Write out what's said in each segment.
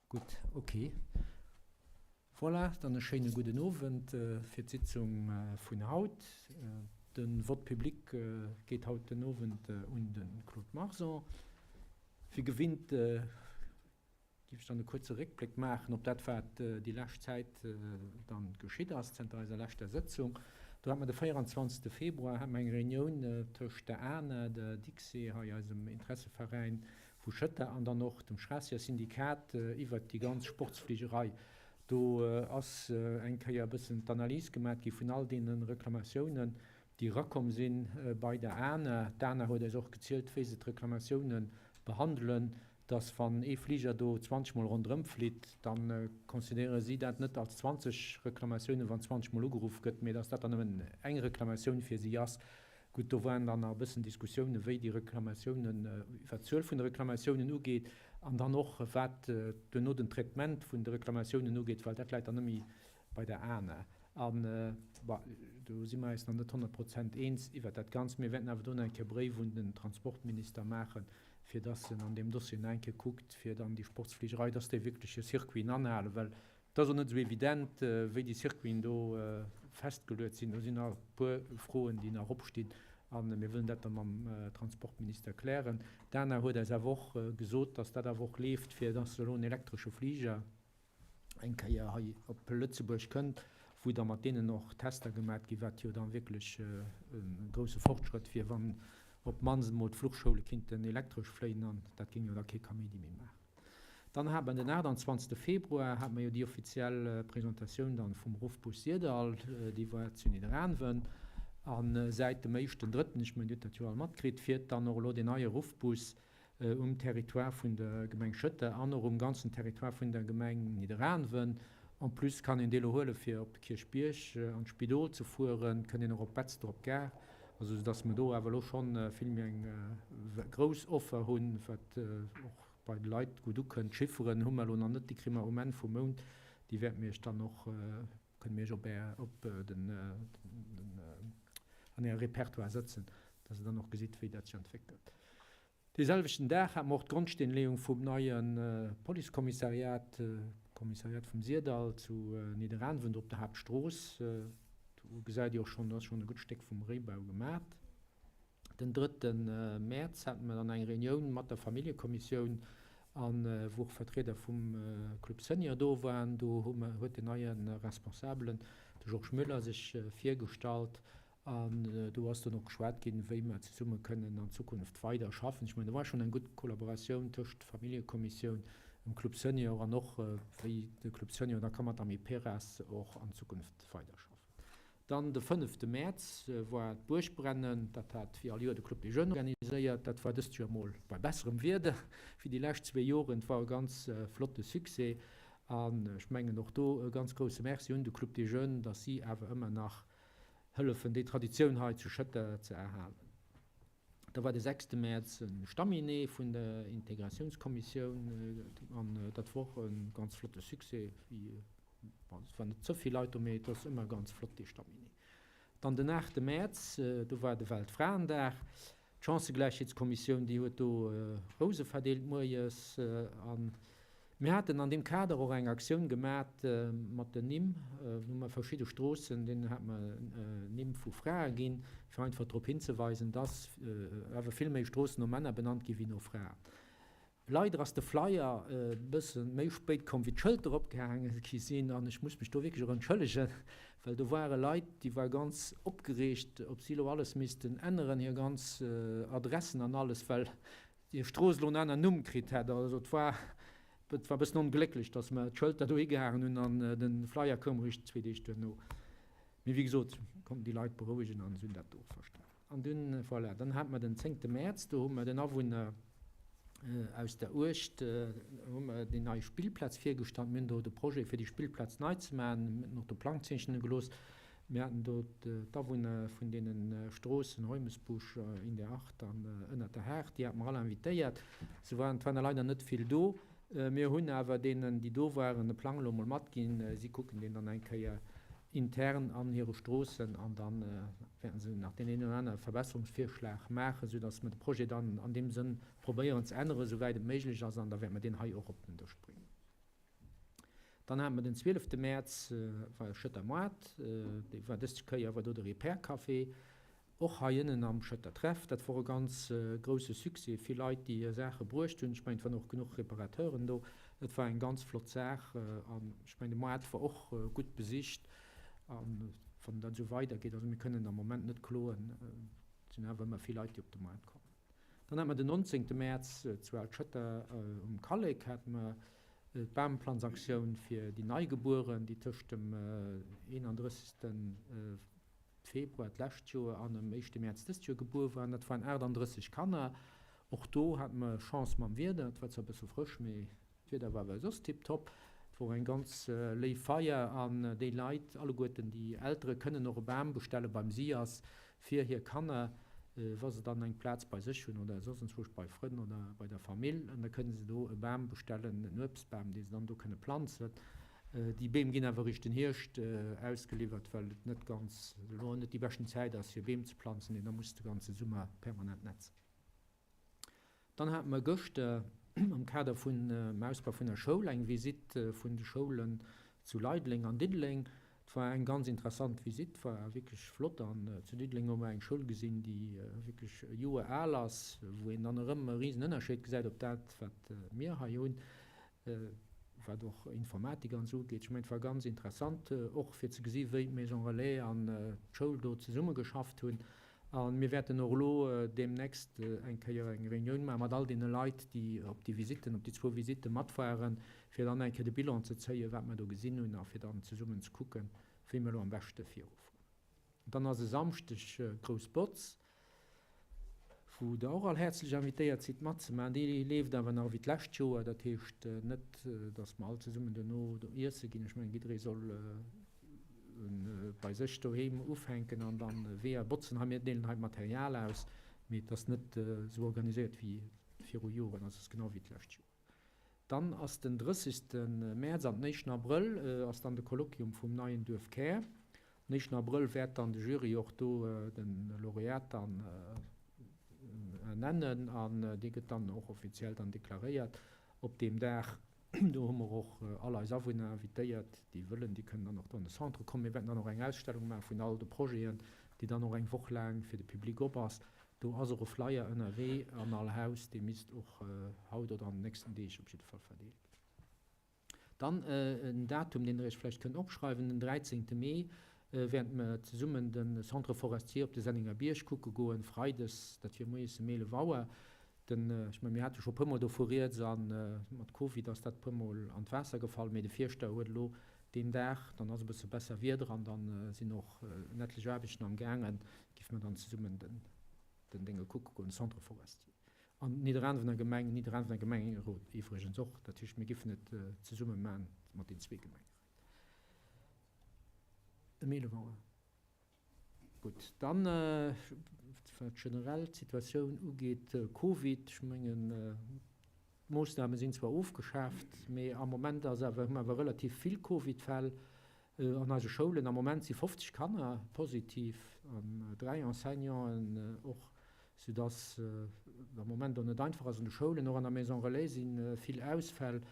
Gutt, ok. Voilà, dann e schéine gudden Owend fir d'Sitzung vun haut. De Vote public geet haut den Owend un de Claude Marson. Wéi gewinnt géif ech dann e kuerze Réckbléck maachen op dat, wat déi lescht Zäit dann geschitt ass zënter eiser leschter Sëtzung. Do hat mer de 24. Februar hat mer eng Reunioun tëscht der ANA, der DICSE, hei eisem Interesseveräin, vu Schëtter an dann och dem Schraassiger Syndikat iwwert déi ganz Sportsfligerei. Do ass eng Kéier e bëssen d'Analys gemat gi vun all deene Reklamatiounen, déi erakomm si bei der ANA. D'ANA huet eis och gezielt, wéi se d'Reklamatiounen behandelen, dass wann ee Fliger do 20 Mol ronderëm flitt, da considéiere si dat net als 20 Reklamatiounen, wann 20 Mol ugeruff gëtt, mee dass dat dann nëmmen eng Reklamatioun fir si ass. Gutt, do waren dann nach e bëssen Diskussiounen, wéi déi Reklamatiounen, wat d'Zuel vun de Reklamatiounen ugeet an dann och wat duerno den Traitement vun de Reklamatiounen ugeet, well dat läit dann net méi bei der ANA. An, bon, do si mer eis nach net 100 Prozent eens iwwert dat Ganzt. Mir wäerten awer do nach eng Kéier e Bréif un den Transportminister maachen, fir dass en an deem Dossier nach eng Kéier kuckt, fir dann déi Sportsfligerei, dass déi wierklech hir Circuiten anhalen, well Et ass och net esou evident, wéi déi Circuiten do festgeluet sinn. Do sinn nach e puer Froen, déi nach opstinn, a mir wëllen dat da mam Transportminister klären. D'ANA huet eis awer och gesot, dass dat awer och leeft, fir dass elo en elektresche Fliger eng Kéier hei op Lëtzebuerg kënnt, wou da mat deenen och Tester gemat ginn, wat jo da wierklech e grousse Fortschrëtt wier, wann op d'mannst emol d'Fluchschoule kinnten elektresch fléien, an dat géing jo da kee Kaméidi méi maachen. Dann hat mer den 28. Februar hat mer jo déi offiziell Presentatioun dann vum Ruffbus Syrdall, déi war zu Nidderaanwen. A säit dem éischten Drëtten, ech mengen Dir hutt dat jo all matkritt, fiert dann och elo deen neie Ruffbus um Territoire vun der Gemeng Schëtter an och um ganzen Territoire vun der Gemeng Nidderaanwen. En plus kann een dee lo huele fir op de Kierchbierg an d'Spidol ze fueren, kënnt een och op Betzder op d'Gare, also sou dass mer do awer elo schonn vill méi eng grouss Offer hunn, wat och bei de Leit gutt ukënnt. D'Chifferen hu mer elo nach net, déi kri mer um Enn vum Mount. Déi wäerte mir iech dann och, kënne mir iech op Är, op den, den, an Äre Repertoire sëtzen, dass Der dann och gesitt, wéi dat sech entwéckelt. Dee selwechten Dag hate mer och d'Grondsteenleeung vum neie Policekommissariat, Kommissariat vum Syrdall zu Nidderaanwen, do op der Haaptstrooss. Do gesäit Dir och schonn, do ass schonn e gutt Stéck vum Réibau gemat. Den drëtte Mäerz hate mer dann eng Reunioun mat der Familljekommissioun a wou och Vertrieder vum Club Senior do waren. Do hu mer, huet den neie Responsabelen, de Georges Müller, sech virgestallt an do ass dann och geschwat ginn, wéi mer zesumme kënnen an Zukunft weider schaffen. Ech mengen, do war schonn eng gutt Kollaboratioun tëscht Familljekommissioun, dem Club Senior an och wéi de Club Senior da ka mat der Amiperas och an Zukunft weiderschaffen. Dann de fënnefte Mäerz war d'Buergbrennen. Dat hat wéi all Joer de Club des Jeunes organiséiert. Dat war dëst Joer mol bei besserem Wieder wéi déi lescht zwee Joren. Et war e ganz flotte Succès an ech mengen och do e ganz grousse Merci un de Club des Jeunes, dass si awer ëmmer nach hëllefen déi Traditioun hei zu Schëtter ze erhalen. Da war de sechste Mäerz e Stamminee vun der Integratiounskommissioun an dat wor och e ganz flotte Succès. Wéi, bon, et waren net ze vill Leit do, mee et ass ëmmer ganz flott, dee Stamminee. Dann den aachte Mäerz, do war de Weltfraendag. D'Chancëgläichheetskommissioun, déi huet do Rouse verdeelt moies. A mir haten an deem Kader och eng Aktioun gemat mat den Nimm. Do hu mer verschidde Stroossen, deenen hate mer Nimm vu Frae ginn, fir einfach drop hinzeweisen, dass awer vill méi Stroossen no Männer benannt gi wéi no Fraen. Leider ass de Flyer e bësse méi spéit komm wéi d'Schëlter opgehaange gi sinn an ech muss mech do wierklech och entschëllegen, well do ware Leit, déi ware ganz opgereegt, ob si elo alles missten änneren, hir ganz Adressen an alles, well hir Strooss elo en aneren Numm kritt hätt. Also et war, et war e bëssen onglécklech, datt mer d'Schëlter do higehaangen hunn an de Flyer koum eréischt zwee Deeg duerno. Mee wéi gesot, konnten déi Leit berouegen an se hunn dat do och verstanen. An dunn, voilà, dann hate mer den zéngte Mäerz, do hu mer den Awunner aus der Uecht, hu mer déi nei Spillplaz virgestallt. Mir hunn do de Projet, fir déi Spillplaz nei ze maachen, mir hunn och de Plang zeechne gelooss. Mir haten do d'Awunner vun deene Stroossen, Heumesbusch, In der Acht an Ënnert der Haag, déi hate mer all invitéiert. Se waren, et waren der leider net vill do. Mir hunn awer deenen, déi do waren, de Plang elo emol matginn. Si kucken deen dann eng Kéier intern an hire Stroossen an da wäerten se nach deen een oder anere Verbesserungsvirschlag maachen, soudass mer de Projet dann an deem Sënn probéieren ze änneren, souwäit et méiglech ass, an da wäerte mer deen hei och op den Dësch bréngen. Dann hate mer den 12 Mäerz, war Schëtter Moart, dee war dës Kéier war do de Repair Café, och hei ënnen am Schëtter Treff. Dat wor e ganz grousse Succès, vill Leit déi hir Saache bruecht hunn. Ech mengen et waren och genuch Reparateuren do. Et war eng ganz flott Saach an ech mengen de Moart war och gutt besicht. An wann dat esou weidergeet, also mir kënnen am Moment net kloen, et sinn awer ëmmer vill Leit déi op de Moart kommen. Dann hate mer den 19 Mäerz zu Al-Schëtter um Kallek hate mer d'Bamplanzaktioun fir déi Neigebueren, déi tëscht dem 31. Februar d'lescht Joer an dem éischte Mäerz dëst Joer gebuer waren. Dat waren 38 Kanner. Och do hate mer Chance mam Wieder. Et war zwar e bësse frësch, mee d'Wieder war awer soss tiptop. Et wor eng ganz léif Feier an déi Leit, alleguerten déi Eltere kënnen och e Bam bestelle beim SIAS fir hir Kanner, wa se dann eng Plaz bei sech hunn oder soss enzwousch bei Frënn oder bei der Famill, an da kënne se do e Bam bestellen, en Uebstbam, dee se dann do kënne planzen. Déi Beem ginn awer eréischt den Hierscht ausgeliwwert, well et net ganz, elo net déi beschten Zäit ass fir Beem ze planzen, mee da muss de ganze Summer permanent nätzen. Dann hate mer gëschter am Kader vun dem Ausbau vun der Schoul eng Visitt vun de Schoulen zu Leideleng an Diddeleng. Et war eng ganz interessant Visitt, war wierklech flott. An zu Diddeleng hu mer eng Schoul gesinn, déi wierklech Joer al ass, wou een dann erëm e risen Ënnerscheed gesäit op dat, wat mir hei hunn, wat och Informatik an esou ugeet. Ech mengen, et war ganz interessant och fir ze gesi wéi d'Maison Relais an d'Schoul do zesummegeschafft hunn. A mir wäerten och elo deemnächst eng Kéier eng Reunioun maache mat all deene Leit, déi op déi Visitten, op déi zwou Visitte mat waren, fir dann eng Kéier de Bilan ze zéien, wat mer do gesinn hunn a fir dann zesummen ze kucken, wéi mer elo am beschte virufueren. Dann ass e Samschdeg Grouss Botz, wou Der och all häerzlech invitéiert sidd matzemaachen. Déi leeft awer nach ewéi d'lescht Joer, dat heescht net, datt mer all zesummen duerno do iesse ginn. Ech mengen, jidderee soll bei sech doheem ufänken an dann Weeër botzen. Hei, mir deelen hei d'Material aus, mee et ass net esou organiséiert wéi viru Joren, also et ass genau wéi d'lescht Joer. Dann ass den 30. Mäerz an den éischten Abrëll ass dann de Kolloquium vum neien Duerf Kär. Den éischten Abrëll wäert dann de Jury och do de Laureat dann ernennen an dee gëtt dann och offiziell dann deklaréiert op deem Dag. Do hu mer och all eis Awunner invitéiert, déi wëllen, déi kënnen dann och do an de Centre kommen. Mir wäerten dann och eng Ausstellung maache vun all de Projeten, déi dann och eng Woch laang fir de Public op ass. Do ass och e Flyer ënnerwee an all Haus, dee misst och haut oder an den nächsten Deeg op jidde Fall verdeelt ginn. Dann en Datum, deen Der Iech vläicht kënnt opschreiwen, Den 13. Mee wäerte mer zesummen de Centre forestier op de Senninger Bierg kucke goen, freides, dat wier moies em 11 Auer. Den, ech mengen, mir hate scho e puermol dovu rieds a mat Covid ass dat e puermol an d'Waasser gefall, mee de Fierschter huet elo deen Dag, dann ass e bësse besser Wieder an da sinn och en etlech Aarbechten am gaangen, géife mer dann zesummen den, den Dénge kucke goen, Centre forestier. An d'Nidderaanwener Gemeng, Nidderaanwener Gemengerot iwwregens och, dat heescht, mir giffen et zesumme man mat den zwee Gemengeréit. Ëm 11 Auer. Gutt, dann, wat generell d'Situatioun ugeet, Covid, ech mengen, d'Moossname sinn zwar ofgeschaaft, mee am Moment ass awer, hu mer awer relativ vill Covid-Fäll an eise Schoulen. Am Moment si 50 Kanner positiv an 3 Enseignanten och, soudass et am Moment och net einfach ass an de Schoulen. Och an der Maison Relais si vill Ausfäll.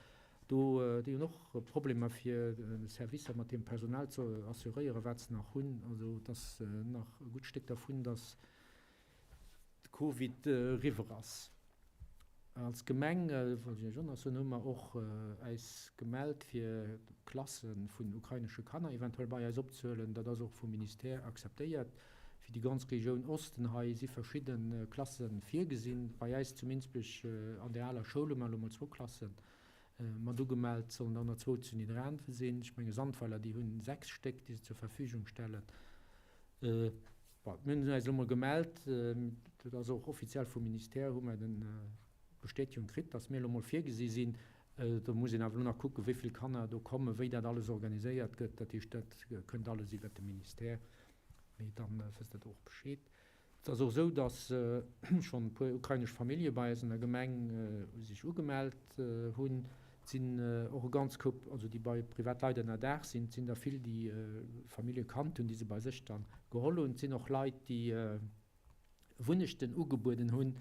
Do, déi hunn och Problemer fir Servicer mat deem Personal ze assuréieren, wat se nach hunn. Also et ass nach e gutt Stéck dervun, datt de Covid eriwwer ass. Als Gemeng, wollt ech Iech och nach soen, hu mer och äis gemellt fir Klasse vun ukrainesche Kanner eventuell bei eis opzehuelen. Dat ass och vum Ministère akzeptéiert. Fir déi ganz Regioun Osten hei si verschidde Klasse virgesinn. Bei äis zu Minsbech an der aler Schoul hu mer elo mol zwou Klasse mat ugemellt, sollen der nach zwou zu Nidderaanwen sinn. Ech menge Sandweiler, déi hunn 6 Stéck, déi se zur Verfügung stellen. Bon, mir hunn äis elo mol gemellt, dat ass och offiziell vum Ministère, hu mer d'Bestätegung kritt, datt mir elo mol virgesi sinn. Do muss een awer elo nach kucken, wéi vill Kanner do kommen, wéi dat alles organiséiert gëtt. Dat heescht, dat kënnt alles iwwert de Ministère. Mee dann wësst Der do och Bescheed. Et ass och esou, datt schonn e puer ukrainesch Famillje bei eis an der Gemeng sech ugemellt hunn. Et sinn och e ganz Koup, also déi bei privat Leit ënnerdaach sinn. Et sinn der vill, déi Famillje kannt hunn, déi se bei sech da geholl hunn. Et sinn och Leit, déi Wunnechten ugebueden hunn.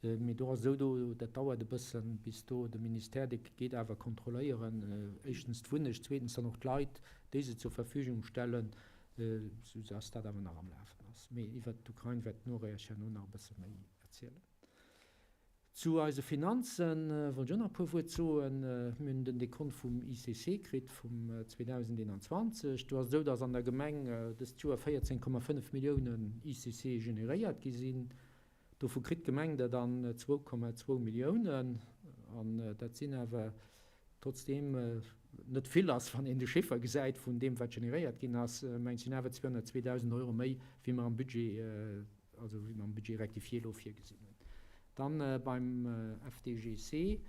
Mee do ass esou, do, dat dauert e bëssen, bis do de Ministère, dee geet awer kontrolléieren, éischtens d'Wunnecht, zweetens dann och d'Leit, déi se zur Verfügung stellen, soudass dat awer nach am Lafen ass. Mee iwwert d'Ukrain wäert d'Nora Iech herno nach e bësse méi erzielen. Zu eise Finanze wollt ech och nach e puer Wuert soen. Mir hunn den Dekont vum ICC kritt vum 2021. Do ass et esou, dass an der Gemeng dëst Joer 14,5 Milliounen ICC generéiert gi sinn. Dovu kritt d'Gemeng der dann 2,2 Milliounen. An dat sinn awer, trotzdeem net vill ass, wann een de Chiffer gesäit vun deem, wat generéiert ginn ass, mä et sinn awer 202.000 Euro méi, wéi mer am Budget, also wéi mer am Budget rectifié elo virgesinn hunn. Dann beim FDGC,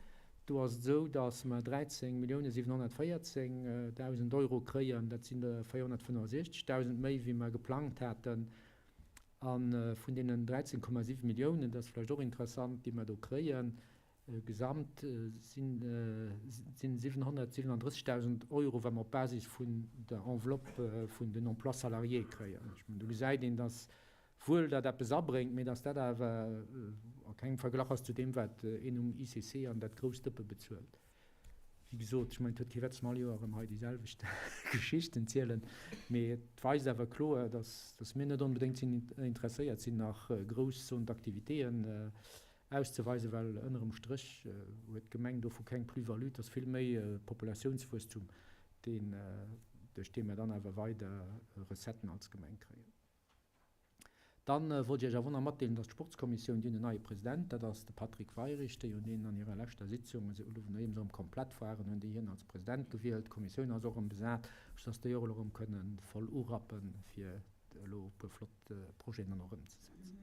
do ass et esou, datt mer 13.714.000 Euro kréien. Dat sinn der 465.000 méi, wéi mer geplangt haten. A vun deenen 13,7 Milliounen, dat ass vläicht och interessant, déi mer do kréien, gesamt sinn 737.000 Euro, wat mer op Basis vun der Enveloppe vun den Emplois salariés kréien. Ech mengen, do gesäit een, dass wuel dat eppes abréngt, mee dass dat awer a kengem Verglach ass zu deem, wat een um ICC an dat grousst Dëppe bezuelt. Wéi gesot, ech mengen, et huet kee Wetz, mer all Joer erëm hei déi selwecht Geschichten zielen, mee et weist awer kloer, dass, dass mir net onbedéngt sinn interesséiert sinn, nach grouss Zones d'activitéen auszeweisen, well ënnerem Stréch huet d'Gemeng dovu keng Plus-value. Et ass vill méi Populatiounswuesstum, deen, duerch dee mer dann awer weider Recetten als Gemeng kréien. Dann wollt ech Iech awer och nach matdeelen, dass d'Sportskommissioun, déi hunn en neie President, dat ass de Patrick Weyrich, déi hunn deen an hirer leschter Sitzung, elo nodeem se erëm komplett waren, hunn déi hien als President gewielt. D'Kommissioun ass och erëm besat, soudass déi och elo erëm kënne voll urappen, fir elo e puer flott Projeten dann och ëmzesetzen.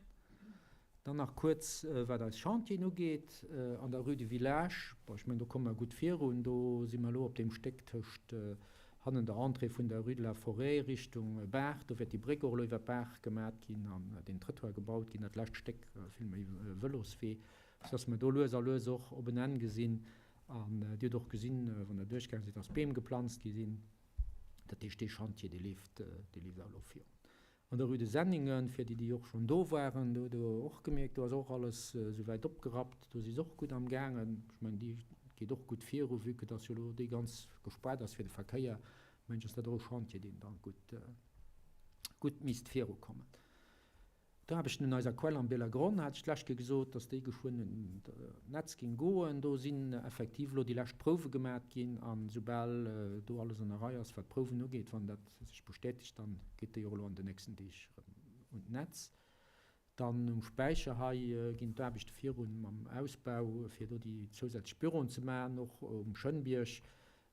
Dann nach kuerz, wat eis Chantieren ugeet. An der Rue du Village, bon, ech mengen, do komme mer gutt virun. Do si mer elo op deem Stéck tëscht hannen der Entrée vun der Rue de la Forêt Richtung Baach. Do wäert déi Bréck och elo iwwer d'Baach gemat ginn an deen Trëttoir gebaut ginn, dat lescht Stéck vill méi Vëloswee, soudass mer do lues a lues och op en Enn gesinn. An Dir hutt och gesinn, wann Der duerchgaange sidd, dass Beem geplanzt gi sinn. Dat heescht, dee Chantier, dee leeft, dee leeft och elo virun. An der Rue de Senningen, fir déi, déi och schonn do waren, do hutt Der och gemierkt, do ass och alles souwäit opgerappt, do si se och gutt am gaangen. Ech mengen, déi geet och gutt viru, vue que dass jo elo déi ganz gespaart ass fir de Verkéier, mengen ech, ass dat och e Chantier, deen da gutt, gutt misst virukommen. D'Aarbechten un eiser Quell am Bielergronn, hat ech d'lescht Kéier gesot, dass déi geschwënn un d'Netz géing goen. Do sinn effektiv elo déi lescht Prouwe gemat ginn an soubal do alles an der Rei ass, wat d'Prouwen ugeet, wann dat sech bestätegt, dann geet déi och elo an den nächsten Deeg erëm un d'Netz. Dann um Späicher hei ginn d'Aarbechte virun mam Ausbau, fir do déi zousätzlech Büroen ze maachen. Och um Schënnbierg,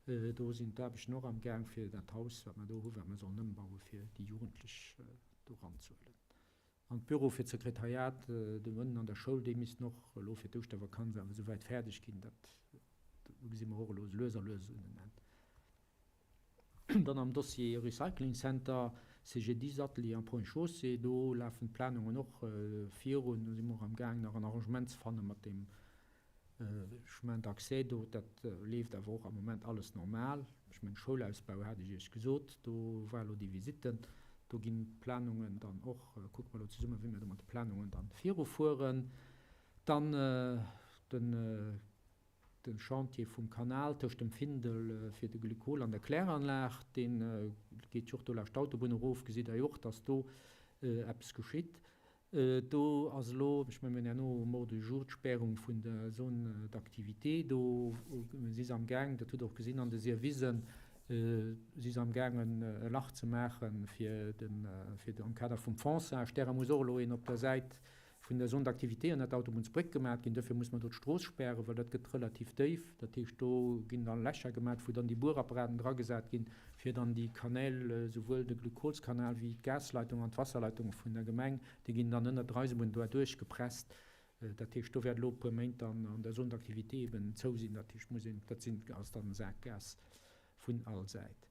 do sinn d'Aarbechten och am Gaang, fir dat Haus, wat mer do hunn, wat mer sollen ëmbauen, fir déi Jugendlech do eranzehuelen. An d'Büro fir d'Sekretariat do ënnen an der Schoul, déi missten och elo fir d'Ouschtervakanz awer esouwäit fäerdeg ginn. Dat, do gesi mer och elo lues a lues un en Enn. Dann am Dossier Recycling Center, CGDIS Atelier am Ponts et Chaussées, do lafen d'Planungen och virun. Do si mer och am Gaang nach en Arrangement ze fanne mat deem Chemin d'accès do. Dat leeft awer och am Moment alles normal. Ech mengen, Schoulausbau hat ech Iech gesot, do war elo déi Visite. Do ginn d'Planungen dann och, kucke mer elo zesummen, wéi mer do mat de Planungen dann virufueren. Dann den. De Chantier vum Kanal tëscht dem Findel fir de Glykol an der Kläranlag, dee geet jo och do laascht d'Autobunn erof, gesitt Der jo och, datt do eppes geschitt. Do ass elo, ech mengen, mir hunn herno um Ordre du jour d'Spärung vun der Zone d'activité, do si se amgaang, dat hutt Der och gesinn an de Servicen, si se amgaangen e Lach ze maachen, fir de, fir am Kader vum Fonçage. Därer muss och elo een op der Säit vun der Zone d'activité ënnert der Autobunnsbréck gemat ginn. Dofir muss mer do d'Strooss spären, well dat gëtt relativ déif. Dat heescht, do ginn dann Lächer gemat, wou dann déi Buerapparaten dragesat ginn, fir dann déi Kanäl, esouwuel de Glykolskanal wéi d'Gasleitung an d'Wasserleitung vun der Gemeng, déi ginn dann ënnert der Eisebunn doaduerch gepresst. Dat heescht, do wäert elo e puer Méint dann an der Zone d'activité eben zou sinn. Dat heescht, muss een, dat sinn, ass dann Sakgaass vun all Säit.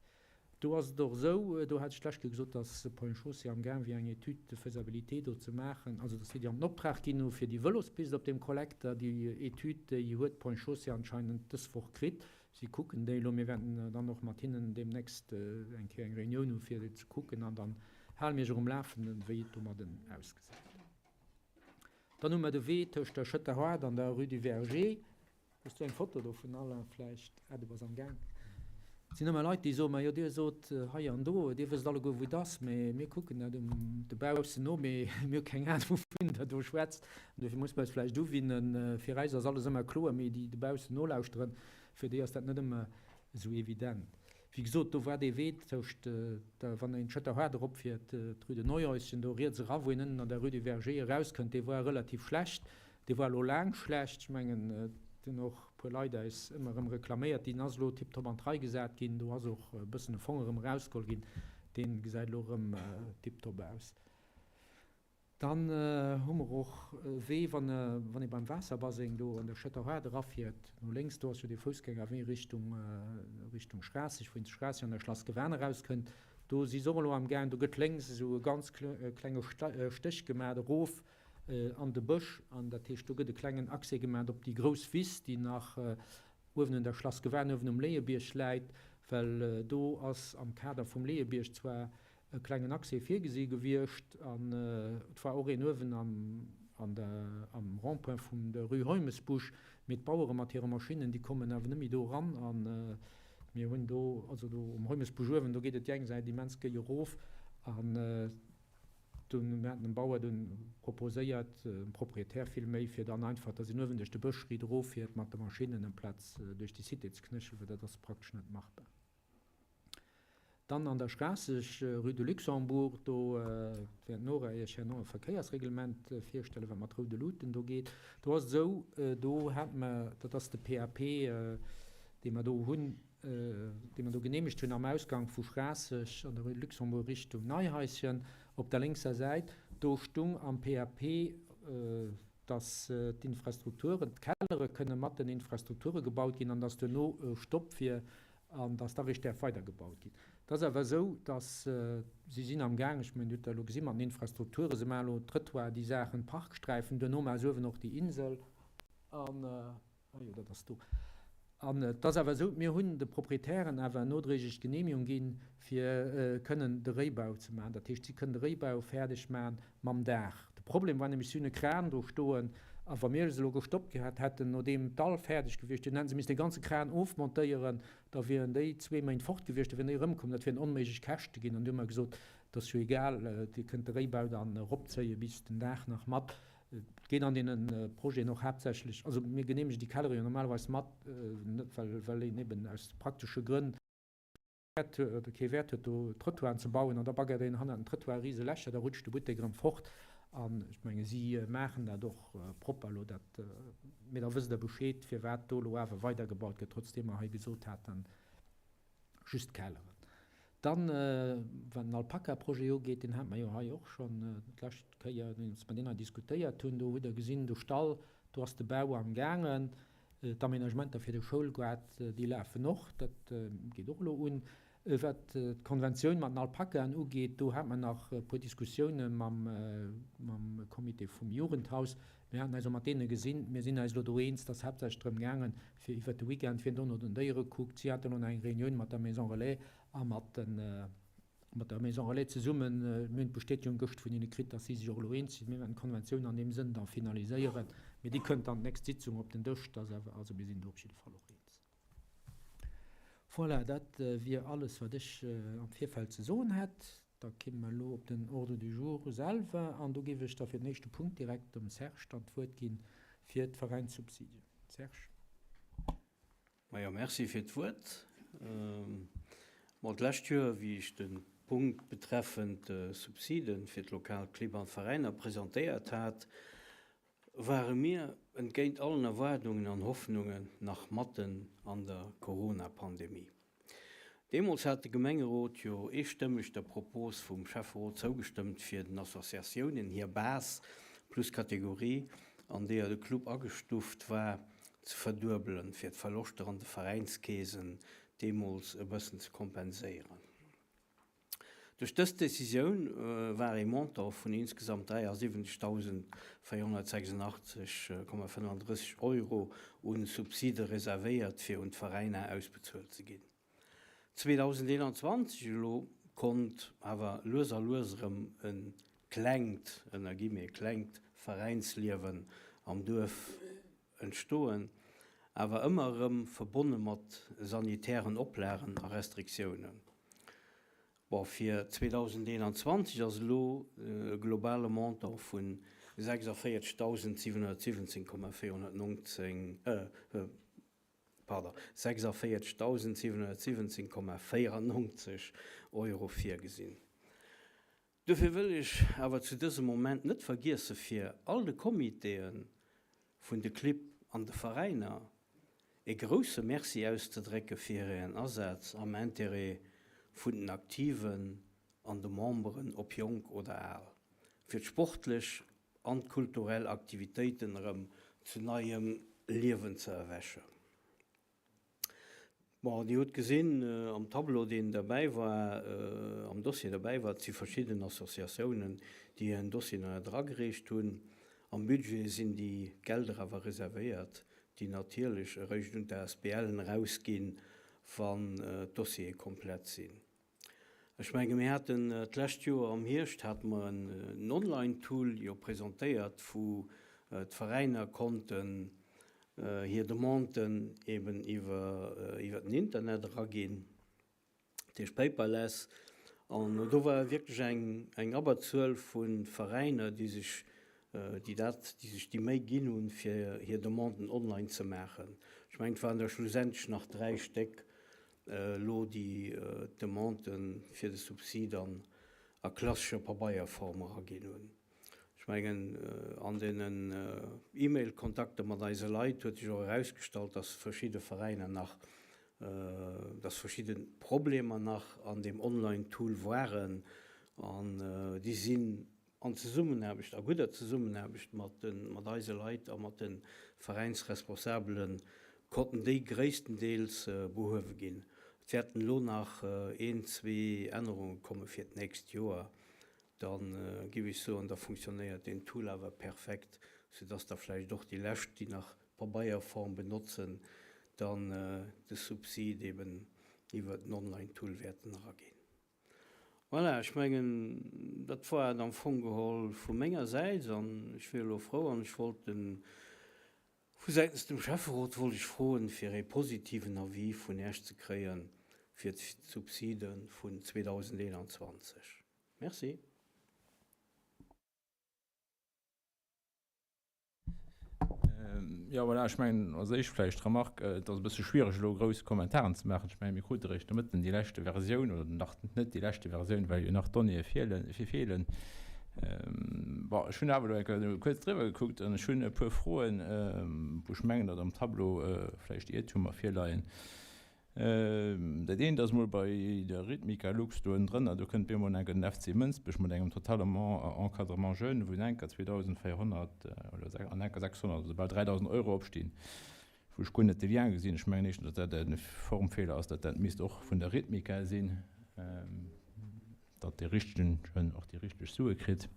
Do ass et och esou, do hat ech d'lescht Kéier gesot, dass Ponts et Chaussées amgaang wier eng Étude de faisabilité do ze maachen, also dass si déi an Optrag ginn hu fir déi Vëlospist op deem Kollekter. Déi Étude, déi huet Ponts et Chaussées anscheinend dës Woch kritt. Si kucken déi elo. Mir wäerten dann och mat hinnen deemnächst eng Kéier eng Reunioun hu fir déi ze kucken an dann hale mir iech och um Lafenden, wéi et domadden ausgesäit. Dann hu mer de Wee tëscht der Schëtter Haard an der Rue du Verger. Hues du eng Foto dovun, Alain, vläicht? Ah, du bass am Gaang. Et sinn ëmmer Leit, déi soen, Ma jo, dir sot hei an do, dir wësst alleguer, wou et ass, mä mir kucken dat um dobaussen no, mee mir hu keng Ahnung, wouvun Der do schwätzt. An dofir muss mer eis vläicht uwinnen. Fir eis ass alles ëmmer kloer, mee déi dobaussen nolauschteren, fir déi ass dat net ëmmer esou evident. Wéi gesot, do war dee Wee tëscht der, wann een d'Schëtter Haard eropfiert, d'Rue de Neuhäuschen, do riets era, wou een ënnen an der Rue du Verger erauskënnt, dee war relativ schlecht. Dee war elo laang schlecht. Ech mengen, et hunn och e puer Leit eis ëmmer erëm reklaméiert. Deen ass elo tiptop an d'Rei gesat ginn. Do ass och e bëssen e Fong erëm erausgeholl ginn. Dee gesäit elo erëm tiptop aus. Dann hu mer och e Wee, wann ee beim Waasserbaseng do an der Schëtter Haard erafiert, no lénks, do ass jo dee Foussgängerwee Richtung, Richtung Schraasseg, wou een zu Schraasseg an der Schlass Gewan erauskënnt. Do si se och elo amgaang. Do gëtt lénks esou e ganz klenge Stéch gemaach erof an de Bësch an dat heescht do gëtt e klengen Accès gemaach op déi grouss Wiss, déi nach uewen un der Schlass Gewan, uewen um Léiebierg läit, well do ass am Kader vum Léiebierg zwar e klengen Accès virgesi gewiescht an et war och een uewen am an der am Rond-point vum der Rue Heumesbusch, mee d'Bauere mat hire Maschinnen, déi kommen awer net méi do eran a mir hunn do, also do um Heumesbusch uewen, do geet et déi eng Säit immens géi erof an Dunn hat den Bauer dunn proposéiert, dem Propriétaire villméi, fir dann einfach, dass een uewen duerch de Bësch riit eroffiert mat de Maschinnen, amplaz duerch déi Cité ze knéchelen, well dat ass praktesch net machbar. Dann an der Schraasseg, Rue de Luxembourg, do wäert d'Nora Iech herno e Verkéiersreglement virstellen, wat mat roude Luuten do geet. Do ass et esou, do hate mer, dat ass de PAP, dee mer do hunn, dee mer do geneemegt hunn am Ausgang vu Schraasseg an der Rue de Luxembourg Richtung Neihaischen op der lénkser Säit, do stung am PAP, dass d'Infrastrukturen, d'Kellere kënne mat den Infrastrukture gebaut ginn an dass duerno e Stopp wier an dass da réischt däerf weidergebaut ginn. Et ass awer esou, dass si sinn am Gaang, ech mengen, Dir hutt dat elo gesi mat den Infrastrukturen, se maachen elo Trëttoir, déi Saachen, Parksträifen, duerno maache se uewen och déi Insel an, Ah jo, dat ass do. An et ass awer esou, mir hunn de Proprietären awer nodréiglech d'Genehmigung ginn, fir kënnen de Réibau ze maachen. Dat heescht, si kënnen de Réibau fäerdeg maachen mam Daach. De Problem war nämlech, si hunn e Kran do stoen, a wa mir se elo gestoppt gehat hätten, nodeem d'Dall fäerdeg gewiescht wier, dann hätte se missen de ganze Kran ofmontéieren, da wieren déi zwee Méint fort gewiescht, da wieren déi erëmkomm, dat wieren onméiglech Käschte ginn. An du hu mer gesot, et ass jo egal, Dir kënnt de Réibau dann eropzéie bis den Daach nach mat. Et geet an deene Projeten och haaptsächlech, also mir geneemegen déi Kellere jo normalerweis mat, net well, well een eben aus praktesche Grënn kee Wäert huet do Trottoiren ze bauen an da baggert een hannert den Trottoir rise Lächer, da rutscht de Buttek erëm fort an ech menge si maachen dat och propper elo dat, mee da wësst Der Bescheed firwat do elo awer weidergebaut gëtt, trotzdeem mer hei gesot haten, just Kelleren. Dann, wat den Alpaka-Projet ugeet, deen hate mer jo hei och schonn d'lescht Kéier, nodeems mer deen hei diskutéiert hunn, do hutt Der gesinn, de Stall, do ass de Bau amgaangen. D'Aménagementer fir de Schoulgaart, déi lafen och, dat geet och elo un. Wat d'Konventioun mat den Alpakaen ugeet, do hate mer nach e puer Diskussioune mam Comité vum Jugendhaus. Mir haten eis och mat deene gesinn. Mir sinn eis elo do eens, et ass haaptsächlech drëm gaangen, fir iwwert de Weekend, wien do no den Déiere kuckt. Si haten elo nach eng Reunioun mat der Maison Relais a mat de, mat der Maison Relais zesummen. Mir hunn d'Bestätegung gëscht vun hinne kritt, dass si sech och elo eens sinn. Mir wäerten d'Konventioun an deem Sënn da finaliséieren. Mee déi kënnt dann d'nächst Sitzung op den Dësch. Dat ass awer, also mir sinn do op jidde Fall och eens. Voilà, dat wier alles, wat ech am Virfeld ze soen hätt. Da kimme mer elo op den Ordre du jour selwer an do géif ech da fir den éischte Punkt direkt dem Serge dann d'Wuert gi fir d'Veräinssubsidien. Serge. Majo, merci fir d'Wuert. Bon, d'lescht Joer, wéi ech de Punkt betreffend Subside fir d'lokal Clibb an d'Veräiner presentéiert hat, ware mir, entgéint allen Erwaardungen an Hoffnungen, nach matten an der Corona-Pandemie. Deemools hat de Gemengerot jo eestëmmeg der Propos vum Schäfferot zougestëmmt, fir den Associatiounen hir Base plus Kategorie, an deeër de Club agestuft war, ze verduebelen, fir d'Verloschter an de Veräinskeesen deemools e bëssen ze kompenséieren. Duerch dës Decisioun war ee Montant vun insgesamt 73.486,35 Euro u Subside reservéiert, fir un d'Veräiner ausbezuelt ze ginn. 2021 elo konnt awer lues a lues erëm e klengt, ënner Guillemets klengt, Veräinsliewen am Duerf entstoen, awer ëmmer erëm verbonne mat sanitären Oplagen a Restriktiounen. Bon, fir 2021 ass elo e globale Montant vu 46.717,419, pardon, 46.717,94 Euro virgesinn. Dofir wëll ech awer zu dësem Moment net vergiesse fir all de Comitéë vun de Clibb an de Veräiner e grousse Merci auszedrécke fir hiren Asaz am Intérêt vun den Aktiven an de Memberen, ob jonk oder al, fir d'sportlech an d'kulturell Aktivitéiten erëm zu neiem Liewen ze erwächen. Bon, Dir hutt gesinn am Tableau, deen derbäi war, am Dossier derbäi war, et si verschidden Associatiounen, déi hiren Dossier nach net eragereecht hunn. Am Budget sinn déi Gelder awer reservéiert, déi natierlech eréischt un d'ASBLen erausginn, wann d'Dossiere komplett sinn. Ech menge mir haten d'lescht Joer am Hierscht hate mer en Online-Tool jo presentéiert, wou d'Veräiner konnten hir Demanden eben iwwer den Internet eraginn, dat heescht paperless. An do war wierklech eng Abberzuel vu Veräiner, déi sech déi dat, déi sech déi Méi ginn hunn, fir hir Demanden online ze maachen. Ech mengen, et waren der schlussendlech nach 3 Stéck, elo déi d'Demande fir de Subsid an a klassescher Pabeierform eraginn hunn. Ech mengen, an deenen E-Mail-Kontakter mat eise Leit huet sech och erausgestallt, dass verschidde Veräiner nach, dass verschidde Problemer nach an deem Online-Tool waren an déi sinn An Zesummenaarbecht, a gudder Zesummenaarbecht mat de mat eise Leit a mat de Veräinsresponsabele konnten déi gréisstendeels behuewe ginn. Et wäerten elo nach een, zwee Ännerunge komme fir d'nächst Joer. Da géif ech soen, da funktionéiert deen Tool awer perfekt, soudass da vläicht och déi lescht, déi nach Pabeierform benotzen, dann de Subsid eben iwwert den Online-Tool wäerten eraginn. Voilà, ech mengen, dat war et am Fong geholl vu menger Säit an ech wier elo frou an ech wollt de vu säitens dem Schäfferot wollt ech froen, fir ee positiven Avis vun Äech ze kréie fir d'Subside vun 2021. Merci. Jo, voilà, ech mengen, als éischt vläicht d'Remark, et ass e bësse schwiereg elo grouss Kommentaren ze maachen. Ech mengen, mir krute eréischt de Mëtten déi leschte Versioun, oder nach net déi leschte Versioun, well jo nach Donnéeë feelen. Bon, ech hunn awer elo eng Kéier kuerz driwwer gekuckt an ech hunn e puer Froen, wou ech mengen, datt am Tableau vläicht Iertumer virleien. Dat eent ass mol bei der Rhythmica Lux do ënnendrënner, do kënnt bemol enker den FC Mënsbech mat engem totalement Encadrement jeune, wou enker 2.400 oder an enker 600, also bal 3.000 Euro opstinn, wou ech guer net de Lien gesinn. Ech mengen éischtens, datt dat e Formfeeler ass, datt dat misst och vun der Rhythmica sinn, datt dee richtegen Jeune och déi richteg Sue kritt.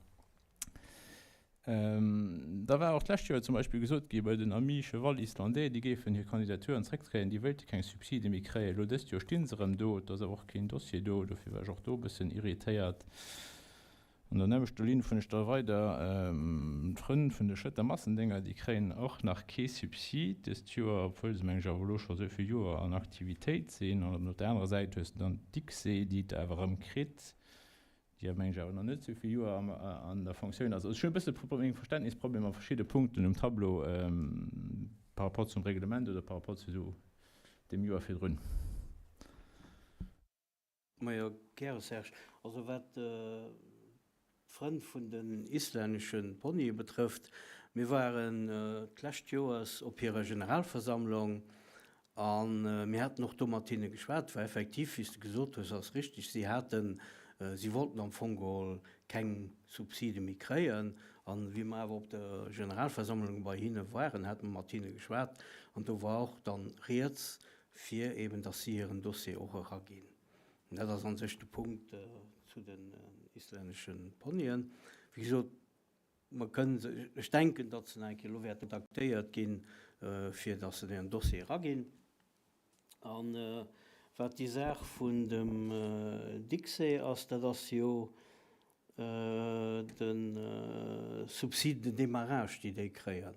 Da war och d'lescht Joer zum Beispill gesot gi bei den Amis Cheval Islandais, déi géifen hir Kandidaturen zréckzéien, déi wéilte keng Subside méi kréien. Elo dëst Joer sti se erëm do, et ass awer och keen Dossier do, dofir war ech och do e bëssen irritéiert. An der nämmlechter Linn vun ech da weider, d'Frënn vun de Schëtter Massendénger, déi kréien och nach kee Subsid dëst Joer, obwuel se, meng ech, awer elo scho sou vill Joer an Aktivitéit sinn. An op der anerer Säit hues de dann d'Dixé, déi et awer erëm kritt. déi awer, mengen ech, awer nach net esou vill Joer an der Fonctioun ass. Also ech hunn e bësse Verständnisproblemer a verschidde Punkten um Tableau par rapport zum Reglement oder par rapport zu deem Joer virdrun. Majo, gäre Serge. Also wat d'Frënn vun den islännesche Ponye betrëfft, mir waren d'lescht Joers op hirer Generalversammlung A mir haten och do mat hinne geschwat, war effektiv, wéi s de gesot hues, ass richtig, si haten, si wollten am Fong geholl keng Subside méi kréien. A wéi mer awer op der Generalversammlung bei hinne waren, hate mer mat hinne geschwat an do war och dann rieds, fir eben, dass si hiren Dossier och eraginn. Dat ass a sech de Punkt zu den islännesche Ponyen. Wéi gesot, Mer kënnen se, ech denken, datt se nach eng Kéier elo wäerte kontaktéiert ginn, fir datt se hiren Dossier eraginn. A wat déi Saach vun dem Dixé ass, dat ass jo. De Subside de démarrage, déi déi kréien.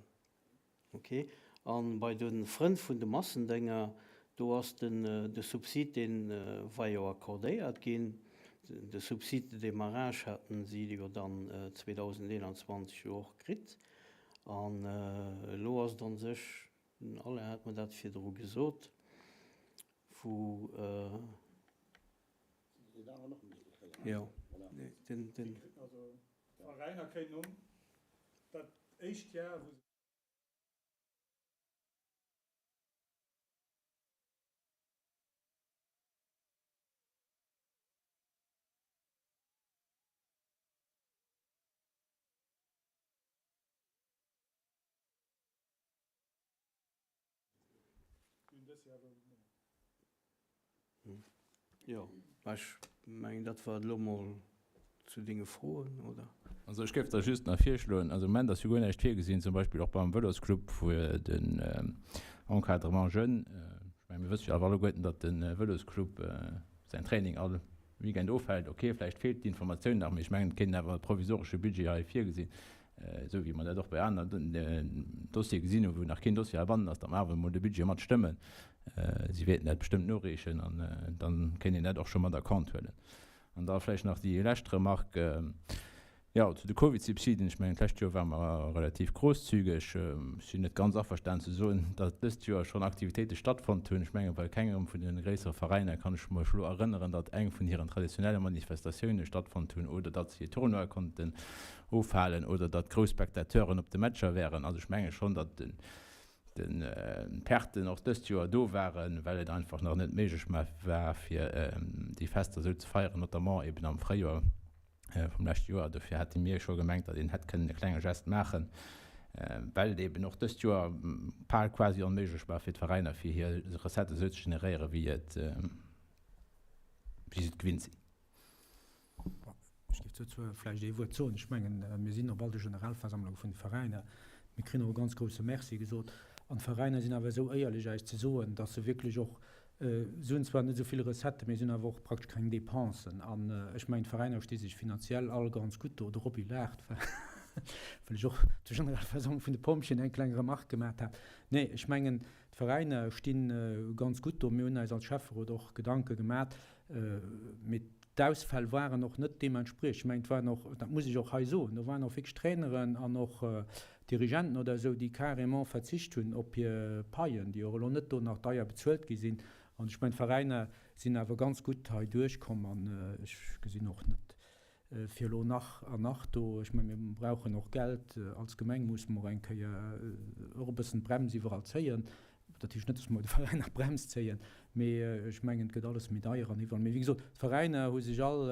Ok. A bei de Frënn vun de Massendénger, do ass den, de Subsid, dee war jo accordéiert ginn. De Subside de démarrage haten si jo dann 2021 jo och kritt. An elo ass et an sech, den Alain hat mer dat virdru gesot, wou, jo, den, den. D'Veräiner kréien um dat éischt Jar, wou se. Jo, mä ech mengen, dat war et elo mol zu denge Froen, oder? Also ech géif da just nach virschloen, also am Moment ass jo guer näischt virgesinn, zum Beispill och beim Vëlosclub fir den Encadrement jeune. Ech menge mir wësse jo awer alleguerten, datt de Vëlosclub säin Training all Weekend ofhält. Okay, vläicht feelt d'Informatioun nach, mee ech mengen, et kéint een awer e provisoresche Budget hei virgesinn, esou wéi mer dat och bei aneren Dossiere gesinn hunn, wou nach keen Dossier heibannen ass, datt mer awer emol de Budget mat stëmmen. Si wäerten dat bestëmmt noreechen an da kéint een dat och scho mat a Compte huelen. An da vläicht nach déi lescht Remarque, jo, zu de Covid-Subsiden. Ech mengen, d'lescht Joer ware mer relativ grosszügeg. Ech sinn net ganz averstanen ze soen, datt dëst Joer schonn Aktivitéite stattfonnt hunn. Ech mengen, bei kengem vun de gréissere Veräiner kann ech mech elo erënneren, datt eng vun hiren traditionelle Manifestatioune stattfonnt hunn oder datt si e Tournoi konnten ofhalen oder datt grouss Spectateuren op de Matcher wären. Also ech menge schonn, datt d'Perten och dëst Joer do waren, well et einfach nach net méiglech war, fir déi Fester esou ze feieren, notamment eben am Fréijoer vum leschte Joer. Dofir hate mir scho gemengt, datt een hätt kënnen e klenge Gest maachen, well et eben och dëst Joer bal quasi onméiglech war fir d'Veräiner, fir hir Recettë esou ze generéieren, wéi et, wéi se et gewinnt sinn. Ech géif dozou vläicht ee Wuert soen. Ech mengen, mir sinn op all de Generalversammlunge vun de Veräiner. Mir kréien och e ganz grouse Merci gesot. An d'Veräiner sinn awer esou éierlech eis ze soen, dass se wierklech och, se hunn zwar net esou vill Recetten, mee se hunn awer och praktesch keng Dépensen. An ech mengen, d'Veräiner sti sech finanziell all ganz gutt do. De Roby laacht, well ech och zur Generalversammlung vun de Pompjeeën eng kleng Remarque gemaat hat. Nee, ech mengen, d'Veräiner sti ganz gutt do. Mir hunn eis als Schäfferot och Gedanke gemaat, mee D'Ausfäll waren och net deementspriechend. Ech mengen, et waren och, dat muss ech och hei soen, do waren och wierklech Traineren an och Dirigenten oder esou, déi carrément verzicht hunn op hir Paien, déi och elo net do nach deier bezuelt gi sinn. An ech mengen, d'Veräiner sinn awer ganz gutt hei duerchkomm an ech gesinn och net, fir elo nach an nach do, ech mengen, mir brauchen och Geld als Gemeng, musse mer och eng Kéier och e bëssen d'Brems iwwerall zéien. Dat heescht net, dass mer de Veräiner d'Brems zéien, mee ech mengen, et gëtt alles méi deier an iwwerall. Mee wéi gesot, d'Veräiner hu sech all,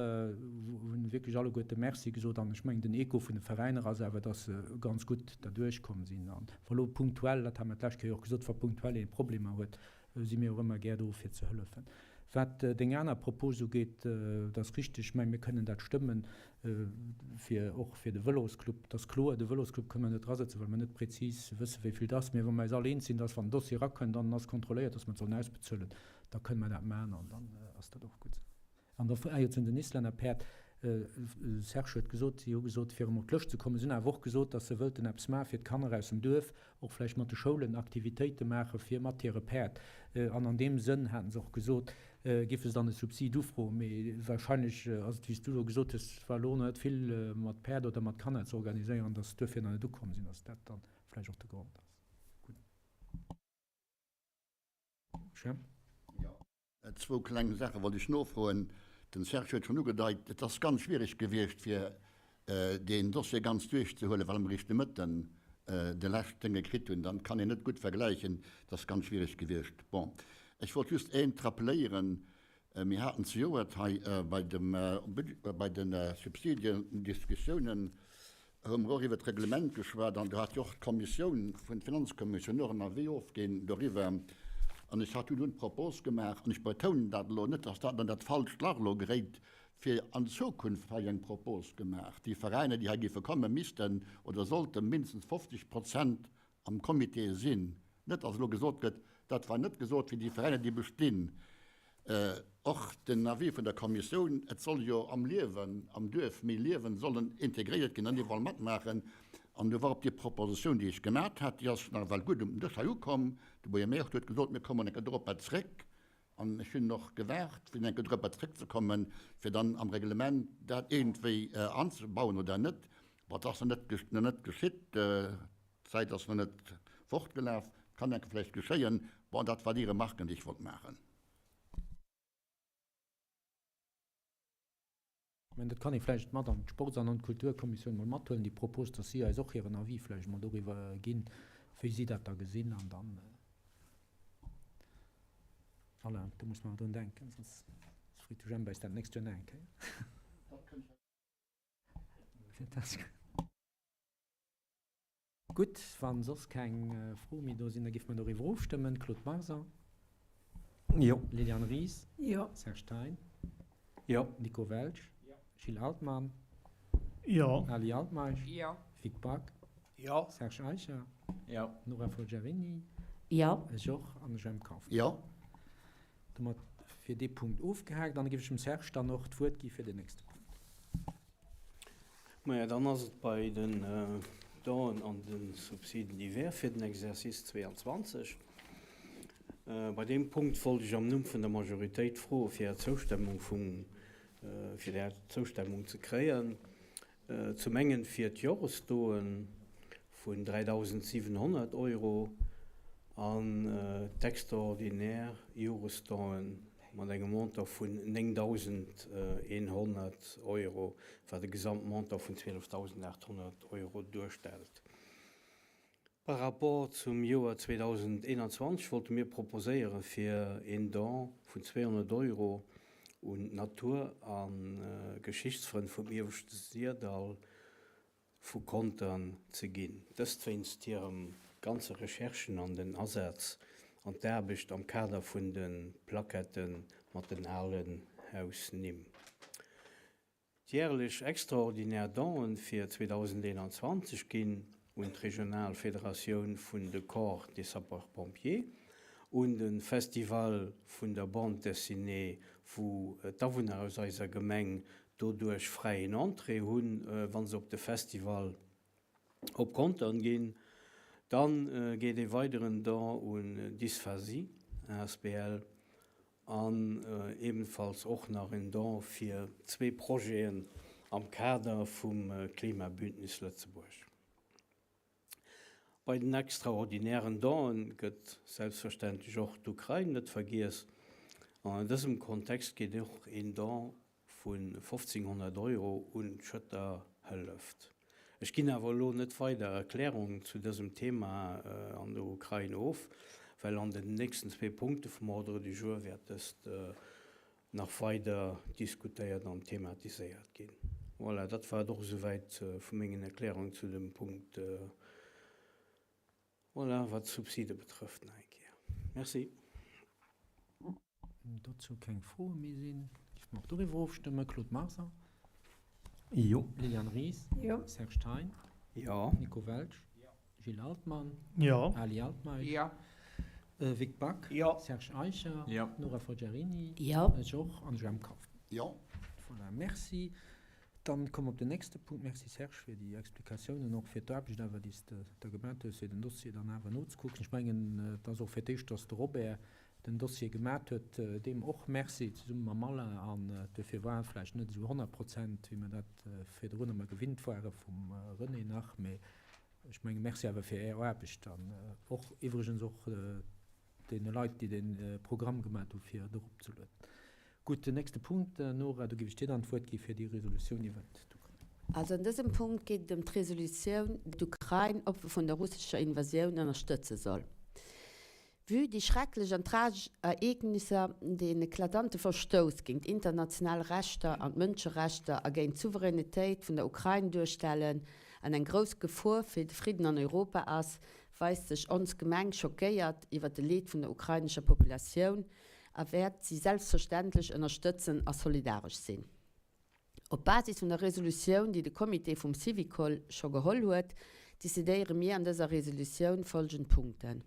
hunn wierklech alleguerte Merci gesot an ech mengen, den Echo vun de Veräiner ass awer, dass se ganz gutt derduerch komm sinn. An wa lo punktuell, dat hat mer d'lescht Kéier och gesot, wa punktuell ee Problemer huet, si mir och ëmmer gär do fir ze hëllefen. Wat deng aner Propos ugeet, dat ass richteg, ech mengen, mir kënnen dat stëmmen, fir och fir de Vëlosclub. Et ass kloer, de Vëlosclub kënnen mer net drasëtzen, well mer net prezis wëssen, wéi vill et ass. Mee wa mer eis all eens sinn, dass, wann den Dossier erakënnt an en ass kontrolléiert, dass mer et sollen ausbezuelen, da kënnen mer dat maachen an dann ass dat och gutt esou. An da, ah jo, zu den Islänner Päerd, Serge huet gesot, si hu gesot, fir erëm op d'Lëscht ze kommen. Si hunn awer och gesot, dass se wëllten eppes maachen, fir d'Kanner aus dem Duerf, och vläicht mat de Schoulen Aktivitéite maache fir mat hire Päerd. An an deem Sënn, haten se och gesot, géife se dann e Subsid ufroen. Mee wahrscheinlech ass et, wéi s du elo gesot hues, war elo nach net vill mat Päerd oder mat Kanner ze organiséieren, dass se duerfir nach net ukomm sinn, dass dat dann vläicht och de Grond ass. Gutt. Jemp. Zwou kleng Saache wollt ech nofroen. Den Serge huet schonn ugedeit, et ass ganz schwierig gewiescht, fir deen Dossier ganz duerchzehuelen, well mer eréischt de Mëtten de leschten gekritt hunn. Dann kann een net gutt vergläichen. Et ass ganz schwierig gewiescht. Bon, ech wollt just eent rappeléieren, Mir haten zejoert hei bei dem, bei de Subsidiendiskussiounen, hu mer och iwwert d'Reglement geschwat an do hat jo och d'Kommissioun vun, d'Finanzkommissioun och en Avis ofginn doriwwer. An ech hat dunn d'Propos gemaach, an ech betounen dat elo net, dass dat an dat falscht Lach elo geréit, fir an Zukunft hei eng Propos gemaach, déi Veräiner, déi hei géife kommen, missten oder sollte mindestens 50 Prozent am Comité sinn. Net, dass elo gesot gëtt, dat war net gesot fir déi Veräiner, déi bestinn. Och den Avis vun der Kommissioun, et soll jo am Liewen, am Duerf méi liewen, sollen integréiert ginn an iwwerall matmaachen. An do war op déi Propositioun, déi ech gemat hat, déi ass nawell gutt um den Dësch hei ukomm. De Buergermeeschter huet gesot, mir kommen eng Kéier doropper zréck. An ech hunn och gewaart, fir eng Kéier doropper zréckzekommen, fir dann am Reglement dat iergendwéi anzebauen oder net. Bon, dat ass nach net, nach net geschitt. D'Zäit ass nach net fortgelaf. Kann eng Kéier vläicht geschéien. Bon, dat war déi Remarken, déi ech wollt maachen. Mä dat kann ee vläicht mat an d'Sports an an d'Kulturkommissioun mol mathuelen, déi Propos, dass si eis och hiren Avis vläicht mol doriwwer ginn, wéi si dat da gesinn. An dann, Alain, do muss mer awer drun denken, soss freet de Jemp eis dat d'nächst Joer nach eng Kéier. Gutt, wa soss keng Froe méi do sinn, da géife mer doriwwer ofstëmmen. Claude Marson? Jo. Liliane Ries? Jo. Serge Thein? Jo. Nico Welsch? Jo. Gilles Altmann? Jo. Ali Altmeisch? Jo. Vic Back? Jo. Serge Eicher? Jo. Nora Forgiarini? Jo. Ech och. An de Jemp Kauffmann. Jo. Domat wier dee Punkt ofgehaakt an da géif ech dem Serge dann och d'Wuert gi fir den nächste Punkt. Maja, dann ass et bei den Donen an de Subsiden divers fir den Exercice 22. Bei deem Punkt wollt ech am Numm vun der Majoritéit froe fir Är Zoustemmung vum, fir Är Zoustemmung ze kréien. Zum engen fir d'Joresdoen vun 3.700 Euro an d'extraordinär Joresdoen mat engem Montant vun 9.100 Euro, wat e Gesamtmontant vun 12.800 Euro duerstellt. Par rapport zum Joer 2021 wollte mir proposéiere fir een Don vun 200 Euro un d'Natur a Geschichtsfrënn vum Ieweschte Syrdall vu Contern ze ginn. Dëst wéinst hirem ganze Recherchen an den Asaz an d'Aarbecht am Kader vun de Plaquette mat den alen Hausnimm. D'järlech extraordinär Donen fir 2021 ginn un d'Regional Federatioun vun de Corps des Sapeurs-Pompiers, un de Festival vun der Bande Dessinée, wou d'Awunner aus eiser Gemeng doduerch fräien Entrée hunn, wa se op de Festival op Contern ginn. Dann geet ee weideren Don un Dysphasie asbl an ebenfalls och nach en Don fir zwee Projeten am Kader vum Klimabündnis Lëtzebuerg. Bei den extraordinären Donen gëtt selbstverständlech och d'Ukrain net vergiess an an dësem Kontext geet och een Don vu 1.500 Euro un d'Schëtter hëlleft. Ech ginn awer elo net weider Erklärungen zu dësem Thema an der Ukrain of, well an den nächsten zwee Punkte vum Ordre du jour wäert dëst nach weider diskutéiert an thematiséiert ginn. Voilà, dat war et och esouwäit vu mengen Erklärungen zu dem Punkt. Voilà, wat d'Subside betrëfft nach eng Kéier. Merci. Dozou keng Froe méi sinn, géife mer och doriwwer ofstëmmen. Claude Marser? Jo. Liliane Ries? Jo. Serge Thein? Jo. Nico Welsch? Jo. Gilles Altmann? Jo. Ali Altmeisch? Jo. Vic Back? Jo. Serge Eicher? Jo. Nora Forgiarini? Jo. Ech och. An Jemp Kauffmann? Jo. Voilà, merci. Dann komme mer op den nächste Punkt. Merci Serge fir déi Explikatiounen, och fir d'Aarbecht awer, déi s de da gemat hues, fir den Dossier dann awer nozekucken. Ech mengen, et ass och fir d'éischt, dass de Robert den Dossier gemat huet. Deem och Merci, zesumme mam Alain. An duerfir war e vläicht net esou 100%, wéi mer dat virdrun ëmmer gewinnt ware vum René nach. Mee ech menge Merci awer fir Är Aarbecht an och iwwregens och deene Leit, déi de Programm gemat hu fir et eropzelueden. Gutt, den nächste Punkt, Nora, do géif ech dir dann d'Wuert gi fir déi Resolutioun iwwert d'Ukrain. Also an dësem Punkt geet et ëm d'Resolutioun, déi d'Ukrain, Opfer vun der russescher Invasioun, ënnerstëtze soll. Vue déi schrecklech an tragesch Ereegnisser, déi en eklatante Verstouss géint international Rechter an d'Mënscherechter a géint d'Souveränitéit vun der Ukrain duerstellen an eng grouss Gefor fir de Fridden an Europa ass, weist sech ons Gemeng schockéiert iwwer de Leed vun der ukrainescher Populatioun a wäert si selbstverständlech ënnerstëtzen a solidaresch sinn. Op Basis vun der Resolutioun, déi de Comité vum Syvicol scho geholl huet, decidéiere mir an dëser Resolutioun folgend Punkten.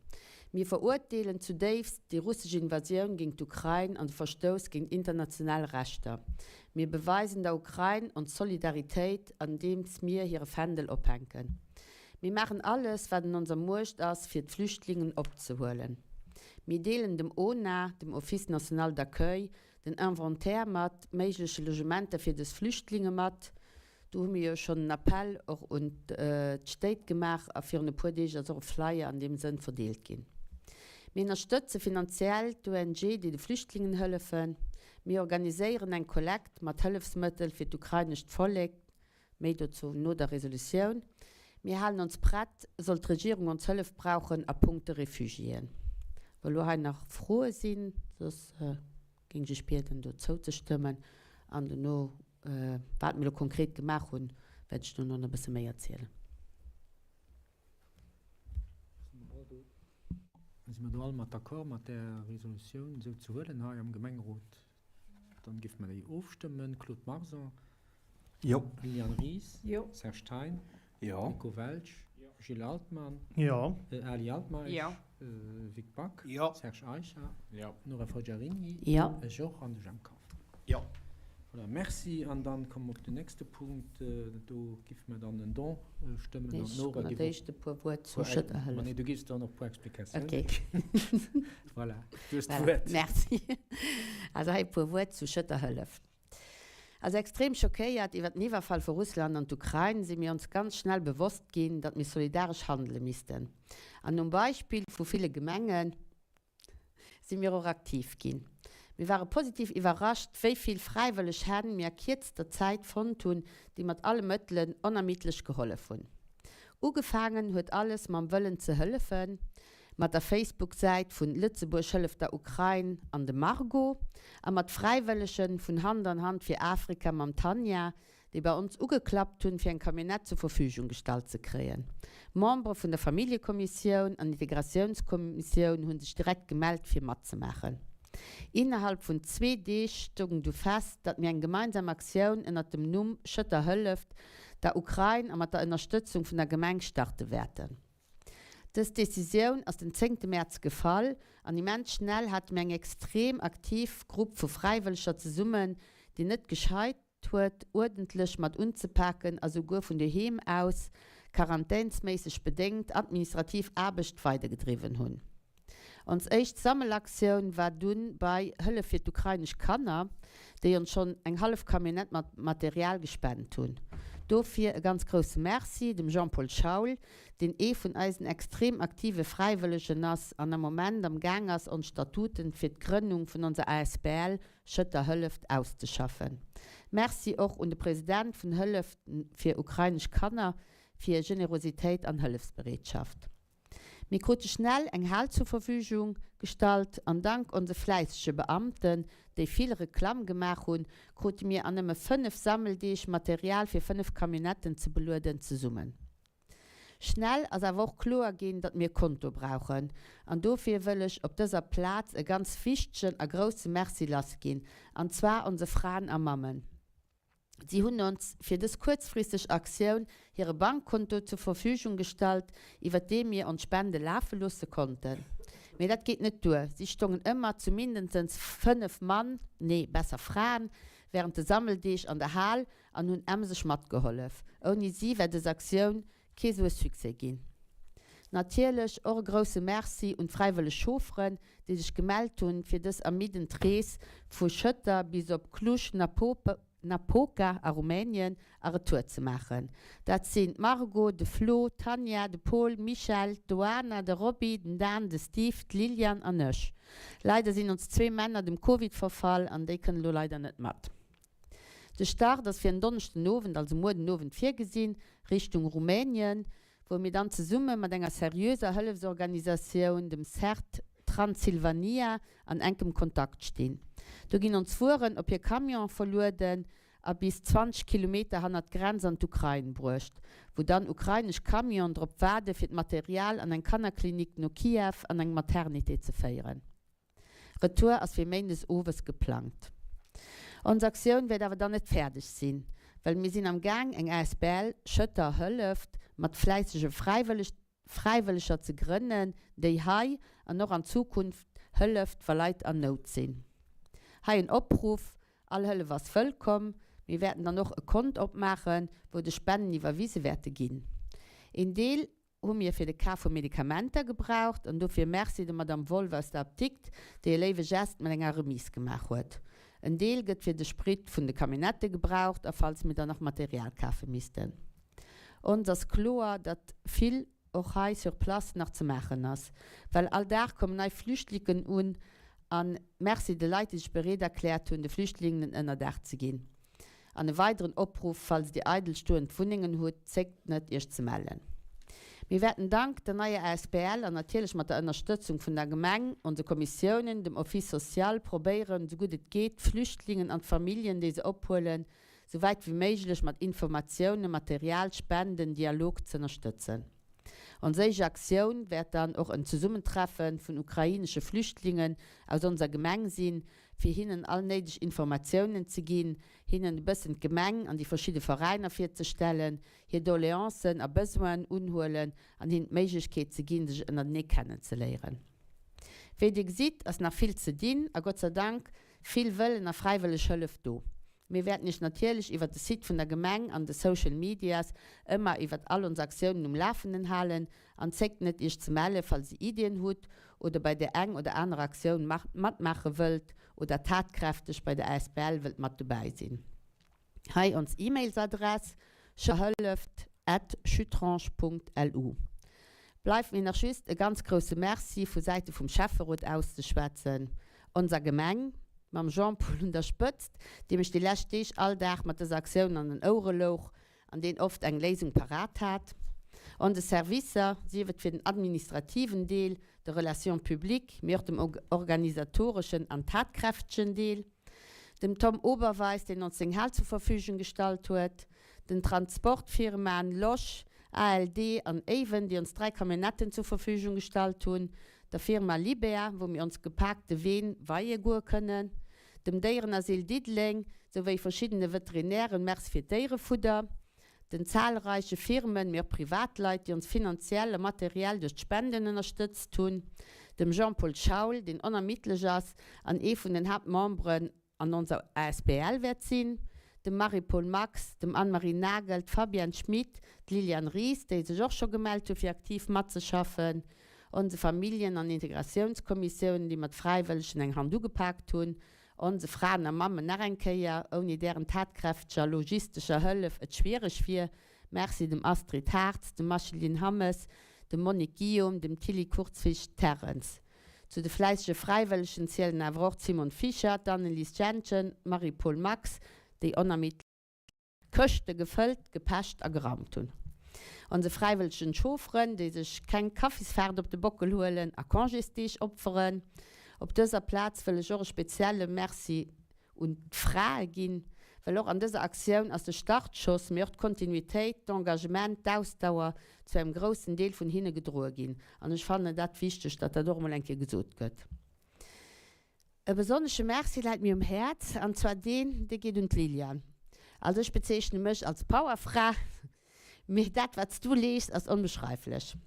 Mir verurteelen zudéifst déi russesch Invasioun géint d'Ukrain an de Verstouss géint international Rechter. Mir beweisen der Ukrain ons Solidaritéit, andeems mir hire Fändel ophänken. Mir maachen alles, wat an onser Muecht ass, fir d'Flüchtlingen opzehuelen. Mir deelen dem ONA, dem Office national d'accueil, den Inventaire mat méigleche Logementer fir dës Flüchtlinge mat. Do hu mir jo schonn en Appell och un d'Stéit gemaach a virun e puer Deeg ass och e Flyer an deem Sënn verdeelt ginn. Mir ënnerstëtze finanziell d'ONG, déi de Flüchtlingen hëllefen. Mir organiséieren eng Kollekt mat Hëllefsmëttel fir d'ukrainescht Vollek, Méi dozou no der Resolutioun. Mir halen ons prett, sollt d'Regierung ons Hëllef brauchen a punkte Refugiéen. Wa lo hei nach Froe sinn, soss géing ech iech bieden, do zouzestëmmen. An dono, wat mir lo konkret gemaach hunn, wäert ech dono nach e bësse méi erzielen. Si mer do all mat d'accord, mat där Resolutioun esou ze huelen hei am Gemengerot? Dann géife mer déi ofstëmmen. Claude Marson? Jo. Liliane Ries? Jo. Serge Thein? Jo. Nico Welsch? Jo. Gilles Altmann? Jo. Ali Altmeisch? Jo. Vic Back? Jo. Serge Eicher? Jo. Nora Fogiarini? Jo. Ech och an de Jemp Kauff. Jo. Voilà, merci. An dann komme mer op den nächste Punkt. Do giffe mer dann en Don stëmmen. An d'Nora giff och. Ech e puer Wuert zu Schëtter hëllef. Nee, du giffs dann och e puer Explikatiounen. Okay. Voilà, du hues d'Wuert. Merci. Also hei e puer Wuert zu Schëtter Hëllef. Also extrem schockéiert iwwer den Iwwerfall vu Russland an d'Ukrain si mir ons ganz schnell bewosst ginn, datt mir solidaresch handele missten. An nom Beispill vu ville Gemengen si mir och aktiv ginn. Mir ware positiv iwwerrascht, wéi vill fräiwëlleg Hänn mir a kierzter Zäit fonnt hunn, déi mat alle Mëttelen onermiddlech gehollef hunn. Ugefaangen huet alles mam Wëllen ze hëllefen, mat der Facebook-Säit vun Lëtzebuerg hëlleft der Ukrain an dem Margot a mat Fräiwëllegen vun Hand an Hand fir Afrika mam Tanja, déi bei ons ugeklappt hunn, fir eng Camionnette zur Verfügung gestallt ze kréien. Membere vun der Familljekommissioun an Integratiounskommissioun hu sech direkt gemellt, fir matzemaachen. Innerhalb vun zwee Deeg stoung du fest, datt mir eng gemeinsam Aktioun ënnert dem Numm Schëtter hëlleft der Ukrain a mat der Ënnerstëtzung vun der Gemeng starte wäerten. Dës Decisioun ass den zéngte Mäerz gefall an immens schnell hate mir eng extrem aktiv Grupp vu Fräiwëlleger zesummen, déi net gescheit huet, uerdentlech mat unzepaken a souguer vun doheem aus, quarantänsméisseg bedéngt, administrativ Aarbecht weidergedriwwen hunn. Ons éischt Sammelaktioun war dunn bei Hëllef fir d'ukrainesch Kanner, déi ons schonn eng hallef Camionnette mat Material gespent hunn. Dofir e ganz grousse Merci dem Jean-Paul Schaul, deen ee vun eisen extrem aktive Fräiwëllegen ass an am Moment am Gaang ass ons Statuten fir d'Grënnung vun onser asbl Schëtter Hëlleft auszeschaffen. Merci och un de President vun Hëllef fir ukrainesch Kanner fir hir Generositéit an Hëllefsbereetschaft. Mir krute schnell eng Hal zur Verfügung gestallt an dank onse fläissege Beamten, déi vill Reklamm gemaach hunn, krute mir an nëmme 5 Sammeldeeg Material fir 5 Camionnetten ze belueden zesummen. Schnell ass awer och kloer ginn, datt mir e Konto brauchen an dofir wëll ech op dëser Plaz e ganz wichtegen a grousse Merci lassginn, an zwar onse Fraen a Mammen. Si hunn ons fir dës kuerzfristeg Aktioun hire Bankkonto zur Verfügung gestallt, iwwer dee mir ons Spende lafe loosse konnten. Mee dat geet net duer, si stongen ëmmer zu mindestens 5 Mann, nee besser Fraen, während de Sammeldeeg an der Hal an hunn emseg matgehollef. Ouni si wär dës Aktioun kee sou e Succès ginn. Natierlech och e grousse Merci un d'fräiwëlleg Chaufferen, déi sech gemellt hunn, fir dës ermiddend Rees vu Schëtter bis op Cluj-Napoca a Rumänien a Retour ze maachen. Dat sinn d'Margot, de Flo, d'Tanja, de Paul, d'Michèle, d'Oana, de Roby, den Dan, de Steve, d'Liliane an ech. Leider sinn ons zwee Männer dem Covid verfall an déi kënnen elo leider net mat. De Start ass fir en Donneschden Owend, also muer den Owend virgesinn, Richtung Rumänien, wou mir dann zesumme mat enger seriöser Hëllefsorganisatioun, dem CERT Transilvania, an enkem Kontakt stinn. Do ginn ons Wueren op hir Camione verlueden a bis 20 Kilometer hannert d'Grenz an d'Ukrain bruecht, wou dann ukrainesch Camionen drop waarde fir d'Material an eng Kannerklinik no Kiew an eng Maternité ze féieren. Retour ass fir méindes owes geplangt. Ons Aktioun wäert awer dann net fäerdeg sinn, well mir sinn am Gaang eng asbl Schëtter hëlleft mat fläissege Fräiwëlleg. Fräiwëlleger ze grënnen, déi hei an och an Zukunft hëlleft, wa Leit an Nout sinn. Hei en Opruff, All Hëllef ass wëllkomm. Mir wäerten dann och e Kont opmaachen, wou de Spenden iwwerwise wäerte ginn. Een Deel hu mir fir de Kaf vu Medikamenter gebraucht an dofir Merci der Madame Wolff aus der Apdikt, déi e léiwe Gest mat enger Remise gemaach huet. En Deel gëtt fir de Sprit vun de Camionnettë gebraucht a falls mir dann nach Material kafe missten. Ons ass kloer, datt vill och hei sur place nach ze maachen ass, well all Dag kommen nei Flüchtliken un a Merci de Leit, déi sech bereet erkläert hunn, de Flüchtlingen en Ënnerdaach ze ginn. An e weideren Opruff, Falls Dir eidel stoend Wunnengen hutt, zéckt net, Iech ze mellen. Mir wäerten dank der neier asbl an natierlech mat der Ënnerstëtzung vun der Gemeng, onse Kommissiounen, dem Office social, probéieren, sou gutt et geet, d'Flüchtlingen an d'Familljen, déi se ophuelen, sou wäit wéi méiglech mat Informatiounen, Material, Spenden, Dialog z'ënnerstëtzen. Ons éischt Aktioun wäert dann och en Zesummentreffe vun ukrainesche Flüchtlingen aus onser Gemeng sinn, fir hinnen all néideg Informatiounen ze ginn, hinnen e bëssen d'Gemeng an déi verschidde Veräiner virzestellen, hir Doleancen a Besoinen unhuelen an hinnen d'Méiglechkeet ze ginn, sech ënnertenee kennenzeléieren. Wéi Dir gesitt, ass nach vill ze dinn a Gott sei Dank vill Wëllen a fräiwëlleg Hëllef do. Mir wäerten Iech natierlech iwwert de Site vun der Gemeng an de Social Medias ëmmer iwwert all ons Aktiounen um Lafenden halen an zéckt net Iech ze melle falls Dir Iddien hutt oder bei der eng oder anerer Aktioun matmaache wëllt oder tatkräfteg bei der asbl wëllt mat dobäi sinn. Hei ons E-Mailsadress, hëlleft at chutrange.lu. Bleift mir nach just e ganz grousse Merci vu Säite vum Schäfferot auszeschwätzen, onser Gemeng, mam Jean-Paul un der Spëtzt, deem ech déi lescht Deeg all Dag mat dëser Aktioun an den Ouere louch an deen oft eng Léisung parat hat, onse Servicer, sief et fir den administrativen Deel, de Relations publiques, mee och dem organisatoreschen an tatkräftegen Deel. Dem Tom Oberweis, deen ons seng Hal zur Verfügung gestallt huet, den Transportfirmaen Losch, ALD an Avon, déi ons 3 Camionnetten zur Verfügung gestallt hunn, der Firma Liber, wou mir ons gepaakte Ween weie goe kënnen, dem Déierenasyl Diddeleng, souwéi verschiddene Veterinären, Merci fir d'Déierefudder, den zahlreiche Firmen, mee och Privatleit, déi ons finanziell a materiell duerch d'Spenden ënnerstëtzt hunn, dem Jean-Paul Schaul, deen onermiddlech ass an ee vun den Haaptmemberen an onser asbl wäert sinn, dem Marie-Paule Max, dem Anne-Marie Nagel, d'Fabienne Schmit, d'Liliane Ries, déi sech och scho gemellt hu fir aktiv matzeschaffen, onse Familljen an Integratiounskommissiounen, déi mat Fräiwëllegen eng Hand ugepaakt hunn, Onse Fraen a Mammen nach eng Kéier, ouni dären tatkräfteger logistescher Hëllef et schwiereg wier. Merci dem Astrid Hartz, dem Micheline Hammes, dem Monique Guillaume, dem Tilly Kurzwicht-Terrens. Zu de fläissege Fräiwëllegen zielen awer och d'Simone Fischer, d'Annelise Jentgen, d'Marie-Paule Max, déi onermiddlech. Këschte gefëllt, gepecht a geraumt hunn. Onse fräiwëllegen Chaufferen, déi sech keng Kaffisfaart op de Bockel huelen a Congésdeeg opferen. Op dëser Plaz wëll ech och e spezielle Merci un d'Frae ginn, well och an dëser Aktioun ass de Startschoss, mee och d'Kontinuitéit, d'Engagement, d'Ausdauer zu engem groussen Deel vun hinne gedroe ginn. An ech fannen dat wichteg, datt dat och emol eng Kéier gesot gëtt. E besonnesche Merci läit mir um Häerz, an zwar deen, dee geet un d'Lilian. Also ech bezeechne mech als Powerfra, mee dat wat s du leeschts ass onbeschreiflech.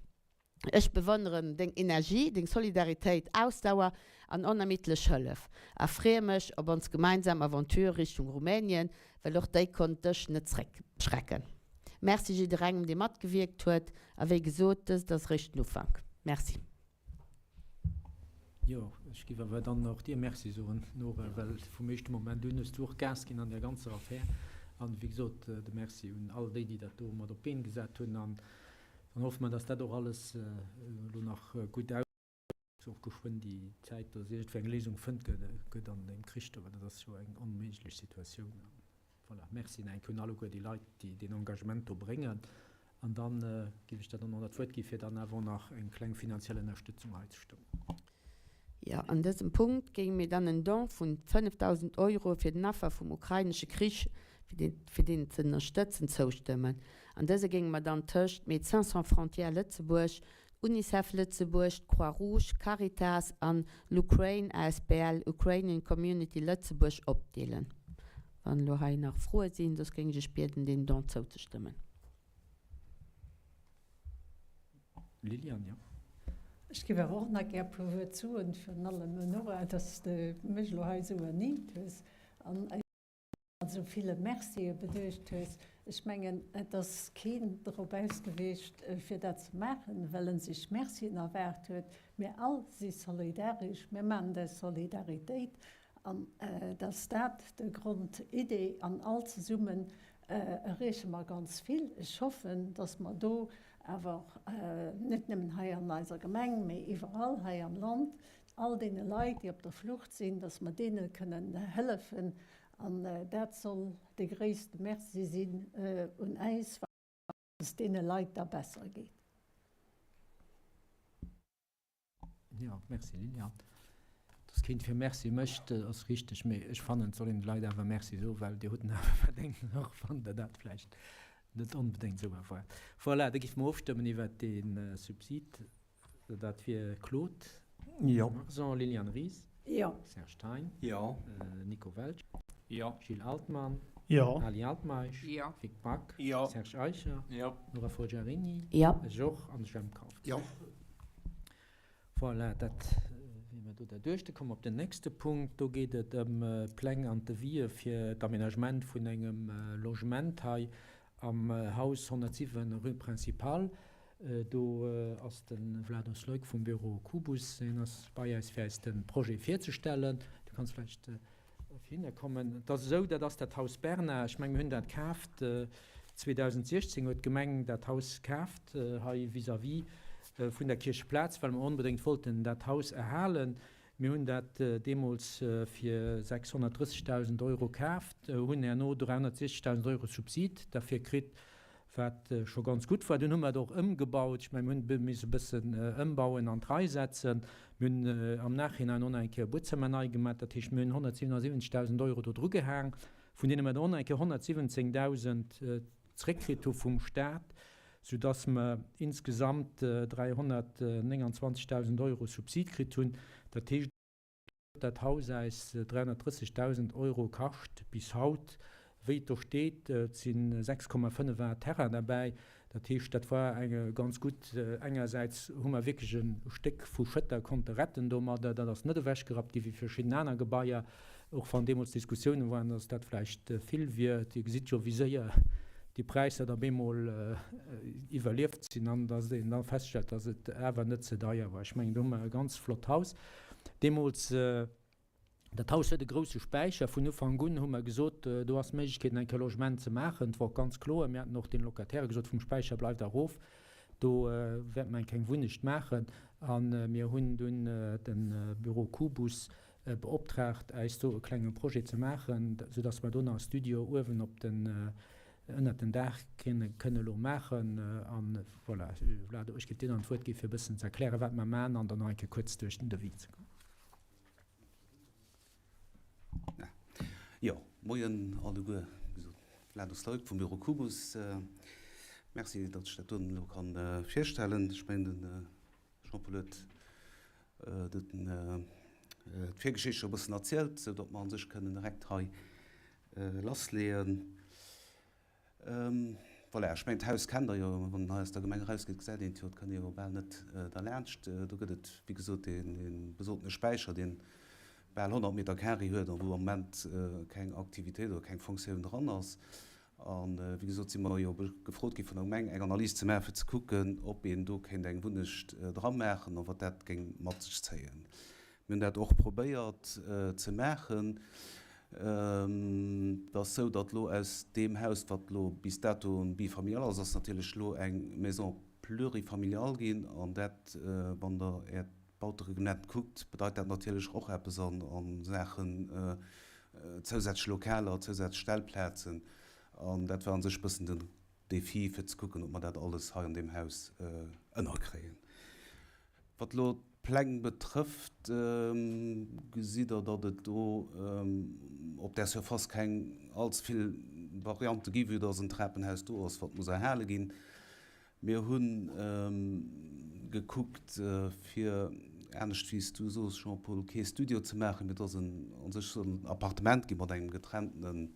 Ech bewonneren deng Energie, deng Solidaritéit, Ausdauer an onermiddlech Hëllef a freeë mech op ons gemeinsam Aventure Richtung Rumänien, well och déi konnt dech net zréckschrecken. Merci jidderengem dee matgewierkt huet a wéi gesot, dëst ass réischt den Ufank. Merci. Jo, ech géif awer dann och dir Merci soen, Nora, well vum éischte Moment un hues du och Gas ginn an där ganzer Affär. An, wéi gesot, de Merci un all déi, déi dat do mat op d'Been gesat hunn. An dann hoffe mer, dass dat och alles elo nach gutt aus. Och geschwënn déi Zäit, dass iergendwéi eng Léisung fënnt gëtt an deem Krich do, well dat ass jo eng onméiglech Situatioun. Voilà, Merci nach eng Kéier un alleguer déi Leit, déi deen Engagement do bréngen. An da géif ech der dann och nach d'Wuert gi fir dann awer och nach eng kleng finanziell Ënnerstëtzung hei ze stëmmen. Jo, an dësem Punkt géinge mir dann en Don vun 5.000 Euro fir den Affer vum ukrainesche Krich, fir deen ze ënnerstëtzen, zoustëmmen. An dëse géinge mer dann tëscht Médecins Sans Frontières Lëtzebuerg, Unicef Lëtzebuerg, d'Croix Rouge, Caritas an l'Ukraine asbl, Ukrainian Community Lëtzebuerg, opdeelen. Wann elo hei nach Froe sinn, soss géing ech iech bieden, deem Don zouzestëmmen. Liliane, jo. Ech géif awer och nach gär e puer Wuert soen, virun allem Nora, dass s de mech elo hei esou ernimmt hues an eis mat esou ville Mercië beduecht hues. Ech mengen, et ass keen drop aus gewiescht, fir dat ze maachen, well en sech Mercien erwaart huet. Mir all si solidaresch, mir maachen et aus Solidaritéit An et ass dat de Grondidee. An all zesummen erreeche mer ganz vill. Ech hoffen, dass mer do awer net nëmmen hei an eiser Gemeng, mee iwwerall hei am Land, all deene Leit, déi op der Flucht sinn, dass mer deene kënnen hëllefen. An dat soll de gréisste Merci sinn un äis, wann et deene Leit da besser geet. Jo, merci Lilian. Dass keen fir Merci mécht, ass richteg, mee ech fannen, et soll een de Leit awer Merci soen, well Dir hutt en awer verdéngt, och wann Der dat vläicht net onbedéngt esou erwaart. Voilà, da géife mer ofstëmmen iwwert dee Subsid. Dat wier Claude Marson, Liliane Ries, Serge Thein, Nico Welsch, Gilles Altmann, Ali Altmeisch, Vic Back, Serge Eicher, Nora Forgiarini, ech och, an de Jemp Kauffmann. Voilà, dat wier mer do derduerch. Da komme mer op den nächste Punkt. Do geet et ëm d'Pläng an d'Devisë fir d'Aménagement vun engem Logement hei am Haus 107, rue Principale. Do ass de Vlado Slojk vum Büro Kubus. Hien ass bei eis, fir eis de Projet virzestellen. Du kanns vläicht Hinne kommen. Et ass esou, dat ass dat Haus Bernard. Ech mengen, mir hunn dat kaaft 2016, huet d'Gemeng dat Haus kaaft hei vis-à-vis vun der Kiercheplaz, well mer onbedéngt wollten dat Haus erhalen. Mir hunn dat deemools fir 630.000 Euro kaaft, hunn herno 360.000 Euro Subsid derfir kritt, wat scho ganz gutt war. Dunn hu mer et och ëmgebaut. Ech mengen, mir hunn et misse e bëssen ëmbauen an d'Rei setzen. Mir hunn am Nachhinein och nach eng Kéier e Buedzëmmer nei gemaach. Dat heescht, mir hunn 177.000 Euro do drugehaang, vun deene mer der och nach eng Kéier 117.000 zréckkritt hu vum Stat, soudass mer insgesamt 329.000 Euro Subsid kritt hunn. Dat heescht. dat Haus äis 330.000 Euro kascht bis haut, wéi et do steet. Et si 6,5 Ar Terrain derbäi. Dat heescht, dat war eng ganz gutt. Engersäits hu mer wierklech e Stéck vu Schëtter konnte retten domadder. Dat ass net ewechgerappt gi wéi verschidden aner Gebaier, och wann deemools Diskussiounen waren, datt dat vläicht vill wier. Dir gesitt jo, wéi séier déi Präisser da bemol iwwerlieft sinn an datt een da feststellt, datt et awer net ze deier war. Ech mengen, do hu mer e ganz flott Haus. Deemools, dat Haus huet e grousse Späicher. Vun Ufank un hu mer gesot, do ass d'Méiglechkeet, eng Kéier Logement ze maachen. Et war och ganz kloer, mir haten och deene Locataire gesot, vum Späicher bleift erof, do wäerte mer eng kleng Wunnecht maachen. A mir hunn dunn de Büro Kubus beoptraagt, äis do e klenge Projet ze maachen, soudass mer do nach e Studio uewen op den ënnert den Daach kënne elo maachen. An voilà, Vlado, ech géif dir dann d'Wuert gi fir e bëssen ze erklären, wat mer maachen, an dann nach eng Kéier kuerz duerch den Devis ze goen. Jo, moien alleguer. Wéi gesot, Vlado Slojk vum Büro Kubus. Merci, datt ech dat do elo kann virstellen. Ech mengen, de Jean-Paul huet d'Virgeschicht scho e bëssen erzielt, esou datt mer a sech kënnen direkt hei lassleeën. Voilà, ech mengen d'Haus kennt Der jo, wann een hei aus der Gemeng erausgeet, gesäit een et jo, et kënnt ee jo bal net derlaanscht. Do gëtt et, wéi gesot, dee besotene Späicher, dee bal 100 Meter carré huet a wou am Moment keng Aktivitéit oder keng Fonctioun dran ass. A wéi gesot si mer jo gefrot gi vun der Gemeng, eng Analys ze maachen, fir ze kucken, ob een do kéint eng Wunnecht dra maachen a wat dat géing mat sech zéien. Mir hunn dat och probéiert ze maachen. Et ass esou, datt elo aus deem Haus, wat elo bis dato en bifamilial ass, ass natierlech elo eng Maison plurifamiliale ginn. An dat, wann Der Äert Bautereglement kuckt, bedeit dat natierlech och eppes a Saachen zousätzlech Lokaler, zousätzlech Stellplazen. An dat war a sech e bëssen den Défi, fir ze kucken, ob mer dat alles hei an deem Haus ënnerkréien. Wat elo d'Pläng betrëfft, gesitt Der, datt et do op där Surface keng allze vill Variante gi, vue datt en Trapenhaus do ass, wat muss erhale ginn. Mir hu gekuckt, fir, anescht wéi s du soos, Jean-Paul, kee Studio ze maachen, mee et ass en, a sech soll en Appartement gi mat engem getrenntene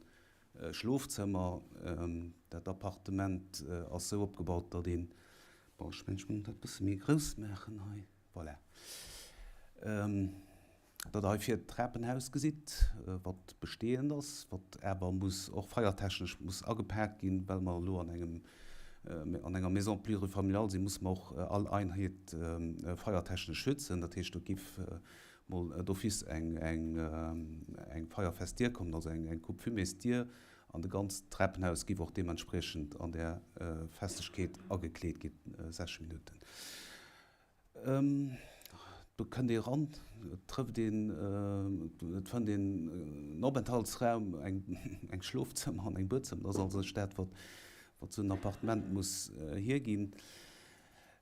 Schlofzëmmer. Dat Appartement ass esou opgebaut, datt ee. Bon, ech mengen, ech muss dat e bësse méi grouss maachen hei. Voilà. Datt Der hei vir d'Trapenhaus gesitt, wat bestehend ass, wat awer muss och feiertechnesch muss agepaakt ginn, well mer elo an engem, an enger Maison plurifamiliale sinn, musse mer och all Einheet feiertechnesch schützen. Dat heescht, do giff mol d'office eng, eng, eng feierfest Dier kommen, also eng, eng Coupe-fumées-Dier, an de ganzt Trapenhaus giff och deementspriechend an där Festegkeet agekleet ginn. 60 Minuten. Do kënnt ee ran, et trëfft een, et fënnt een en Openthaltsraum, eng Schlofzëmmer an eng Buedzëmmer. Dat ass also dat, wat esou en Appartement muss hierginn.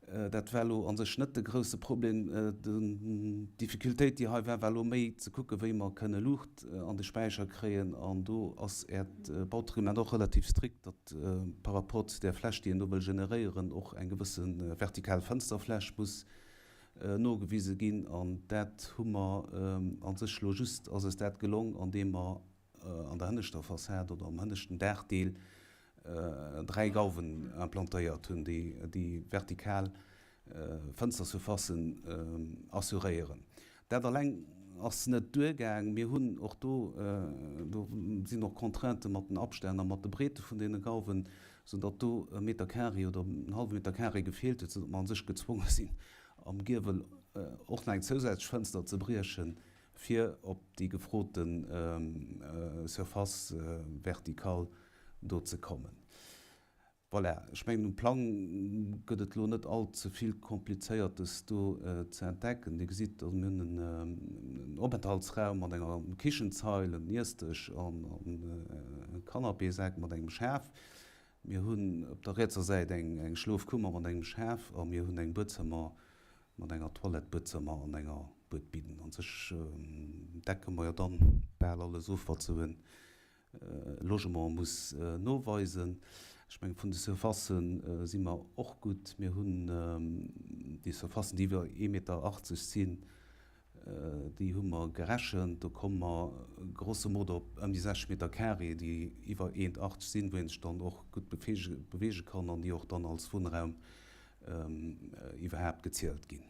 Dat war elo a sech net de grousse Problem. D'Difficultéit, déi hei war, war elo méi ze kucken, wéi mer kënne Luucht an de Späicher kréien. An do ass Äert Bautereglement och relativ strikt, datt par rapport zu där Fläch, déi een do wëll generéieren, och eng gewësse vertikal Fënsterfläch muss nogewise ginn. An dat hu mer a sech elo just, ass eis dat gelong, andeem mer an der hënneschter Fassad oder am hënneschten Daachdeel 3 Gauwen implantéiert hunn, déi déi vertikal Fënstersurfacen assuréieren. Dat alleng ass net duergaang. Mir hunn och do, do sinn och Contraintë mat den Abstänn a mat de Breete vun deene Gauwen, soudatt do e Meter carré oder en hallwe Meter carré gefeelt huet, soudatt mer a sech gezwonge sinn, am Giewel och nach eng zousätzlech Fënster ze briechen, fir op déi gefrote Surface verticale do ze kommen. Voilà, ech mengen um Plang gëtt et elo net all ze vill Komplizéiertes do ze entdecken. Dir gesitt, also mir hunn en Openthaltsraum mat enger Kichenzeil, en Iessdësch an e Canapéseck mat engem Schaf. Mir hunn op der rietser Säit eng Schlofkummer mat engem Schaf a mir hunn eng Buedzëmmer mat enger Toilette, Buedzëmmer an enger Buedbinn. An sech decke mer jo dann bal alles of, wat sou e Logement muss noweisen. Ech mengen, vun de Surfacë si mer och gutt. Mir hunn déi Surfacen, déi iwwer ee Meter 80 sinn, déi hu mer gerechent. Do komme mer grosso modo op ëm déi 60 Meter carré, déi iwwer 1,80 sinn, wou ee sech dann och gutt beweege kann an déi och dann als Wunnraum iwwerhaapt gezielt ginn.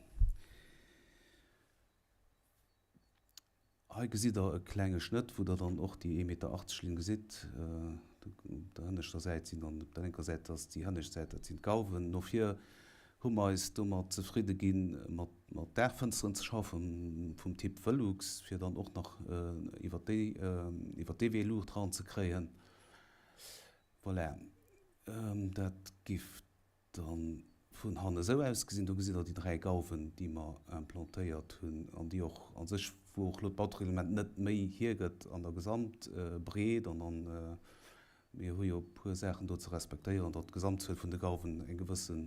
Hei gesitt Der e klenge Schnëtt, wou Der dann och déi 1,80 Meter Linn gesitt. Op der hënneschter Säit sinn dann, op der lénker Säit ass déi hënnescht Säit, dat sinn d'Gauwen. No vir hu mer eis domat zefridde ginn, mat Daachfënsteren ze schaffen, vum Typ Velux, fir dann och nach iwwer déi, iwwer dee Wee Luucht eranzekréien. Voilà, dat giff Dann vun hannen esou ausgesinn. Do gesitt Der déi 3 Gauwen, déi mer implantéiert hunn an déi och a sech, wou och elo d'Bautereglement net méi hiergëtt an der Gesamtbreet. An dann, mir hu jo e puer Saachen do ze respektéieren, datt d'Gesamtzuel vun de Gauwen eng gewësse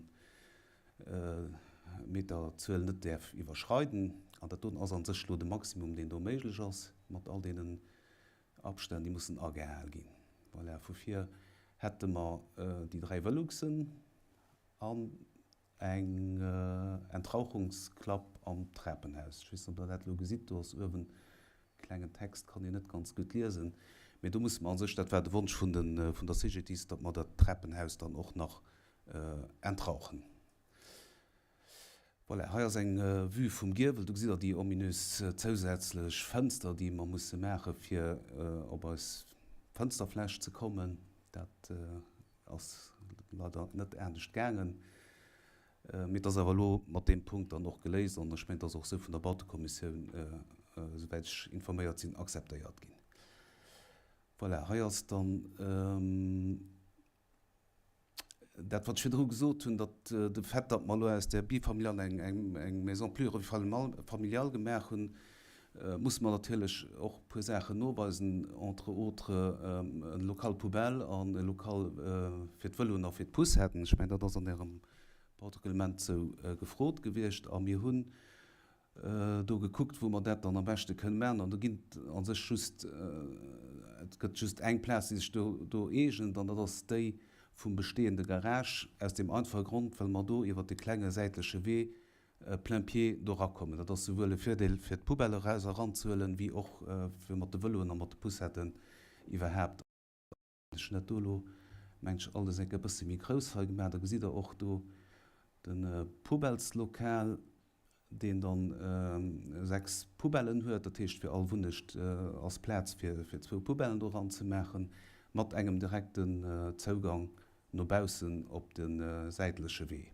Meterzuel net däerf iwwerschreiden. An dat doen ass a sech elo de Maximum, deen do méiglech ass mat all deenen Abstänn, déi mussen agehal ginn. Voilà, vu vir hätte mer déi 3 Veluxen an eng Entrauchungsklapp am Trapenhaus. Ech weess net, ob Der dat elo gesitt, do ass uewen e klengen Text, kann een net ganz gutt liesen. Mee do musse mer a sech, dat war de Wonsch vun der CGDIS, datt mer dat Trapenhaus dann och nach entrauchen. Voilà, hei ass eng Vue vum Giewel. Do gesitt Der déi ominös zousätzlech Fënster, déi mer musse maache fir op eis Fënsterfläch ze kommen. Dat ass leider net anescht gaangen. Mee et ass awer elo mat deem Punkt dann och geléist an ech mengen, et ass och esou vun der Bautekommissioun, esouwäit ech informéiert sinn, akzeptéiert ginn. Voilà, hei ass dann. Dat, wat ech virdru gesot hunn, datt de Fait, datt mer elo aus där Bifamiliale eng Maison plurifamiliale gemaach hunn, musse mer natierlech och e puer Saachen noweisen, entre autres e Local poubelle an e Local fir d'Vëloen a fir d'Poussetten. Ech mengen, dat ass an Ärem Bautereglement esou gefrot gewiescht. A mir hunn do gekuckt, wou mer dat dann am beschte kënne maachen. An do ginn et a sech just, et gëtt just eng Plaz, déi sech do do eegent, an dat ass déi vum bestehende Garage, aus deem einfache Grond, well mer do iwwert de klenge säitleche Wee plein pied do erakommen. Dat ass souwuel e Virdeel, fir d'Poubelle eraus eranzehuelen, wéi och fir mat de Vëloen a mat de Poussetten iwwerhaapt. Ech hunn dat do elo, mengen ech, alles enk e bësse méi grouss hei gemaach. Da gesitt Der och do. De Poubelleslokal, deen dann 6 Poubellen huet, dat heescht fir all Wunnecht ass Plaz fir zwou Poubellen do ran ze maachen, mat engem direkten Zougang no baussen op de säitleche Wee.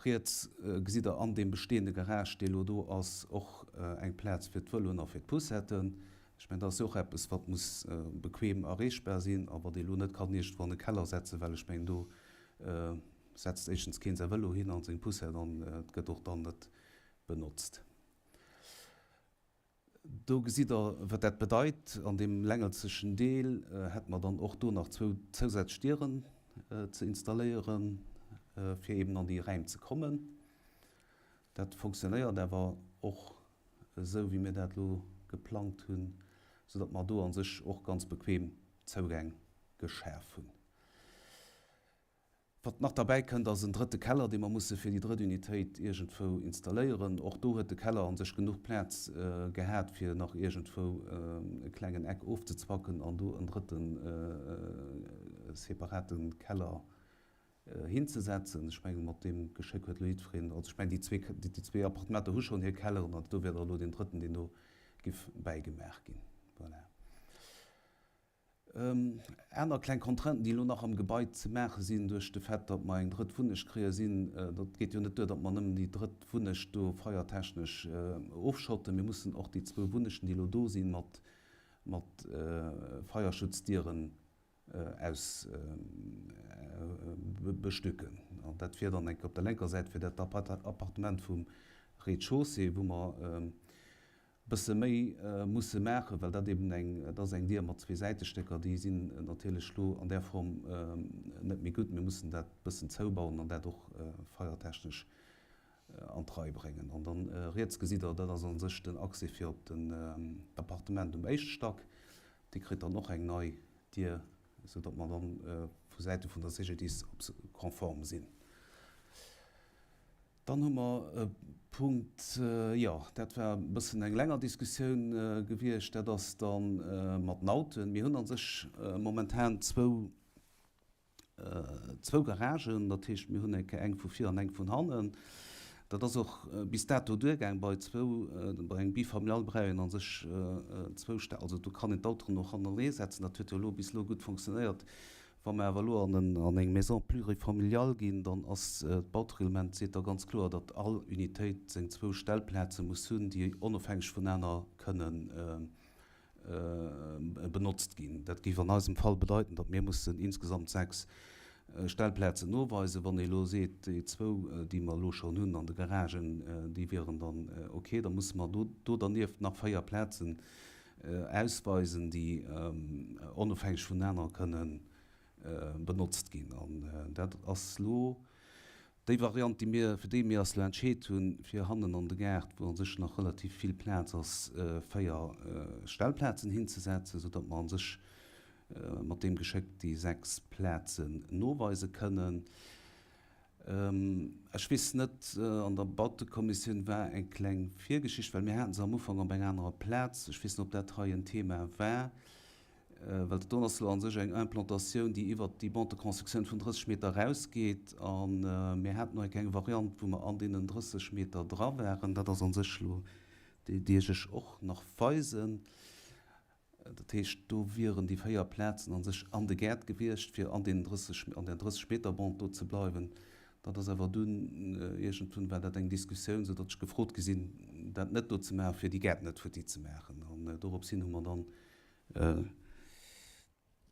Riets gesitt der an deem bestehende Garage, dee lo do ass, och eng Plaz fir d'Vëloen a fir d'Poussetten. Ech mengen, dat ass jo och eppes, wat muss bequem erreechbar sinn a wat ee lo net kann iergendwou an e Keller setzen, well ech mengen, do setzt éischtens keen säi Vëlo hin an seng Poussette an et gëtt och dann net benotzt. Do gesitt Der, wat dat bedeit. An deem längelzechen Deel hätte mer dann och do nach zwou zousätzlech Dieren ze installéieren, fir eben an déi Räim ze kommen. Dat fonctionnéiert awer och esou, wéi mir dat elo geplangt hunn, soudatt mer do a sech och ganz bequem Zougäng geschaf hunn. Wat nach derbäi kënnt, ass en drëtte Keller, dee mer musse fir déi drëtt Unitéit iergendwou installéieren. Och do huet de Keller a sech genuch Plaz gehat, fir nach iergendwou e klengen Eck ofzezwacken an do en drëtte separate Keller hinzesetzen. Ech mengen, mat deem Geschéck huet elo jiddwereen, also ech mengen, déi zwee, déi zwee Appartementer hu schonn hir Kelleren an do wier da elo deen drëtten, deen do giff bäigemaach ginn. Voilà. Aner kleng Contrainten, déi elo nach am Gebai ze maache sinn, duerch de Fait, datt mer eng drëtt Wunnecht kréien, sinn, dat geet jo net duer, datt mer nëmmen déi drëtt Wunnecht do feiertechnesch ofschotten. Mir mussen och déi zwou Wunnechten, déi elo do sinn, mat, mat Feierschutzdieren aus bestücken. An dat wier dann eng Kéier op der lénker Säit, wier dat d'Appartement vum Rez-de-chaussée, wou mer, bësse méi musse maachen, well dat eben eng, et ass eng Dier mat zwee Säitestécker, déi sinn natierlech elo an där Form net méi gutt. Mir mussen dat bëssen zoubauen an dat och feiertechnesch an d'Rei bréngen. An dann riets gesitt Der, dat ass a sech den Accès fir op den Appartement um éischte Stack. Dee kritt dann och eng nei Dier, esou datt mer dann vu Säite vun der CGDIS konform sinn. Dann hu mer e Punkt, jo, dat war e bëssen eng länger Diskussioun gewiescht, dat ass da mat den Autoen. Mir hunn a sech momentan zwou, zwou Garagen, dat heescht, mir hunn eng Kéier eng vu vir an eng vun hannen. Dat ass och bis dato duergaang bei zwou, bei engem Bifamilial brauch een a sech zwou, also do kann een d'Autoen och hanneree setzen. Dat huet jo elo bis elo gutt fonctionnéiert. Wa mer awer elo an eng Maison plurifamiliale ginn, dann ass d'Bautereglement seet da ganz kloer, datt all Unitéit seng zwou Stellplaze muss hunn, déi onofhängeg vonenaner kënnen benotzt ginn. Dat géif an eisem Fall bedeiten, datt mir mussen insgesamt 6 Stellplazen noweisen. Wann ee elo seet, déi zwou, déi mer elo schonn hunn an de Garagen, déi wieren dann ok, da musse mer do dernieft nach 4 Plazen ausweisen, déi onofhängeg vonenaner kënne benotzt ginn. An dat ass elo déi Variant, déi mir, fir déi mir eis elo entscheet hunn, fir hannen an de Gaart, wou a sech nach relativ vill Plaz ass, 4 Stellplazen hinzesetzen, soudatt mer a sech mat deem Geschéck déi 6 Plazen noweise kënnen. Ech weess net, an der Bautekommissioun war eng kleng Virgeschicht, well mir hate se am Ufank op enger anerer Plaz. Ech weess net, ob dat hei en Thema war, well dat do ass elo a sech eng Implantatioun, déi iwwert déi Bande de construction vun 30 Meter erausgeet. A mir haten och eng kleng Variant, wou mer an deenen 30 Meter dra waren. Dat ass a sech elo déi, déi ech iech och nach weisen. Dat heescht, do wieren déi 4 Plazen a sech an de Gäert gewiescht, fir an deenen 30, an där 30 Meter Bande do ze bleiwen. Dat ass awer dunn, iergendwunn war dat eng Diskussioun, sou datt ech gefrot gi sinn, dat net do ze maachen, fir déi Gäert net futti ze maachen. An dorops hin hu mer dann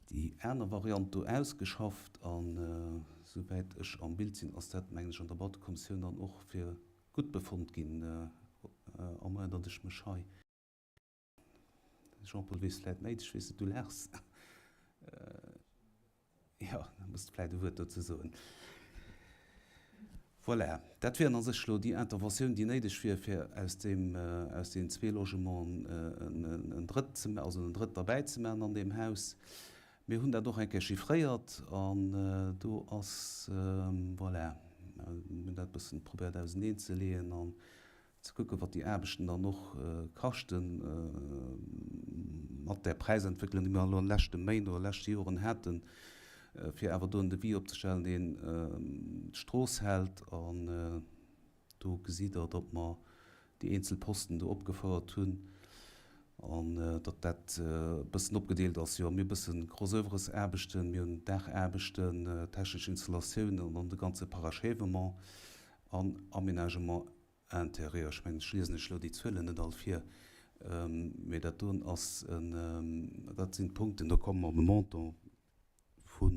déi aner Variant do ausgeschafft. An souwäit ech am Bild sinn, ass dat, mengen ech, an der Bautekommissioun dann och fir gutt befonnt ginn, à moins datt ech mech hei. Jean-Paul, weess vläit méi, ech weess net, du laachs. Jo, da muss de vläit e Wuert dozou soen. Voilà, dat wieren a sech elo déi Interventioun, déi néideg wier, fir aus deem, aus deenen zwee Logementen en drëtt ze, also en drëtt derbäi ze maachen an deem Haus. Mir hunn dat och eng Kéier chiffréiert an do ass, voilà, mir hunn dat e bëssen probéiert auseneenzeleeën an ze kucken, wat déi Aarbechten dann och kaschten, mat där Präisentwécklung, déi mir elo an de leschte Méint oder leschte Joren haten. fir awer do en Devis opzestellen, deen d'Strooss hält. An do gesitt Der, datt mer déi eenzel Posten do opgefouert hunn an datt dat e bëssen opgedeelt ass. Jo, mir hu bësse Gros-oeuvres-Aarbechten, mir hunn Dachaarbechten, technesch Installatiounen an dann de ganze Parachèvement an Aménagement intérieur. Ech mengen, ech liesen lech elo déi Zuelen net all vir, mee dat doen ass en, dat sinn d'Punkten, do komme mer op e Montant vu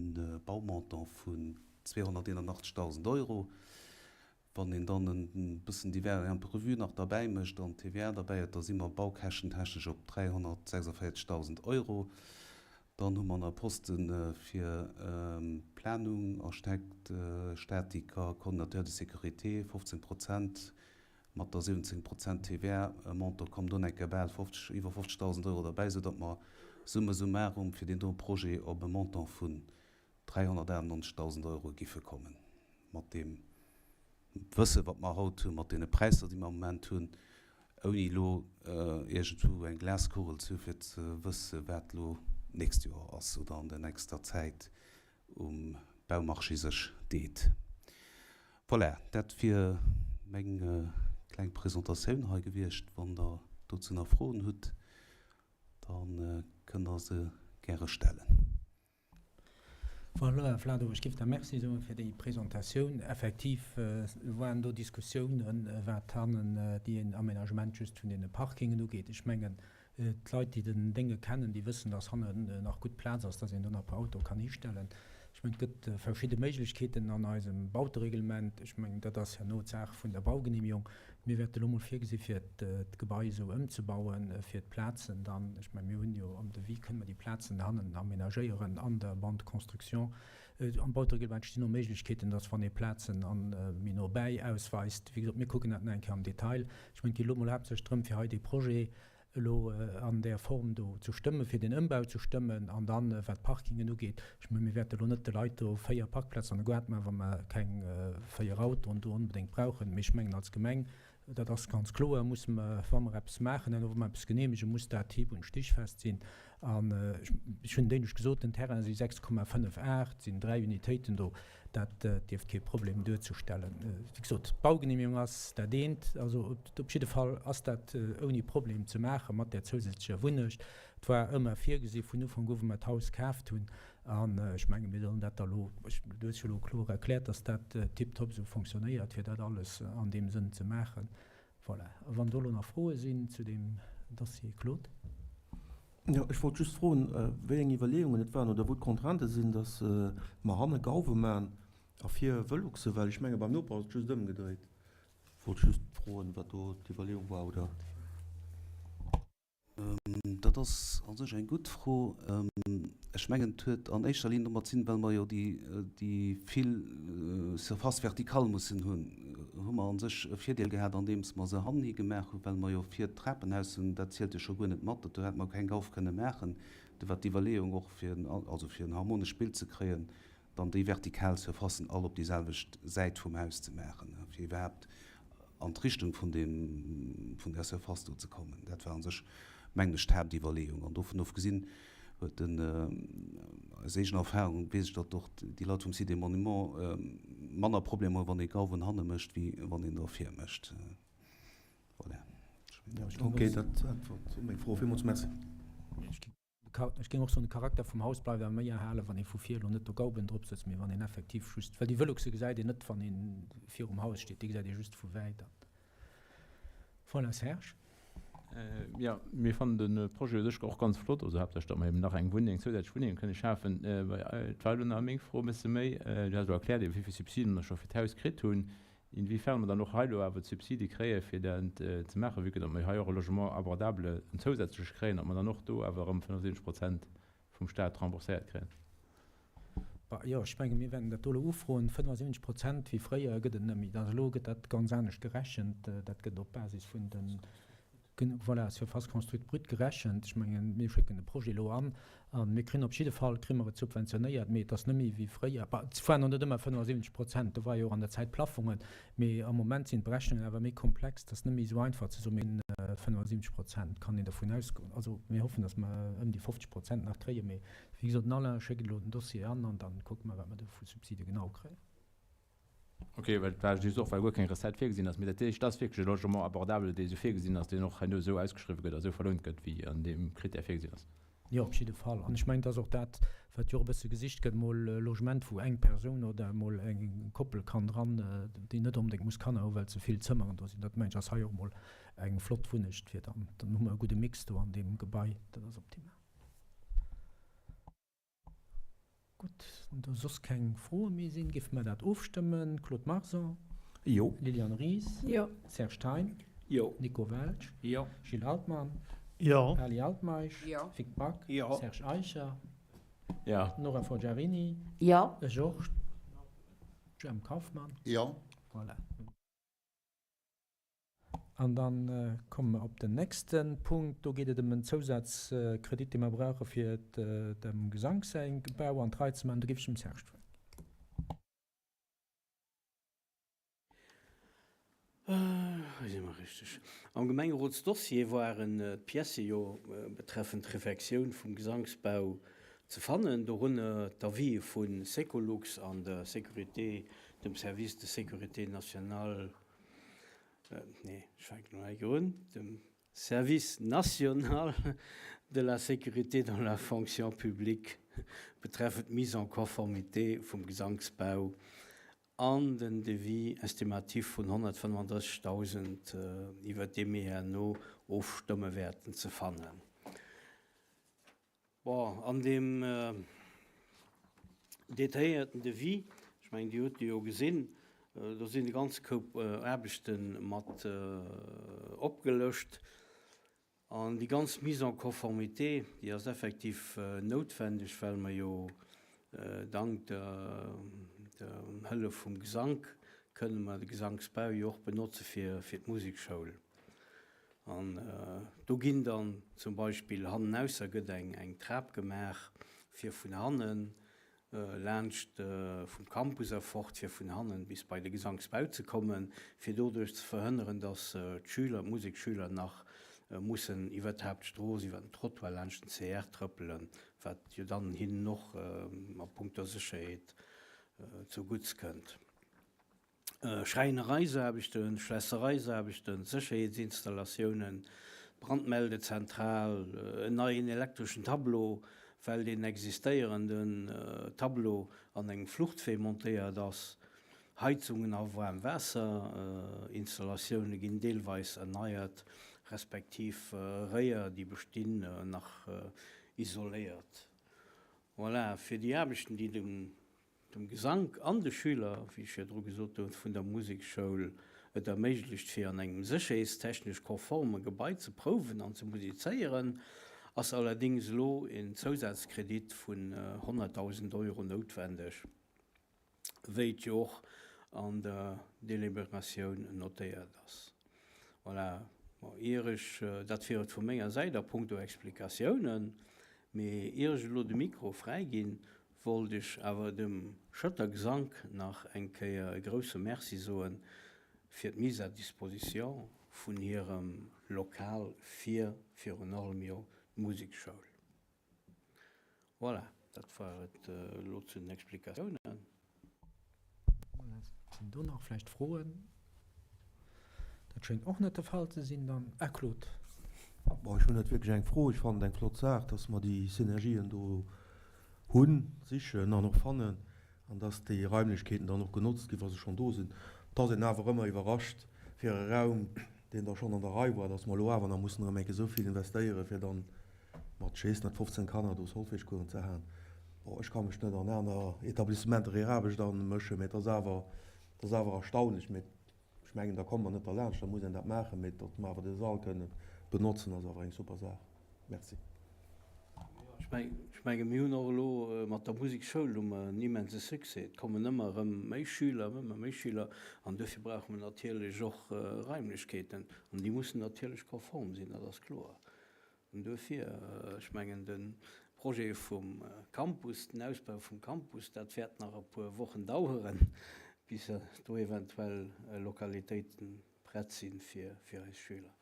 Baumontant vun 281.000 Euro. Wann een dann e bëssen divers Imprévus nach derbäi mécht an d'TVA derbäi huet, da si mer baukäschtentechnesch op 346.000 Euro. Dann hu mer nach Poste fir Planung, Architekt, Statiker, Coordinateur de sécurité, 15 Prozent mat der 17 Prozent TVA. Montant kommen do nach eng Kéier bal 50, iwwer 50.000 Euro derbäi, soudatt mer summa summarum fir deen do Projet op e Montant vun 398.000 Euro giffe kommen. Mat deem Wësse wat mer haut hunn, mat deene Präisser, déi mer am Moment hunn, ouni elo iergendwou eng Glaskugel ze hu fir ze wësse wat elo d'nächst Joer ass oder an der nächster Zäit um Baumarché sech deet. Voilà, dat wier meng kleng Presentatioun hei gewiescht. Wann Der dozou nach Froen hutt, da kënnt Der se gäre stellen. Voilà, Här Flado, ech géif der Merci soe fir déi Presentatioun. Effektiv waren do Diskussiounen, wat hannen déi Aménagement just vun deene Parkingen ugeet. Ech mengen, d'Leit, déi den Dénge kennen, déi wëssen, dass hannen nach gutt Plaz ass, dass een do nach e puer Autoe kann histellen. Ech mengen, et gëtt verschidde Méiglechkeeten an eisem Bautereglement. Ech mengen, dat ass herno d'Saach vun der Baugenehmigung. Mir wäerte lo mol virgesi fir d'Gebai esou ëmzebauen, fir d'Plazen dann, ech mengen, mir hunn jo am Devis, kënne mer déi Plazen hannen aménagéieren an der Bande de construction. Am Bautereglement stinn och Méiglechkeeten, dass wann ee Plazen an méi no bäi ausweist, wéi gesot, mir kucken dat nach eng Kéier am Detail. Ech mengen, et geet elo mol haaptsächlech drëm, fir hei dee Projet elo an där Form do ze stëmmen, fir deen Ëmbau ze stëmmen an dann, wat d'Parkingen ugeet, ech mengen, mir wäerte elo net de Leit do 4 Parkplazen an de Gaart maachen, wa mer keng 4 Autoen do onbedéngt brauchen. Mee ech mengen, als Gemeng, dat ass ganz kloer, musse mer, wa mer eppes maachen, herno wa mer eppes genehmegen, muss dat hieb und stichfest sinn. An ech hunn et éinescht gesot, den Terrain si 6,58, sinn 3 Unitéiten do. Dat dierft kee Problem duerzestellen. Wéi gesot, d'Baugenehmigung ass dat eent. Also op jidde Fall ass dat ouni Problem ze maache mat där zousätzlecher Wunnecht. Et war ëmmer virgesi vun Ufank u, wou mer d'Haus kaaft hunn. An ech menge mir sollen dat da elo, du hues jo elo kloer erkläert, dass dat tiptop esou fonctionnéiert, fir dat alles an deem Sënn ze maachen. Voilà. A wann do elo nach Froe sinn zu deem Dossier, Claude? Jo, ech wollt just froen, wéi eng Iwwerleeungen et waren oder wou d'Contraintë sinn, datt mer hanne Gauwe man a vir Veluxe, well ech menge beim Noper ass et just ëmgedréit. Wollt just froen, wat do d'Iwwerleeung war, oder? Dat ass a sech eng gutt Fro. Ech mengen, et huet an éischter Linn domat ze dinn, well mer jo déi vill Surface verticale mussen hunn, hu mer a sech e Virdeel gehat, andeems mer se hanni gemaach hunn, well mer jo vir d'Trapenhaus hunn, dat zielt jo scho guer net mat, do hätte mer keng Gauf kënne maachen. Do war d'Iwwerleeung och, fir en, also fir en harmonescht Bild ze kréien, dann déi vertikal Surfacen all op déi selwecht Säit vum Haus ze maachen, fir iwwerhaapt an d'Richtung vun deem, vun där Surface do ze kommen. Dat war a sech, mengen ech, d'Haaptiwwerleeung. An dovun ofgesinn huet den, aus eegener Erfahrung weess ech, datt och déi Leit vum Site des Monuments manner Problemer hunn, wann ee Gauwen hanne mécht, wéi wann een der vir mécht. Voilà. Okay, dat äntwert op meng Fro. Villmools Merci. Ech géing och soen, de Charakter vum Haus bleift awer méi erhalen, wann ee vu vir elo net do Gauben drop sëtzt, mee wann een effektiv just, well déi Vëluxe gesäit een net, wann ee virum Haus steet, déi gesäit ee just vu wäit. Voilà, Serge. Jo, mir fannen de Projet u sech och ganz flott, also haaptsächlech, datt mer eben nach eng Wunneng, zousätzlech Wunnenge kënne schafen. Et war elo nach meng Fro e bësse méi, du has elo erkläert, eben wéi vill Subsiden mer scho fir d'Haus kritt hunn. Inwiefern mer dann och hei elo awer d'Subside kréie fir dat ze maachen, vue que datt mer hei och e Logement abordable, en zousätzleche kréien, datt mer dann och do awer erëm 75 Prozent vum Stat rembourséiert kréien. Bah, jo, ech menge mir wäerten dat do elo ufroen. 75 Prozent wéi fréier gëtt et net méi. Also elo gëtt dat ganz anescht gerechent. Dat gëtt op Basis vun de Voilà, Surface construite brute gerechent. Ech mengen, mir schécken de Projet elo an a mir kréien op jidde Fall, kréie mer et subventionéiert, mee et ass net méi wéi fréier. Bah, et waren och net ëmmer 75 Prozent, do war jo och an der Zäit Plaffongen, mee am Moment sinn d'Berechnungen awer méi komplex, et ass net méi esou einfach ze soen, mir hunn. 75 Prozent kann een dervun ausgoen. Also mir hoffen, datt mer ëm déi 50 Prozent nach kréien. Mee wéi gesot, den Alain schéckt elo den Dossier an an da kucke mer, wat mer do vu Subside genau kréien. Ok, well et war just och, well guer keng Recette virgesinn ass. Mee dat heescht, et ass wierklech e Logement abordable, dee esou virgesinn ass, deen och herno esou ausgeschriwwen gëtt a esou verlount gëtt, wéi an deem Critère virgesinn ass. Jo, op jidde Fall. An ech mengen, et ass och dat, wat jo och e bësse gesicht gëtt, emol e Logement, wou eng Persoun oder emol eng Koppel kann dran, déi net onbedéngt muss Kanner hu well ze vill Zëmmeren do sinn. Dat, mengen ech, ass hei och emol eng flott Wunnecht fir dann. Dann hu mer e gudde Mix do an deem Gebai. Dat ass optimal. Gutt, wann do soss keng Froe méi sinn, géife mer dat ofstëmmen. Claude Marson? Jo. Liliane Ries? Jo. Serge Thein? Jo. Nico Welsch? Jo. Gilles Altmann? Jo. Ali Altmeisch? Jo. Vic Back? Jo. Serge Eicher? Jo. Nora Forgiarini? Jo. Ech och. Jemp Kauffmann? Jo. Voilà. An da komme mer op den nächste Punkt. Do geet et ëm en Zousazkredit, dee mer brauche fir dem Gesank säi Bau an d'Rei ze maachen. Do géif ech dem Serge d'Wuert ginn. Hei si mer richteg. Am Gemengerotsdossier waren d'Piècë jo betreffend d'Refectioun vum Gesanksbau ze fannen, dorënner d'Avisë vu Secolux an der Sécurité, dem Service de sécurité nationale, nee, ech fänken elo eng Kéier un, dem Service national de la sécurité dans la fonction publique betreffend d'Mise en conformité vum Gesanksbau an den Devis estimatif vun 135.000, iwwert dee mir herno ofstëmme wäerten, ze fannen. Bon, an deem detailléierten Devis, ech mengen, Dir hutt e jo gesinn, do sinn e ganze Koup Aarbechte mat opgelëscht. An déi ganz Mise en conformité, déi ass effektiv noutwendeg, well mer jo dank der Hëllef vum Gesank kënne mer de Gesanksbau jo och benotze fir d'Musekschoul. An do ginn dann zum Beispill hannenausser gëtt eng eng Trap gemaach, fir vun hannen laanscht vum Campus erfort, fir vun hannen bis bei de Gesanksbau ze kommen, fir doduerch ze verhënneren, dass d'Schüler, d'Museksschüler nach mussen iwwer d'Haaptstrooss, iwwer den Trottoir laanscht den CR trëppelen, wat jo dann hinnen och a punkto Sécherheet zugutts kënnt. Schräinereisaarbechten, Schlässereisaarbechten, Sécherheetsinstallatiounen, Brandmeldezentral, en neien elektreschen Tableau, well deen existéierenden Tableau an engem Fluchtwee montéiert ass, Heizungen a Waarmwaasserinstallatioune ginn deelweis erneiert, respektiv Réier, déi bestinn, nach isoléiert. Voilà, fir déi Aarbechten, déi dem dem Gesank an de Schüler, wéi ech virdru gesot hunn, vun der Musekschoul et erméiglecht fir an engem sécherheetstechnesch konforme Gebai ze prouwen an ze musizéieren, ass allerdéngs elo en Zousazkredit vun 100.000 Euro noutwendeg, wéi et jo och an der Deliberatioun notéiert ass. Voilà, bon, ier ech, dat wier et vu menger Säit a puncto Explikatiounen, mee ier ech elo de Mikro fräiginn, wollt ech awer dem Schëtter Gesank nach eng Kéier e grousse Merci soen fir d'Mise à disposition vun hirem Lokal fir virun allem jo d'Musekschoul. Voilà, dat war et elo zu den Explikatiounen. Sinn do nach vläicht Froen? Dat schéngt och net de Fall ze sinn. Dann, ah, Claude. Bon, ech hunn net wierklech eng Fro. Ech fannen et eng flott Saach, dass mer déi Synergien do hunn, sichen an och fannen an dass déi Raimlechkeeten dann och genotzt ginn, wa se schonn do sinn. Et ass een awer ëmmer iwwerrascht fir e Raum, deen da schonn an der Rei war, dass mer elo awer nach mussen erëm eng Kéier esou vill investéieren, fir dann mat, ech weess net, 15 Kanner do Solfègecoursen ze halen. Bon, ech ka mech net an aner Etablissementer hir Aarbecht amëschen, mä et ass awer, et ass awer erstaunlech. Mä ech mengen, da komme mer net derlaanscht, da muss een dat maachen. Mä datt mer awer de Sall kënnen benotzen, ass awer eng super Saach. Merci. Ech menge mir hunn och elo mat der Musekschoul hu mer en immense Succès. Et kommen ëmmer erëm méi Schüler, ëmmer méi Schüler an duerfir brauche mer natierlech och Raimlechkeeten an déi mussen natierlech konform sinn, dat ass kloer. An duerfir, ech mengen, de Projet vum Campus, den Ausbau vum Campus, dat wäert nach e puer Wochen daueren, bis do eventuell Lokalitéite prett si fir eis Schüler.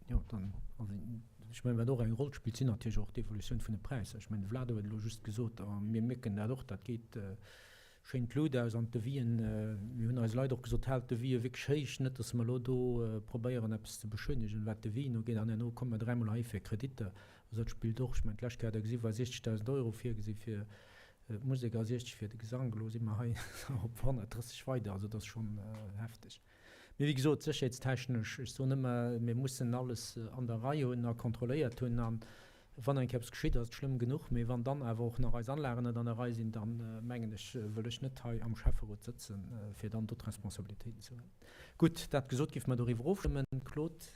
Jo, dann, also ech mengen, wat och eng Roll spillt, sinn natierlech och d'Evolutioun vun de Präisser. Ech mengen, de Vlado huet elo just gesot, a mir mierken dat och, dat geet schéin d'Lut aus an d'Devis'en. Mir hunn eise Leit och gesot, haalt d'Devis'e wierklech héich, net datt mer elo do probéieren eppes ze beschönegen, wat d'Devis'en ugeet, an herno komme mer dräimol hei fir Kreditter. Also dat spillt och. Ech mengen, d'lescht Kéier hat Der gesi war 60.000 Euro virgesi fir d'Musek a 60 fir de Gesank. Elo si mer hei op 130 weider. Also dat ass schonn hefteg. Mee wéi gesot, sécherheetstechnesch, ech soen ëmmer, mir mussen alles an der Rei hunn a kontrolléiert hunn. A wann eng Kéier eppes geschitt, ass et schlëmm genuch. Mee wann dann awer och nach eis Anlagen net an der Rei sinn, dann, mengen ech, wëll ech net hei am Schäfferot sëtzen, fir dann do d'Responsabilitéiten ze huelen. Gutt, dat gesot, géife mer doriwwer ofstëmmen. Claude?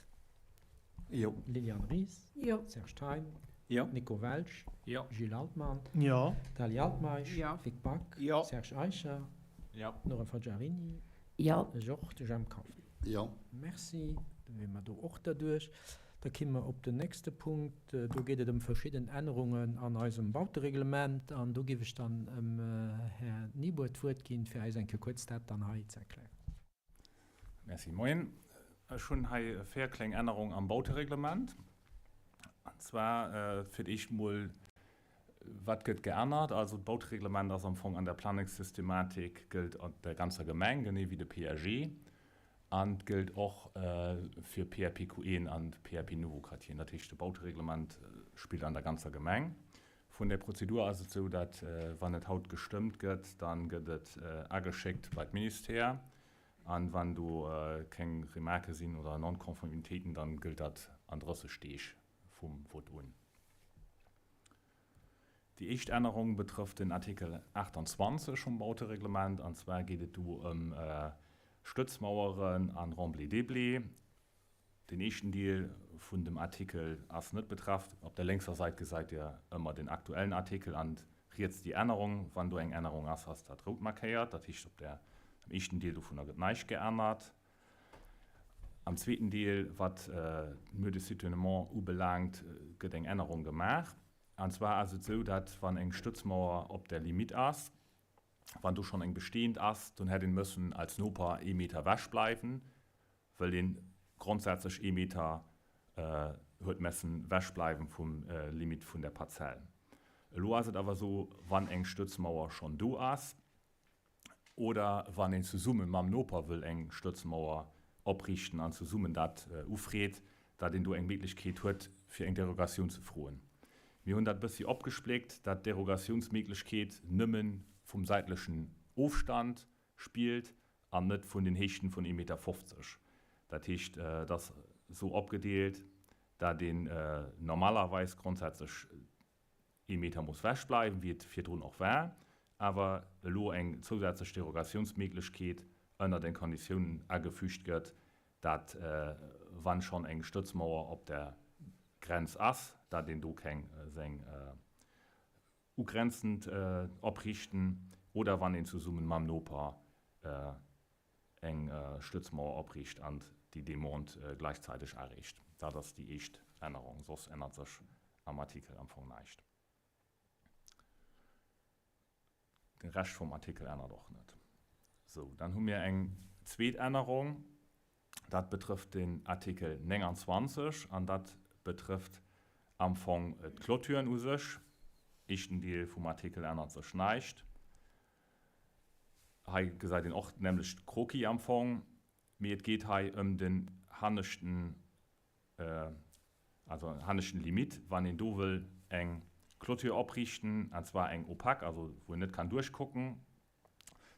Jo. Liliane Ries? Jo. Serge Thein? Jo. Nico Welsch? Jo. Gilles Altmann? Jo. Dali Altmeisch? Jo. Vic Back? Jo. Serge Eicher? Jo. Nora Faggiarini? Jo. Ech och. De Jemp Kauffmann? Jo. Merci. Da wiere mer do och derduerch. Da kimme mer op den nächste Punkt. Do geet et ëm verschidden Ännerungen an eisem Bautereglement. An do géif ech dann dem Här Niebour d'Wuert ginn, fir eis eng Kéier kuerz dat dann hei ze erklären. Merci. Moien. Ech hunn hei véier kleng Ännerungen am Bautereglement. An zwar fir d'éischt mol, Wat gëtt geännert? Also d'Bautereglement ass am Fong an der Planungssystematik, gëllt an der ganzer Gemeng, genee wéi de PAG. An et gëllt och fir PAPQen an PAP Nouveaux Quartieren. Dat heescht, de Bautereglement spillt an der ganzer Gemeng. Vun der Prozedur ass et esou, datt wann et haut gestëmmt gëtt, da gëtt et ageschéckt bei d'Ministère. An wann do keng Remarquë sinn oder Non-Conformitéiten, dann gëllt dat an 30 Deeg vum Vott un. Déi éischt Ännerung betrëfft den Artikel 28 vum Bautereglement, an zwar geet et do ëm Stëtzmaueren an Remblai-déblai. Den éischten Deel vun dem Artikel ass net betraff. Op der lénkser Sait gesait Dir ëmmer den aktuellen Artikel an riets déi Ännerung. Wann do eng Ännerung ass, ass dat rout markéiert. Dat heescht, op der, am éischten Deel dovunner gëtt näischt geännert. Am zweeten Deel, wat d'Mur de soutenement ubelaangt, gëtt eng Ännerung gemaach. An zwar ass et esou, dat wann eng Stëtzmauer op der Limite ass, wann do schonn eng bestehend ass, dann hätt een mëssen als Noper ee Meter ewech bleiwen, wëll een grondsätzlech ee Meter huet messen ewech bleiwen vum Limite vun der Parzell. Elo ass et awer esou, wann eng Stëtzmauer schonn do ass oder wann een zesumme mam Noper wëll eng Stëtzmauer opriichten an zesummen dat ufreet, dat een do eng Méiglechkeet huet fir eng Derogatioun ze froen. Mir hunn dat e bëssi opgespléckt, dat d'Derogatiounsméiglechkeet nëmme vum säitlechen Ofstand spillt an net vun den Héichten vun 1,50 Meter. Dat heescht, et ass esou opgedeelt, dat een normalerweis grondsätzlech ee Meter muss wech bleiwen, wéi et virdrun och war, awer elo eng zousätzlech Derogatiounsméiglechkeet ënner den Konditiounen agefügt gëtt, dat wann schonn eng Stëtzmauer op der Grenz ass, dat een do keng seng ugrenzend opriichten oder wann een zesummen mam Noper eng Stëtzmauer opriicht an déi Demande gleichzeitig areecht. Dat ass déi éischt Ännerung. Soss ännert sech am Artikel am Fong näischt. De Rescht vum Artikel ännert och net. Sou, dann hu mir eng zweet Ännerung. Dat betrëfft den Artikel 29 an dat betrëfft am Fong d'Clôturen u sech. Éischten Deel vum Artikel ännert sech näischt. Hei gesäit een och d'nämmlecht Croquis am Fong, mee et geet hei ëm den hanneschten, also hanneschten Limite, wann een do wëll eng Clôture opriichten, an zwar eng opaque, also wou een net kann duerchkucken.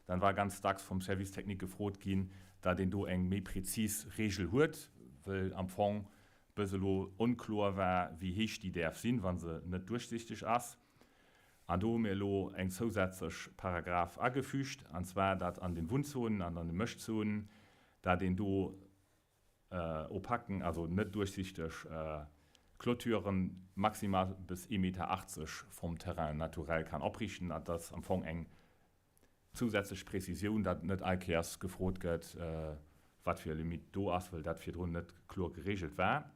Dann war ganz dacks vum Service technique gefrot ginn, dat een do eng méi prezis Regel huet, wëll am Fong bis elo onkloer war, wéi héich déi däerf sinn, wa se net duerchsichteg ass. An do hu mir elo eng zousätzlech Paragraph agefügt, an zwar dat an den Wunnzonen an an de Mëschzonen, dat een do opaken, also net duerchsichteg Clôturen maximal bis ee Meter 80 vom Terrain naturel kann opriichten. Dat ass am Fong eng zousätzlech Prezisioun, dat net all Kéiers gefrot gëtt, wat fir e Limite do ass, well dat virdrun net kloer geregelt war.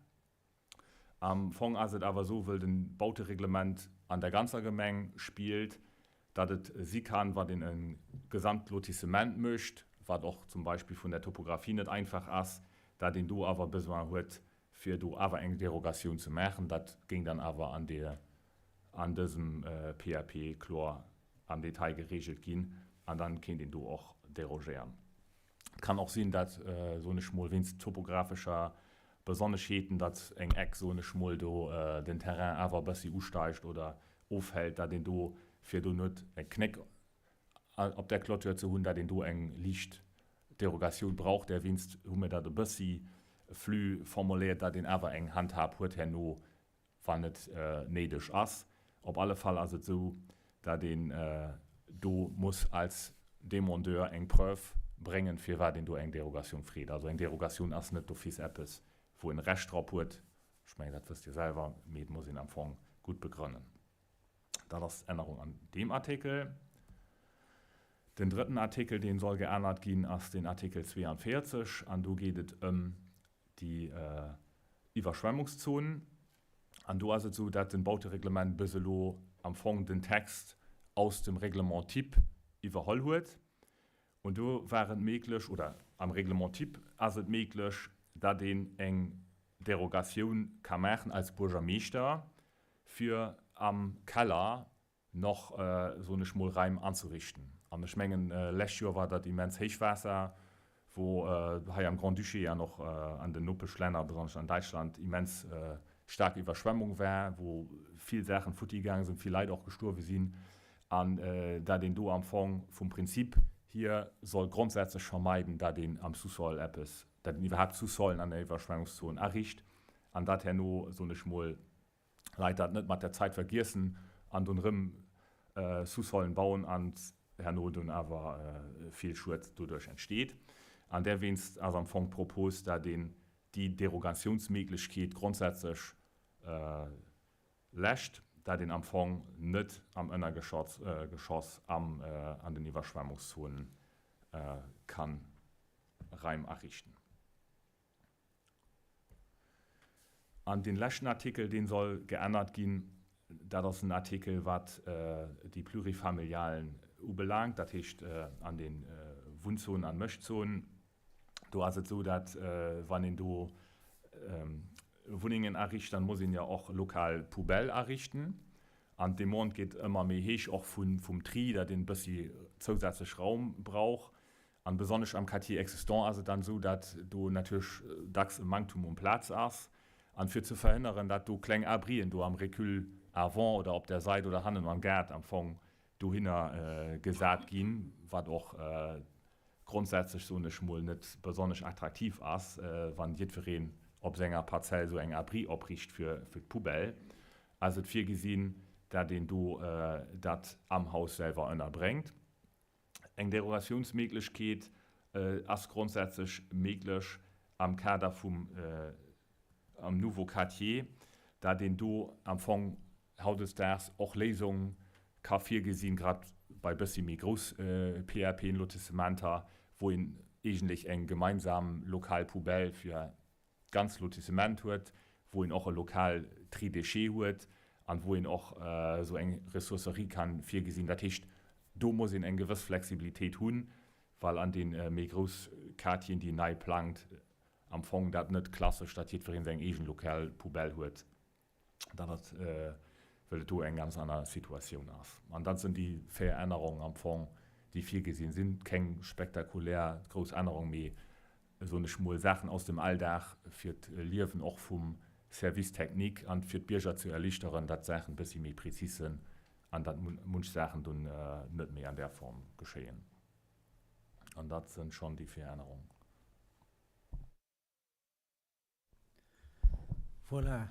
Am Fong ass et awer esou, wëll den Bautereglement an der ganzer Gemeng spillt, datt et si kann, wann een e Gesamtlotissement mécht, wat och zum Beispill vun der Topographie net einfach ass, dat een do awer Besoin huet, fir do awer eng Derogatioun ze maachen. Dat géing dann awer an deer, an dësem PAP kloer am Detail geregelt ginn an dann kéint een do och derogéieren. Et kann och sinn, dat, soen ech mol, wéinst topografescher Besonneschheeten, datt eng Eck, soen ech mol, do den Terrain awer e bëssi usteigt oder ofhält, dat een do, fir do net e Knéck op där Clôture ze hunn, dat een do eng liicht Derogatioun brauch. Derwéinst hu mir dat e bëssi flü formuléiert, dat een awer eng Handhab huet herno, wann et néideg ass. Op alle Fall ass et esou, dat een do muss als Demandeur eng Preuve bréngen, firwat een do eng Derogatioun freet. Also eng Derogatioun ass net d'office eppes, wou en Recht drop huet. Ech mengen, dat wësst Dir selwer, mee et muss een am Fong gutt begrënnen. Dat ass d'Ännerung an deem Artikel. Den drëtten Artikel, dee soll geännert ginn, ass den Artikel 42 an do geet et ëm déi Iwwerschwemmungszonen. An do ass et esou, dat den Bautereglement bis elo am Fong den Text aus dem Règlement type iwwerholl huet. Und do war et méglech, oder am Règlement type ass et méglech, dat een eng Derogatioun ka maachen als Buergermeeschter, fir am Keller nach, soen ech mol, Raim anzerichten. An ech mengen, lescht Joer war dat immens Héichwaasser, wou hei am Grand-Duché an och an den Nopeschlänner, besonnesch an Däitschland, immens staark Iwwerschwemmung war, wou vill Saachen futti gaange sinn, vill Leit och gestuerwe sinn, an dat een do am Fong vum Prinzip hier soll grondsätzlech vermeiden, dat een am Sous-sol eppes, dat een iwwerhaapt Sous-solen an der Iwwerschwemmungszon ariicht an dat herno, soen ech mol, Leit dat net mat der Zait vergiessen an dunn rëm Sous-solen bauen an herno dunn awer vill Schued doduerch entsteet. An derwéinst ass am Fong d'Propos, dat een déi Derogatiounsméiglechkeet grondsätzlech läscht, dat een am Fong net am Ënnergeschoss Geschoss am an den Iwwerschwemmungszonen kann Raim ariichten. An dee leschten Artikel, dee soll geännert ginn, dat ass en Artikel, wat déi Plurifamilialen ubelaangt, dat heescht an de Wunnzonen an Mëschzonen. Do ass et esou, dat wann een do Wunnengen ariicht, dann muss een jo och lokal Poubelle ariichten. An d'Demande geet ëmmer méi héich, och vum Tri, dat een e bëssi zousätzlech Raum brauch. An besonnesch am Quartier existant ass et dann esou, dat do natierlech dacks e Manktum un Plaz ass. An fir ze verhënneren, dat do kleng Abrien do am Recul avant oder op der Sait oder hannen am Gaart am Fong dohinner gesat ginn, wat och grondsätzlech, soen ech mol, net besonnesch attraktiv ass, wann jiddwereen op senger Parzell esou eng Abri opriicht fir d'Poubelle, ass et virgesinn, dat een do dat am Haus selwer ënnerbréngt. Eng Derogatiounsméiglechkeet ass grondsätzlech méiglech am Kader vum am Nouveau Quartier, dat een do am Fong hautdesdaags och Léisung ka virgesinn, grad bei bëssi méi grouss PAP-Lotissementer, wou een eegentlech eng gemeinsam lokal Poubelle fir d'ganz Lotissement huet, wou een och e lokal Tri-déchets huet an wou een och esou eng Ressourcerie kann virgesinn. Dat heescht, do muss een eng gewëss Flexibilitéit hunn, well an de méi grouss Quartieren, déi een nei plangt, am Fong dat net klassesch, datt jiddweree seng eegen lokal Poubelle huet. Dat ass, well et do eng ganz aner Situatioun ass. An dat sinn déi 4 Ännerungen am Fong, déi virgesinn sinn. Keng spektakulär grouss Ännerung, mee, soen ech mol, Saachen aus dem Alldag fir d'Liewen och vum Service technique an fir d'Bierger ze erlichteren, datt d'Saachen e bëssi méi prezis sinn an datt munch Saachen dunn net méi an där Form geschéien. An dat sinn schonn déi 4 Ännerungen. Voilà,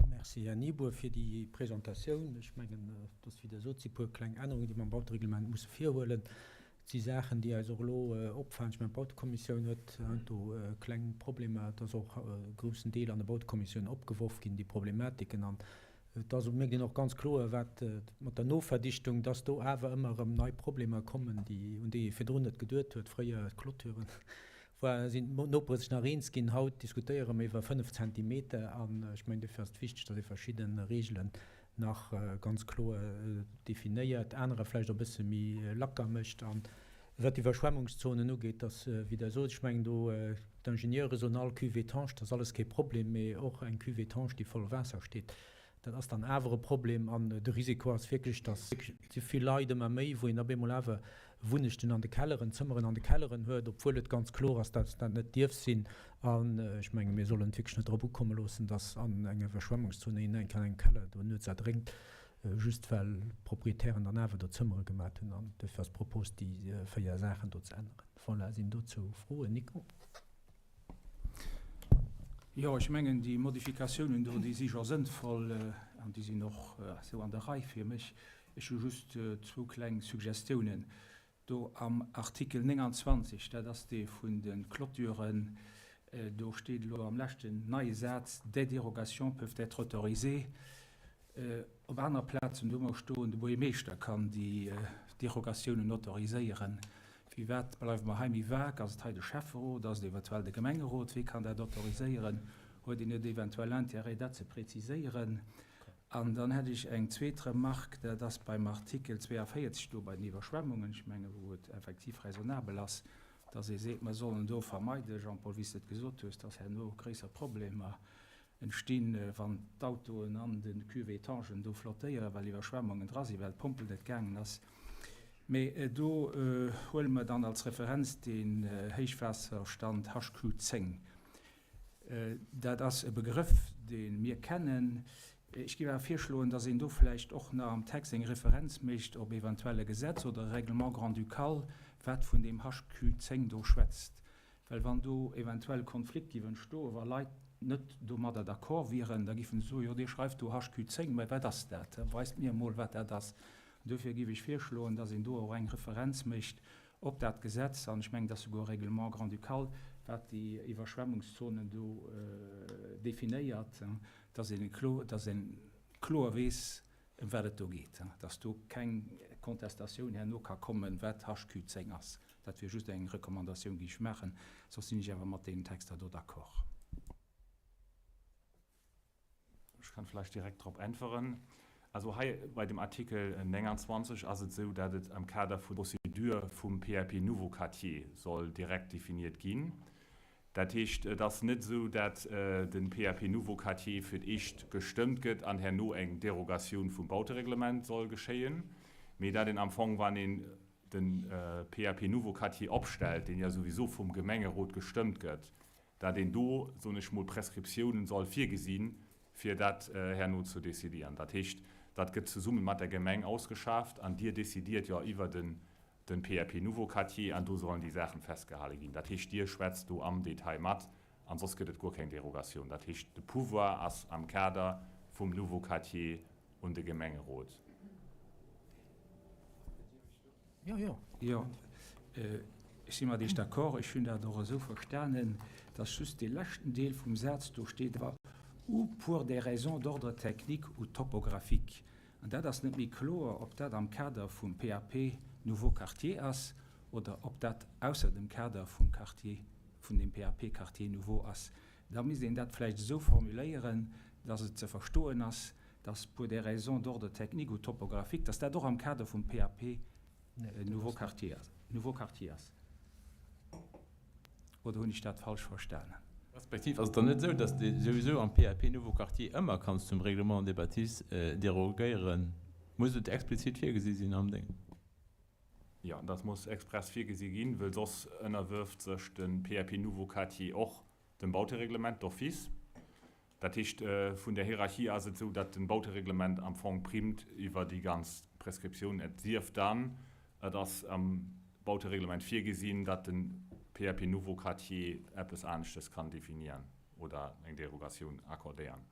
merci Här Nieboer fir déi Presentatioun. Ech mengen, et ass wéi Der sot, et si puer kleng Ännerungen, déi mer am Bautereglement musse virhuelen. Et si Saachen, déi eis och elo opfalen. Ech mengen, d'Bautekommissioun huet heiansdo kleng Problemer. Et ass och e groussen Deel an der Bautekommissioun opgeworf ginn, déi Problematiken. An Et ass, mierkt een och ganz kloer, wat mat der Noverdichtung, dass do awer ëmmer erëm nei Problemer kommen, déi, un déi ee virdrun net geduet huet. Fréier, d'Clôturen, war, sinn d'Nopere sech nach eens ginn. Haut diskutéiere mer iwwer 5 Zentimeter. An ech mengen, dofir ass et wichteg, dass ee verschidde Reegelen nach ganz kloer definéiert, anerer vläicht och e bësse méi lacker mécht. An wat d'Iwwerschwemmungszonen ugeet, dass, wéi Der sot, ech mengen, do. D'Ingenieure soen all, Cuve étanche, dat ass alles kee Problem, mee och eng Cuve étanche, déi voll Waasser steet, dat ass dann awer e Problem. An de Risiko ass wierklech, dass et si vill Leit, ëmmer méi, wou een op eemol awer Wunnechten an de Kelleren, Zëmmeren an de Kelleren huet, obwuel et ganz kloer ass, dass dat net dierf sinn. An ech menge mir sollen et wierklech net drop ukomme loossen, dass an enger Iwwerschwemmungszon een enk an engem Keller do nuets erdrénkt, just well d'Proprietären dann awer do Zëmmere gemat hunn. An duerfir ass d'Propos, déi 4 Saachen do ze änneren. Voilà, sinn dozou Froen? Nico? Jo, ech mengen, déi Modifikatiounen do, déi si scho sënnvoll an déi sinn och esou an der Rei fir mech. Ech hu just zwou kleng Suggestiounen. Do am Artikel 29, dat ass dee vun de Clôturen, do steet elo am leschten neie Saz, Des dérogations peuvent être autorisées. Op aner Plazen hu mer stoen, de Buergermeeschter kann déi Derogatiounen autoriséieren. Firwat bleiwe mer hei méi vag? Ass et hei de Schäfferot? Ass et eventuell de Gemengerot? Wie kann dat autoriséieren? Huet een net eventuell Intérêt, dat ze preziséieren? An dann hätt ech eng zweet Remarque, dat ass beim Artikel 42 do bei den Iwwerschwemmungen, ech menge wou et effektiv raisonnabel ass, dass ee seet, mer sollen do vermeiden, Jean-Paul, wéi s de et gesot hues, dass herno gréisser Problemer entstinn, wann d'Autoen an de Cuves étanchen do flottéieren, well Iwwerschwemmungen dra sinn, well d'Pompel net gaangen ass. Mee do huele mer dann als Referenz den Héichwaasserstand HQ10. Dat ass e Begrëff, dee mir kennen. Ech géif awer virschloen, dass een do vläicht och nach am Text eng Referenz mécht op eventuell e Gesetz oder e Règlement grand-ducal, wat vun deem HQ10 do schwätzt. Well wann do eventuell Konflikt giff entstoen, wa Leit net domadder d'accord wieren, da giffen se soen, jo Dir schreift do HQ10, mä wat ass dat? Weist mir emol wat dat ass. An duerfir giff ech virschloen, dass een do och eng Referenz mécht op dat Gesetz, an ech mengen, et ass souguer e Règlement grand-ducal, wat déi Iwwerschwemmungszonen do definéiert, dass een kloer weess, ëm wat et do geet, dass do keng Kontestatioun herno ka kommen, wat HQ10 ass. Dat wier just eng Recommandatioun, déi ech maachen. Soss sinn ech awer mat deenen Texter do d'accord. Ech kann vläicht direkt drop äntweren. Also hei bei dem Artikel 29 ass et esou, dat et am Kader vun der Procédure vum PAP Nouveau Quartier soll direkt definiert ginn. Dat heescht, et ass net esou, dat de PAP Nouveau Quartier fir d'éischt gestëmmt gëtt an herno eng Derogatioun vum Bautereglement soll geschéien, mee dat een am Fong, wann een de PAP Nouveau Quartier opstellt, deen jo souwiso vum Gemengerot gestëmmt gëtt, dat een do, soen ech mol, Prescriptiounen soll virgesinn, fir dat herno ze décidieren. Dat heescht, dat gëtt zesumme mat der Gemeng ausgeschaaft an Dir décidiert jo iwwer den den PAP Nouveau Quartier an do sollen déi Saachen festgehale ginn. Dat heescht, Dir schwätzt do am Detail mat an soss gëtt et guer keng Derogatioun. Dat heescht, de Pouvoir ass am Kader vum Nouveau Quartier un de Gemengerot. Jo, jo. Jo, ech si mat Iech d'accord. Ech hunn dat och esou verstanen, dass just dee leschten Deel vum Saz do steet, ou pour des raisons d'ordre technique ou topographique. An dat ass net méi kloer, ob dat am Kader vum PAP Nouveau Quartier ass oder ob dat ausser dem Kader vum Quartier, vun dem PAP Quartier Nouveau ass. Da misst een dat vläicht esou formuléieren, dass et ze verstoen ass, dass pour des raisons d'ordre technique ou topographique, dass dat och am Kader vum PAP Nouveau Quartier ass, Nouveau Quartier ass. Oder hunn ech dat falsch verstanen? Respektiv ass et dann net esou, dass de souwisou am PAP Nouveau Quartier ëmmer kanns zum Règlement des bâtisses derogéieren? Muss et explizit virgesi sinn am Déng? Jo, dat muss express virgesi ginn, wëll soss ënnerwërft sech de PAP Nouveau Quartier och dem Bautereglement d'office. Dat heescht, vun der Hierarchie ass et esou, datt den Bautereglement am Fong primt iwwer déi ganz Prescriptioun, et sief dann, et ass am Bautereglement virgesinn, datt de PAP Nouveau Quartier eppes aneschtes kann definieren oder eng Derogatioun accordéieren.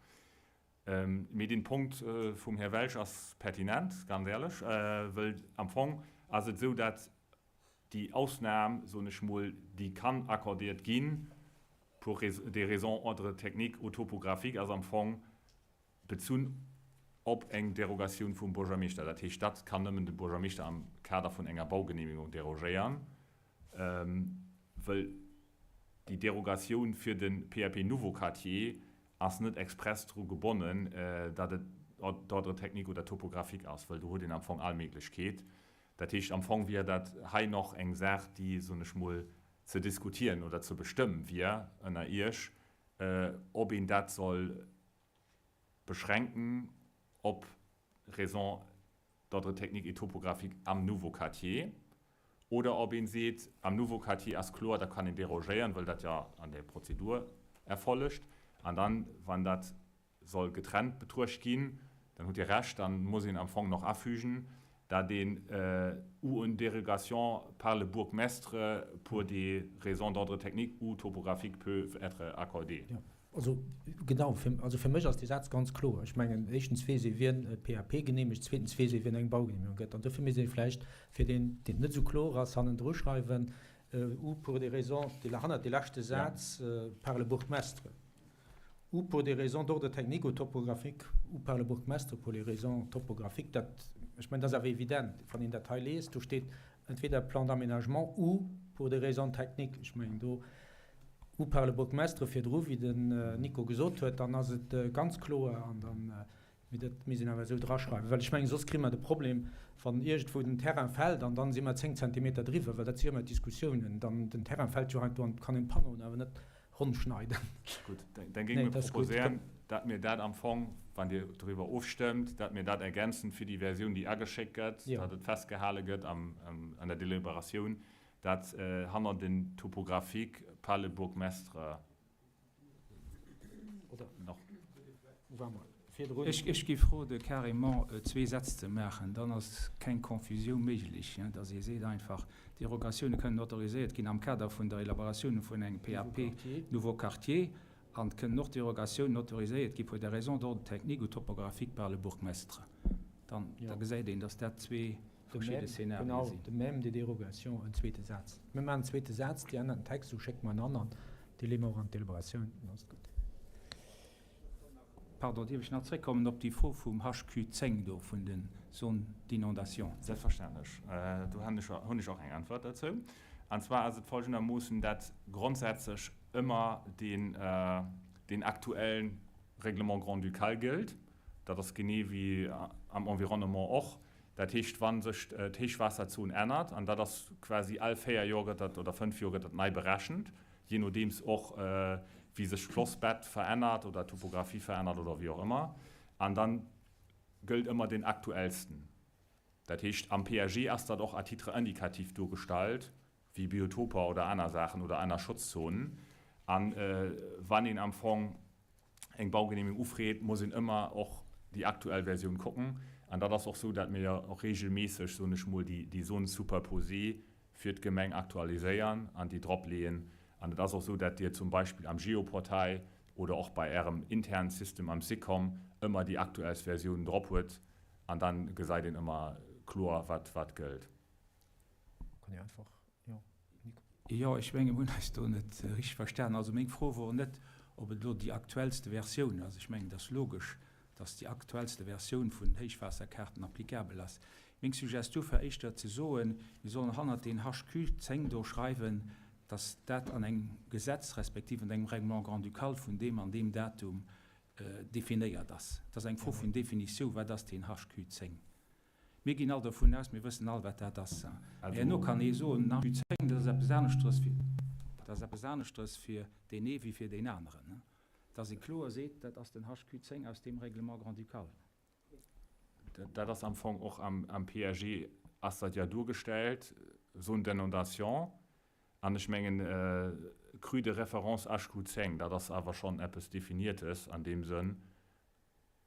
Mee den Punkt vum Här Welsch ass pertinent, ganz éierlech, wëll am Fong ass et esou, datt Déi Ausnam, soen ech mol, déi kann accordiert ginn pour des raisons ordre technique ou topographique, ass am Fong bezunn op eng Derogatioun vum Buergermeeschter. Dat heescht, dat kann nëmmen de Buergermeeschter am Kader vun enger Baugenehmigung derogéieren, wëll déi Derogatioun fir de PAP Nouveau Quartier ass net express dru gebonnen, datt et d'ordre technique oder topographique ass, wëll do huet een am Fong all Méiglechkeet. Dat heescht, am Fong wier dat hei nach eng Saach, déi, soen ech mol, ze diskutieren oder ze bestëmmen wier ënner Iech, ob een dat soll beschränken op Raisons d'ordre technique et topographique am nouveau quartier oder ob een seet, am nouveau quartier ass kloer, da kann een derogéieren, well dat jo an der Prozedur erfollegt, an dann, wann dat soll getrennt betruecht ginn, dann hutt Dir Recht, dann muss een am Fong noch afügen, dat een ou une dérogation par le bourgmestre pour des raisons d'ordre technique ou topographique peut être accordée. Jo, also genau, fir, also fir mech ass dee Saz ganz kloer. Ech mengen, éischtens weess ee wien e PAP geneemegt, zweetens weess ee wien eng Baugeneemegung gëtt. An dofir misst ee vläicht fir deen, deen et net esou kloer ass, hannendru schreiwen, ou pour des raisons, hannert dee leschte Saz, par le bourgmestre. Ou pour des raisons d'ordre technique ou topographique, ou par le bourgmestre pour les raisons topographiques. Dat, ech mengen, dat ass awer evident, wann een dat hei liest, do steet entweder plan d'aménagement ou pour des raisons techniques. Ech mengen, do ou par le bourgmestre virdru, wéi den Nico gesot huet, dann ass et ganz kloer an dann Mee dat misst een awer esou draschreiwen, well ech mengen, soss kri mer de Problem, wann iergendwou den Terrain fält an dann si mer 10 Zentimeter driwwer, well dat si jo ëmmer d'Diskussiounen, dann den Terrain fält jo heiansdo an et kann een d'Panneauen awer net ronn schneiden. Gutt, da géinge mir proposéieren, datt mir dat am Fong, wann Dir doriwwer ofstëmmt, datt mir dat ergänzen fir déi Versioun, déi ageschéckt gëtt, datt et festgehale gëtt an der Deliberatioun, datt hanner den Topographique par le bourgmestre, Ech géif rode carrément zwee Sätz ze maachen, dann ass keng Confusioun méiglech, dass ee seet einfach, Derogatioune kënnen autoriséiert ginn am Kader vun der Elaboratioun vun engem PAP nouveau quartier an et kënnen och Derogatiounen autoriséiert gi pour des raisons d'ordre technique ou topographique par le bourgmestre. Dann da gesäit een, dass dat zwee verschidde Szenarien sinn. Genau, de même des dérogations, en zweete Saz. Mir maachen en zweete Saz, Dir ännert den Text, esou schéckt mer en an an dee leeë mer och an d'Deliberatioun, dann ass et gutt. Pardon, dierf ech nach zréckkommen op déi Fro vum HQ 10 do, vun de Zones d'inondation? Selbstverständlech. Do hunn ech och eng Äntwert derzou. An zwar ass et folgendermoossen, dat grondsätzlech ëmmer deen aktuellen Règlement grand-ducal gëllt. Dat ass genee wéi am Environnement och. Dat heescht, wa sech d'Héichwaasserzon ännert, an dat ass quasi all véier Joer gëtt dat, oder fënnf Joer gëtt dat nei berechent, jee nodeems och wéi sech d'Flossbett verännert oder d'Topographie verännert oder wéi och ëmmer, an da gëllt ëmmer deen aktuellsten. Dat heescht, am PAG ass dat och à titre indicatif duergestallt, wéi Biotoper oder aner Saachen oder aner Schutzzonen. A wann een am Fong eng Baugenehmigung ufreet, muss een ëmmer och déi aktuell Versioun kucken. An dat ass och esou, dat mir och regelméisseg, soen ech mol, déi Zones superposées fir d'Gemeng aktualiséieren an déi dropleeën. An et ass och esou, dat Dir zum Beispill am Geoportail oder och bei Ärem internen System am SICOM ëmmer déi aktuellst Versioun drop huet an da gesäit een ëmmer kloer, wat wat gëllt. Kann ee einfach Jo, Nico. Jo, ech menge mir hunn eis do net richteg verstanen. Also meng Fro wor net, ob et elo déi aktuellste Versioun ass. Ech mengen, et ass logesch, datt déi aktuellste Versioun vun den Héichwaasserkaarten applicabel ass. Meng Suggestiou war éischter ze soen, mir sollen hannert deen HQ 10 do schreiwen, datt dat an engem Gesetz respektiv an engem Règlement grand-ducal vun deem an deem Datum definéiert ass. Et ass eng Fro vun Definitiou, wat ass deen HQ 10? Mir ginn all dovun aus, mir wëssen all, wat dat ass. Mä herno kann ee soen, na, Q10, dat ass eppes aneschteres fir, dat ass eppes aneschteres fir deen ee wéi fir deen aneren. Dass ee kloer seet, dat ass den HQ10 aus deem Règlement grand-ducal. Dat ass am Fong och am PAG ass dat jo duergestellt, Zone d'inondation. An ech mengen, Crue de référence HQ10, dat ass awer schonn eppes Definiertes an deem Sënn.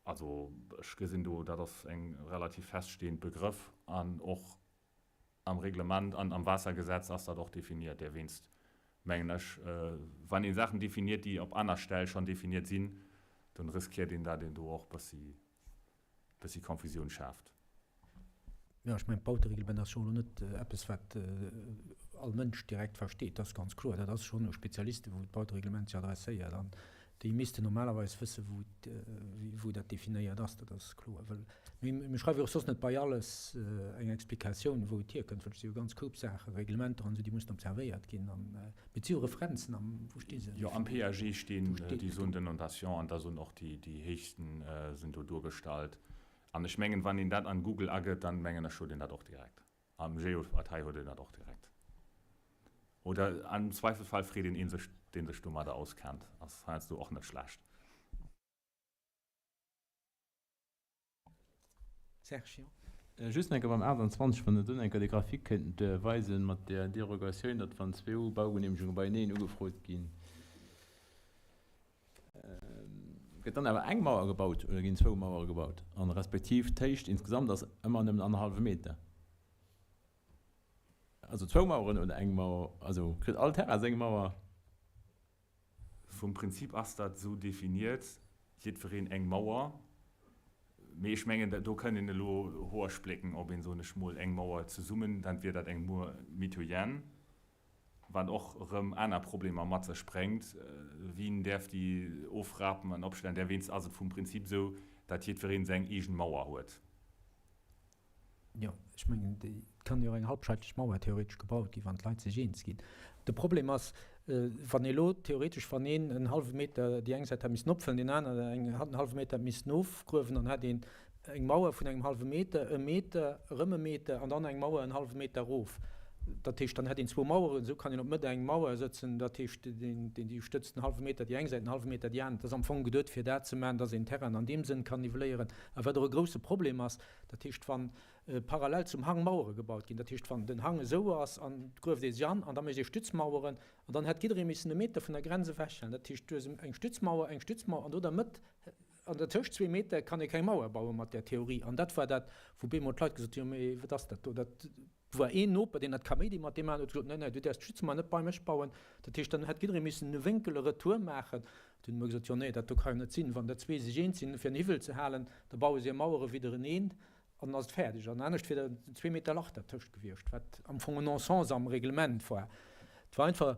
Also ech gesinn do, dat ass eng relativ feststehend Begrëff an och am Reglement an am Waassergesetz ass dat och definiert. Derwéinst mengen ech, wann ee Saachen definiert, déi op aner Stell schonn definiert sinn, dann riskiert een, dat een do och bëssi, bëssi Confusioun schaaft. Jo, ech mengen, d'Bautereglement ass scho elo net eppes, wat all Mënsch direkt versteet. Dat ass ganz kloer. Dat ass schonn u Spezialisten, wou d'Bautereglement sech adresséiert. An déi missten normalerweis wëssen, wou, wou dat definéiert ass. Dat ass kloer. Well mir, mir schreiwe jo och soss net bei alles eng Explikatioun, wou et hierkënnt, well et si jo ganz Koup Saachen, Reglementer an esou, déi mussen observéiert ginn. An, mee et si jo Referenzen am, wou sti se? Jo, am PAG stinn déi Zones d'inondation an da sinn och déi, déi héchsten sinn do duergestallt. An ech mengen, wann een dat an Google agëtt, dann mengen ech huet een dat och direkt. Am Geoportail huet een dat och direkt. Oder am Zweifelfall freet een een sech, deen sech domadder auskennt, ass heiansdo och net schlecht. Serge, jo. Just eng Kéier beim 28, wann Der do eng Kéier déi Grafik kéint weisen mat där Derogatioun, datt wann zwou Baugenehmegunge beieneen ugefrot ginn, gëtt dann awer eng Mauer gebaut oder ginn zwou Mauere gebaut? An respektiv d'Héicht insgesamt ass ëmmer nëmmen annerhallwe Meter. Also zwou Maueren oder eng Mauer? Also kritt all Terrain seng Mauer? Vum Prinzip ass dat esou definiert, jiddwereen eng Mauer. Mee ech mengen, do kënnt een elo Hoer splécken, ob een, soen ech mol, eng Mauer zesummen, dann wier dat eng Mur mitoyenne, wat och erëm aner Problemer mat sech bréngt, Wien däerf déi ofrapen an opstellen? Därwéinst ass et vum Prinzip esou, datt jiddwereen seng eegen Mauer huet. Jo, ech mengen, et kann jo och eng halbscheitlech Mauer theoretesch gebaut ginn, wann d'Leit sech eens ginn. De Problem ass, wann ee elo theoretesch, wann een en hallwe Meter déi eng Säit hätt missen opfëllen, deen aneren eng en hallwe Meter hätt missen ofgruewen, dann hätt een eng Mauer vun engem hallwe Meter, e Meter, erëm e Meter an dann eng Mauer en hallwe Meter erof. Dat heescht, dann hätt een zwou Maueren. Esou kann een op d'Mëtt eng Mauer sëtzen. Dat heescht, deen, déi stëtzt en hallwe Meter déi eng Säit, en hallwe Meter déi aner. Dat ass am Fong geduet, fir dat ze maachen, dass een Terrain an deem Sënn kann nivelléieren. A wat och e grouse Problem ass, Dat heescht, wann parallel zum Hang Mauere gebaut ginn, dat heescht, wann den Hang esou ass an et grueft ee sech an an da mécht ee Stützmaueren an dann hätt jidderee missen e Meter vun der Grenz ewechhalen. Dat heescht, du hues eng Stützmauer, eng Stützmauer an do der Mëtt, an dertëscht zwee Meter kann ee keng Mauer baue mat där Theorie. An dat war dat, wou bemol d'Leit gesot hunn, jo mee wat ass dat do? Dat war een Noper, deen hat Kaméidi mat deem aneren, huet gesot, nee, nee, du däerfs d'Stützmauer net bei mech bauen. Dat heescht, dann hätt jidderee missen e Wénkel e Retour maachen. Dunn hu mer gesot, jo, nee, dat do ka jo net sinn. Wann der zwee sech eens sinn, fir en Hiwwel ze halen, da baue se hir Mauere widdereneen an dann ass et fäerdeg. An anescht wier dat en Zweemeter Lach dertëscht gewiescht, wat am Fong en Non-sens am Reglement war. Et war einfach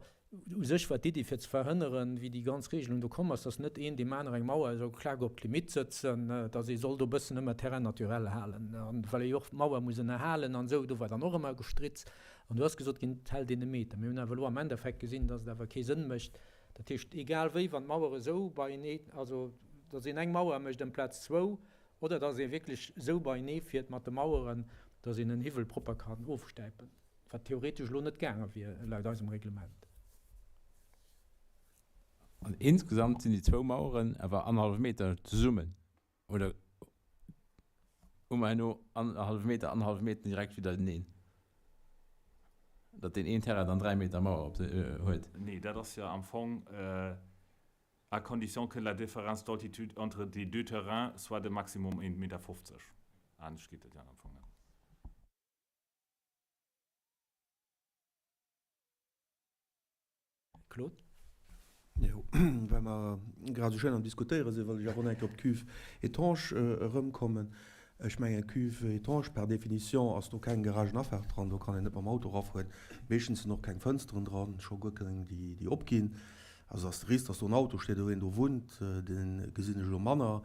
U sech war d'Iddi fir ze verhënneren, wéi déi ganz Regelung do komm ass, datt net een deem anere eng Mauer esou klak op d'Limitt sëtzen, datt ee soll do e bëssen ëmmer Terrain naturel halen. An well ee jo och d'Mauer muss ënnerhalen an esou, do war dann och ëmmer Gestritts. An do ass gesot ginn, et hält een e Meter. Mir hunn awer elo am Endeffekt gesinn, datt et awer kee Sënn mécht. Dat heescht, egal wéi, wann d'Mauer esou beienee, also datt een eng Mauer mécht amplaz zwou, oder datt ee wierklech esou beienee fiert mat de Maueren, datt een en Hiwwel propper kann ofstäipen. Wat theoretesch elo net gaange wier laut eisem Reglement. An insgesamt sinn déi zwou Maueren awer annerhallwe Meter zesummen, oder hu mer herno annerhallwe Meter, annerhallwe Meter direkt widdereneen, datt deen een Terrain dann 3 Meter Mauer op huet? Nee, dat ass jo am Fong à condition que la différence d'altitude entre des deux terrains soit de maximum 1,50 Meter. Anescht geet dat jo am Fong net. Claude. Jo, well mer grad esou schéin am Diskutéiere sinn, wëll ech awer och nach eng Kéier op d'Cuve étanche erëmkommen. Ech mengen, d'Cuve étanche, par définition ass do keng Garagenafaart dran, do kann een net mam Auto erafueren. Meeschtens sinn och keng Fënsteren dran, scho guer keng, déi opginn. Also ass de Risk, dass do en Auto steet oder een do wunnt, dee gesinn ech elo manner.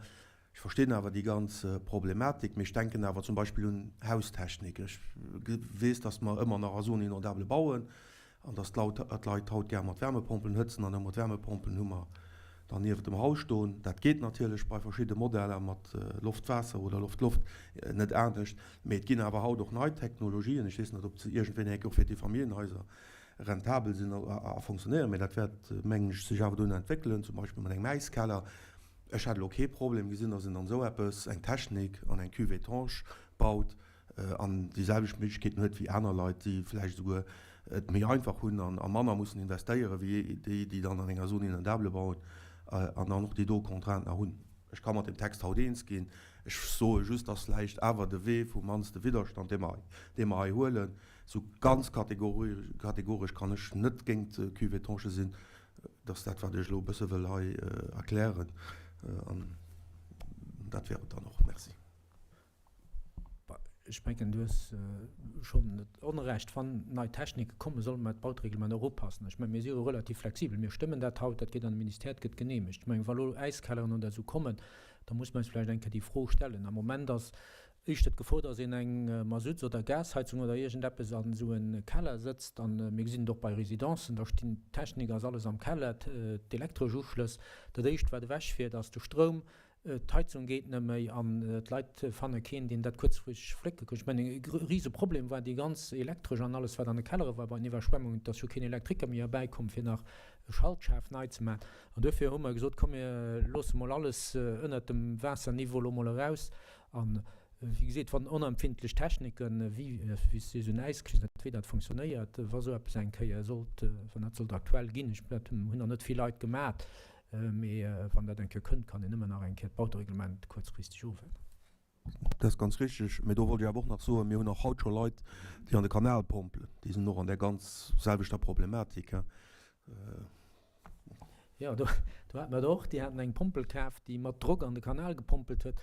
Ech verstinn awer déi ganz Problematik, mee ech denken awer zum Beispill un Haustechnik. Ech weess, dass mer ëmmer nach a Zone inondable bauen an dass d'Leit haut gär mat Wärmepompelen hëtzen an ëmmer d'Wärmepompelen hu mer dann niewent dem Haus stoen. Dat geet natierlech bei verschidde Modeller mat Loft-Waasser oder Loft-Loft net anescht, mee et ginn awer haut och nei Technologien. Ech weess net, ob se iergendwéini eng Kéier och fir d'Eefamilljenhaiser rentabel sinn a fonctionnéieren, mee dat wäert, mengen ech, sech awer duerno entwéckelen, zum Beispill mat engem Äiskeller. Ech hätt elo kee Problem gesinn, datt een dann esou eppes, eng Technik an eng Cuve étanche baut an déi selwecht Méiglechkeeten huet wéi aner Leit, déi vläicht esouguer et méi einfach hunn a manner mussen investéieren, wéi déi, déi dann an enger Zone inondable bauen an dann och déi do Contrainten nach hunn. Ech ka mat deem Text haut eens ginn. Ech soe just, dass vläicht awer de Wee vum mannste Widderstand, dee mer, dee mer hei huelen, esou ganz kategoresch kann ech net géint d'Cuve étanche sinn, Dat ass dat, wat ech elo e bësse wëll hei erklären. An dat wär et dann och. Merci. Ech mengen, du hues schonn net Onrecht. Wann nei Technike kommen, solle mer d'Bautereglement och upassen. Ech mengen, mir si jo relativ flexibel. Mir stëmmen dat haut, dat geet an de Ministère, et gëtt geneemegt. Ech mengen, wa lo Äiskelleren oder esou kommen, da muss mer eis vläicht eng Kéier déi Fro stellen. Am Moment ass éischter d'Gefor, dass een eng Masutts oder Gasheizung oder iergendeppes an esou e Keller sëtzt. An mir gesinn et och bei Residencen, da stinn d'Technik ass alles am Keller, d'elektresch Uschlëss. Dat éischt wat ewechfiert ass de Stroum. D'Heizung geet net méi an d'Leit fanne keen, deen dat kuerzfristeg flécke kann. Ech mengen, e rise Problem war déi ganz Elektresch an alles, wat an de Kellere war bei den Iwwerschwemmungen. Et ass jo keen Elektriker méi erbäikomm, fir nach e Schaltschaf nei ze maachen. An duerfir hu mer gesot, Komm, mir loosse mol alles ënnert dem Waasserniveau elo mol eraus. An, wéi gesot, wann onempfindlech Techniken, wéi esou en Äiskrichs, net wéi dat funktionéiert, wa sou eppes eng Kéier sollt, wann dat sollt aktuell ginn, ech, dat hunn nach net vill Leit gemat, Mee wann dat eng Kéier kënnt, kann een ëmmer nach eng Kéier d'Bautereglement kuerzfristeg ofänneren. Dat ass ganz richtig. Mee do wollt ech awer och nach soen, mir hunn och haut scho Leit, déi an de Kanal pompelen. Déi sinn och an där ganz selwechter Problematik. Jo, do hate mer et och. Déi haten eng Pompel kaf, déi mat Drock an de Kanal gepompelt huet.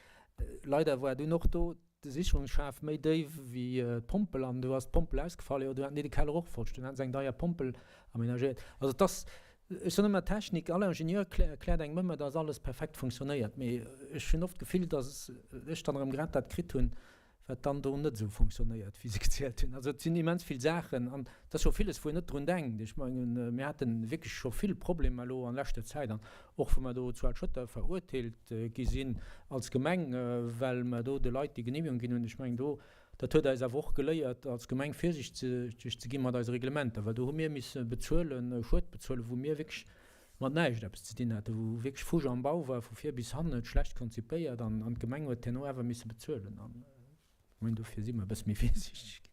Leider war dunn och do de Sicherungsschaf méi déif wéi d'Pompel an du ass d'Pompel ausgefall, jo du haten déi de Keller och voll, du haten se eng deier Pompel aménagéiert. Also et ass, ech soen ëmmer Technik, all Ingenieur erkläert engem ëmmer, datt alles perfekt funktionéiert, mee ech hunn oft d'Gefill, datt ech dann erëm grad dat kritt hunn, wat dann do net esou funktionéiert, wéi se gezielt hunn. Also et sinn immens vill Saachen an et ass jo villes, wou een net drun denkt. Ech mengen, mir hate wierklech scho vill Problemer elo an leschter Zäit an och wou mer do zu Al-Schëtter verurteelt gi sinn als Gemeng, well mer do de Leit déi Genehmigung ginn hunn. Ech mengen do, dat huet eis awer och geléiert als Gemeng virsiichteg ze gi mat eise Reglementer, well do hu mir misse bezuelen, Schued bezuelen, wou mir wierklech mat näischt eppes ze dinn haten, wou wierklech Fuge am Bau war, vu vir bis hannen, schlecht konzipéiert an d'Gemeng huet herno awer misse bezuelen. An ech mengen, dofir si mer e bësse méi virsiichteg ginn.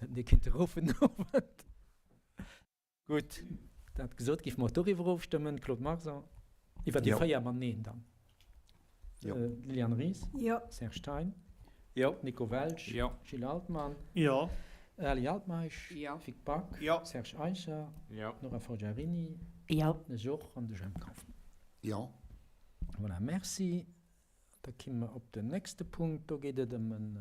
Hätten Dir kinnte ruffen den Owend. Gutt, dat gesot, géife mer och doriwwer ofstëmmen. Claude Marson, iwwer déi 4 mat Neen dann. Jo. Liliane Ries? Jo. Serge Thein? Jo. Nico Welsch? Jo. Gilles Altmann? Jo. Ali Altmeisch? Jo. Vic Back? Jo. Serge Eicher? Jo. Nora Forgiarini? Jo. Ech och. An de Jemp Kauffmann? Jo. Voilà, merci. Da kimme mer op den nächste Punkt. Do geet et ëm en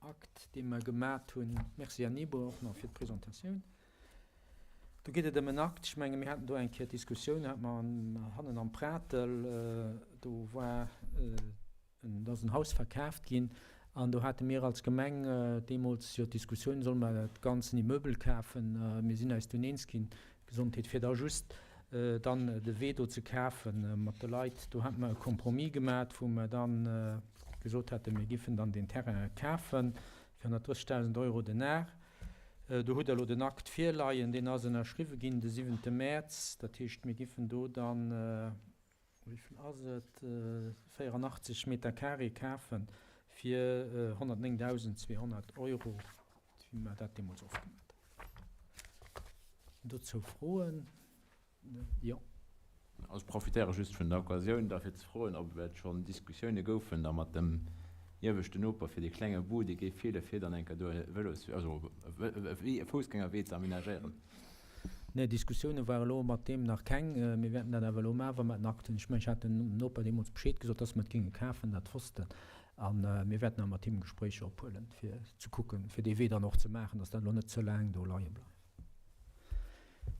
Akt, dee mer gemat hunn. Merci, Här Nieboer, och nach fir d'Presentatioun. Do geet et ëm en Akt, ech menge mir haten do eng Kéier d'Diskussioun, hate mer hannen am Pratel, do war en, do ass en Haus verkaaft ginn an do hate mir als Gemeng deemools jo d'Diskussioun, solle mer dat ganzen Immeubel kafen? Mir sinn eis dunn eens ginn, Gesondheet, fir da just dann de Wee do ze kafe mat de Leit. Do hate mer e Compromis gemat, wou mer dann gesot haten, mir giffen dann deen Terrain kafe fir 130.000 Euro den Ar. Do hutt Der elo den Akt virleien, deen ass ënnerschriwwe ginn de siwente Mäerz. Dat heescht, mir giffen do dann, wéi vill ass et, 84 Meter carré kafe fir 109.200 Euro, wéi mer dat deemools ofgemat haten. Dozou Froen? Jo. Also ech profitéiere just vun der Occasioun da fir ze froen, ob et schonn Diskussioune goufen da mat dem ieweschten Noper fir dee klenge Bout, dee géif feele fir dann eng Kéier do e Vëlos, also e Foussgängerwee ze amenagéieren. Nee, Diskussioune ware elo mat deem nach keng. Mir wäerten dat awer elo maachen, wa mer den Akt hunn. Ech mengen, ech hat dem Noper deemools Bescheed gesot, dass mer et géinge kafen, dat wosst en. A mir wäerten awer mat him Gespréicher ophuelen, fir ze kucken, fir dee Wee dann och ze maachen, dass dat elo net ze laang do leie bleift.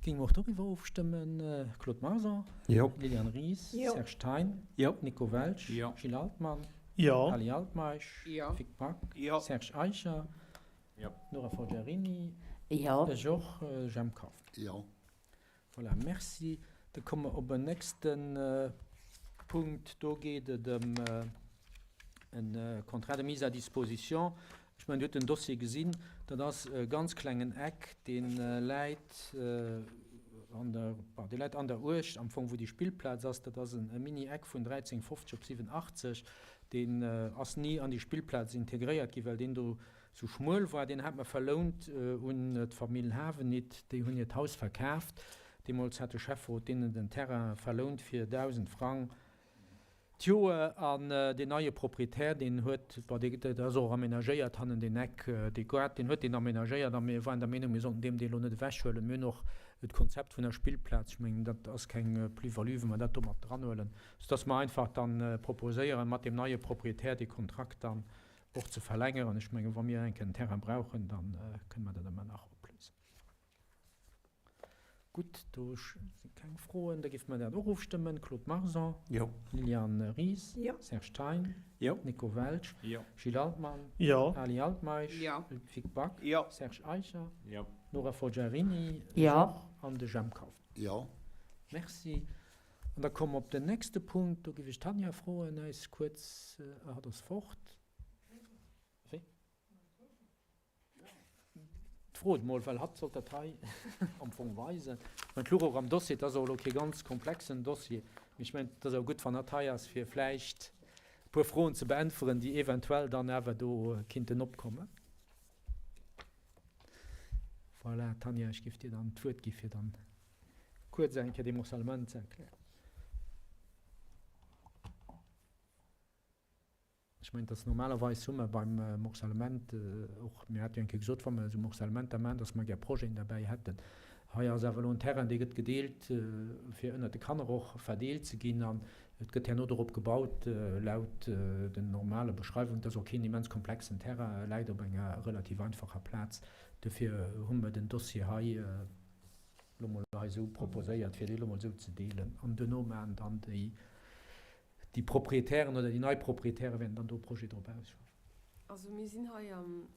Géinge mer och doriwwer ofstëmmen? Claude Marson? Jo. Liliane Ries? Jo. Serge Thein? Jo. Nico Welsch? Jo. Gilles Altmann? Jo. Ali Altmeisch? Jo. Vic Back? Jo. Serge Eicher? Jo. Nora Forgiarini? Jo. Ech och. Jemp Kauffmann? Jo. Voilà, merci. Da komme mer op en nächste Punkt. Do geet et ëm e Contrat de mise à disposition. Ech mengen, Dir hutt den Dossier gesinn. Dat ass e ganz klengen Eck, dee läit an der, bon, dee läit an der Uecht, am Fong, wou déi Spillplaz ass. Dat ass e Mini-Eck vun 13,50 op 87. Deen ass ni an déi Spillplaz integréiert ginn, well deen do Sou schmuel war, deen hat mer verlount un d'Famill Havenit, déi hunn hiert Haus verkaaft. Deemools hat de Schäfferot deenen den Terrain verlount fir 1.000 Frang d'Joer an deen neie Proprietär, deen huet, bon, dee, dat ass och amenagéiert hannen deen Eck, dee Gaart, deen huet deen amenagéiert a mir waren der Meenung, mir sollten deem dee lo net ewechhuelen. Mir hunn och d'Konzept vun der Spillplaz, ech mengen, dat ass keng Plus-value, wa mer dat do mat dranhuelen, soudass mer einfach dann proposéieren, mat deem neie Proprietär dee Kontrakt dann och ze verlängeren. Ech mengen, wa mir eng Kéier en Terrain brauchen, da kënne mer dat ëmmer nach opléisen. Gutt, do si keng Froen. Da géife mer dat och ofstëmmen. Claude Marson? Jo. Liliane Ries? Jo. Serge Thein? Jo. Nico Welsch? Jo. Gilles Altmann? Jo. Ali Altmeisch? Jo. Vic Back? Jo. Serge Eicher? Jo. Nora Forgiarini? Jo. An de Jemp Kauffmann? Jo. Merci. An da komme mer op den nächste Punkt. Do géif ech d'Tanja froen, eis kuerz, ah, hatt ass fort. Wéi? D'Fro mol, well hatt sollt dat hei am Fong weisen. Ech mengen, et luch och am Dossier, et ass och elo kee ganz komplexen Dossier, mee ech mengen, et ass awer gutt, wann hatt hei ass, fir vläicht e puer Froen ze beäntweren, déi eventuell dann awer do kinnten opkommen. Voilà, Tanja, ech géif dir dann d'Wuert gi fir dann kuerz eng Kéier dee Morcellement ze erklären. Ech mengen, dass normalerweis hu mer beim Morcellement och, mir hate jo eng Kéier gesot, wa mer esou Morcellementer maachen, dass mer gär Projeten derbäi hätten. Hei ass awer elo en Terrain, dee gëtt gedeelt, fir ënnert de Kanner och verdeelt ze ginn. An et gëtt herno dorop gebaut, laut den normale Beschreiwungen. Et ass och keen immens komplexen Terrain, e läit op enger relativ einfacher Plaz. Dofir hu mer den Dossier hei elo mol hei esou proposéiert, fir dee elo mol esou ze deelen. An duerno maachen dann déi Déi Proprietären oder déi nei Proprietäre wäerten dann do e Projet drop ausschaffen. Also mir sinn hei am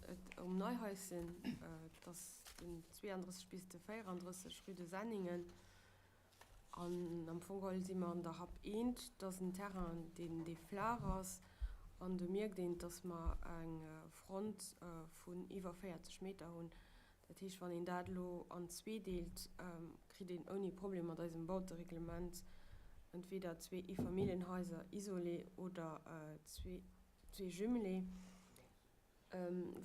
um Neihaischen, et ass den 32 bis de 34 rue de Senningen. An am Fong geholl si mer an der Hap eent. Et ass en Terrain, deen dee flaach ass. An do mierkt een, dass mer eng Front vun iwwer 40 Meter hunn. Dat heescht, wann een dat elo an zwee deelt, kritt een ouni Problem mat eisem Bautereglement entweder zwee Eefamilljenhaiser isolé oder zwee jumelé.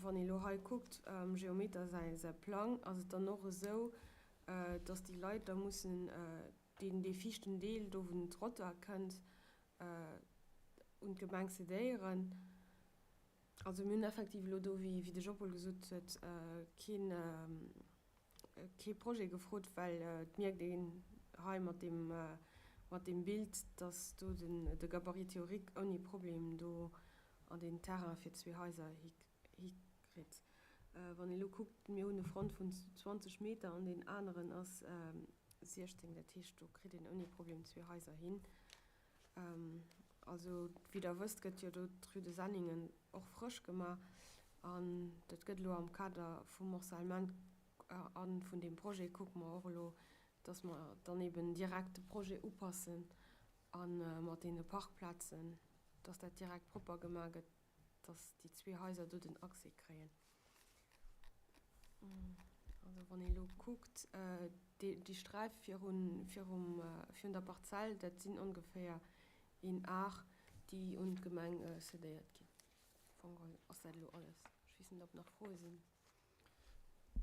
Wann ee elo hei kuckt am Geometer säi Plang, ass et dann och esou, dass déi Leit da mussen deen, dee viischten Deel do, wou den Trottoir kënnt, un d'Gemeng cedéieren. Also mir hunn effektiv elo do, wéi de Jean-Paul gesot huet, keen, kee Projet gefrot, well et mierkt een hei mat deem, mat deem Bild, dass do den, de Gabarit théorique ouni Problem do an deen Terrain fir zwee Haiser hikritt. Wann ee elo kuckt, mir hunn e Front vun 20 Meter an deen aneren ass 16, dat heescht do kritt een ouni Problem zwee Haiser hin. Also, wéi Der wësst, gëtt jo do d'Rue de Senningen och frësch gemaach. An dat gëtt elo am Kader vum Morcellement a vun deem Projet kucke mer och elo, dass mer dann eben direkt de Projet upassen a mat deene Parkplazen, dass dat direkt propper gemaach gëtt, dass déi zwee Haiser do den Accès kréien. Also wann ee elo kuckt, déi Sträif virun, virum, virun der Parzell, dat sinn ongeféier een Ar, déi un d'Gemeng cedéiert ginn. Am Fong geholl ass dat elo alles. Ech weess net, ob nach Froe sinn.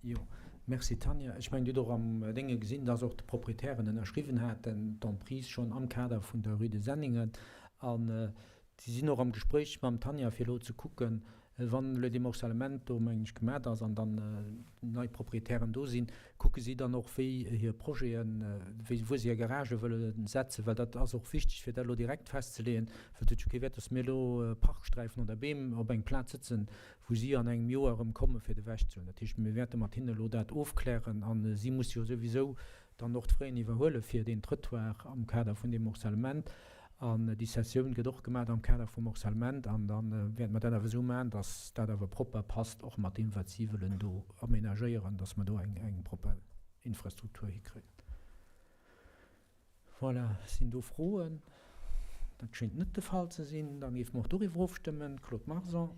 Jo, merci Tanja. Ech mengen, Dir hutt och am Dénge gesinn, dass och d'Proprietären ënnerschriwwen haten, d'Emprise schonn am Kader vun der Rue de Senningen. An si sinn och am Gespréich mam Tanja, fir elo ze kucken, wann le Démorcellement do, mengen ech, gemat ass an dann nei Proprietären do sinn, kucke si dann och, wéi hir Projeten, wéi, wou se hir Garagë wëlle setzen, well dat ass och wichteg, fir dat elo direkt festzeleeën, well et huet jo kee Wäert, dass mir elo Parksträifen oder Beem op eng Plaz sëtzen, wou si an engem Joer erëm komme fir et ewechzehuelen. Dat heescht, mir wäerte mat hinne elo dat ofklären a si musse jo souwisou dann och d'Fraien iwwerhuele fir deen Trëttoir am Kader vun deem Morcellement. An déi Cessioun gëtt och gemaach am Kader vum Morcellement an da wäerte mer dat awer esou maachen, datt dat awer propper passt och mat deem, wat si wëllen do aménagéieren, datt mer do eng propper Infrastruktur hikréien. Voilà, sinn do Froen? Dat schéngt net de Fall ze sinn. Da géife mer och doriwwer ofstëmmen. Claude Marson?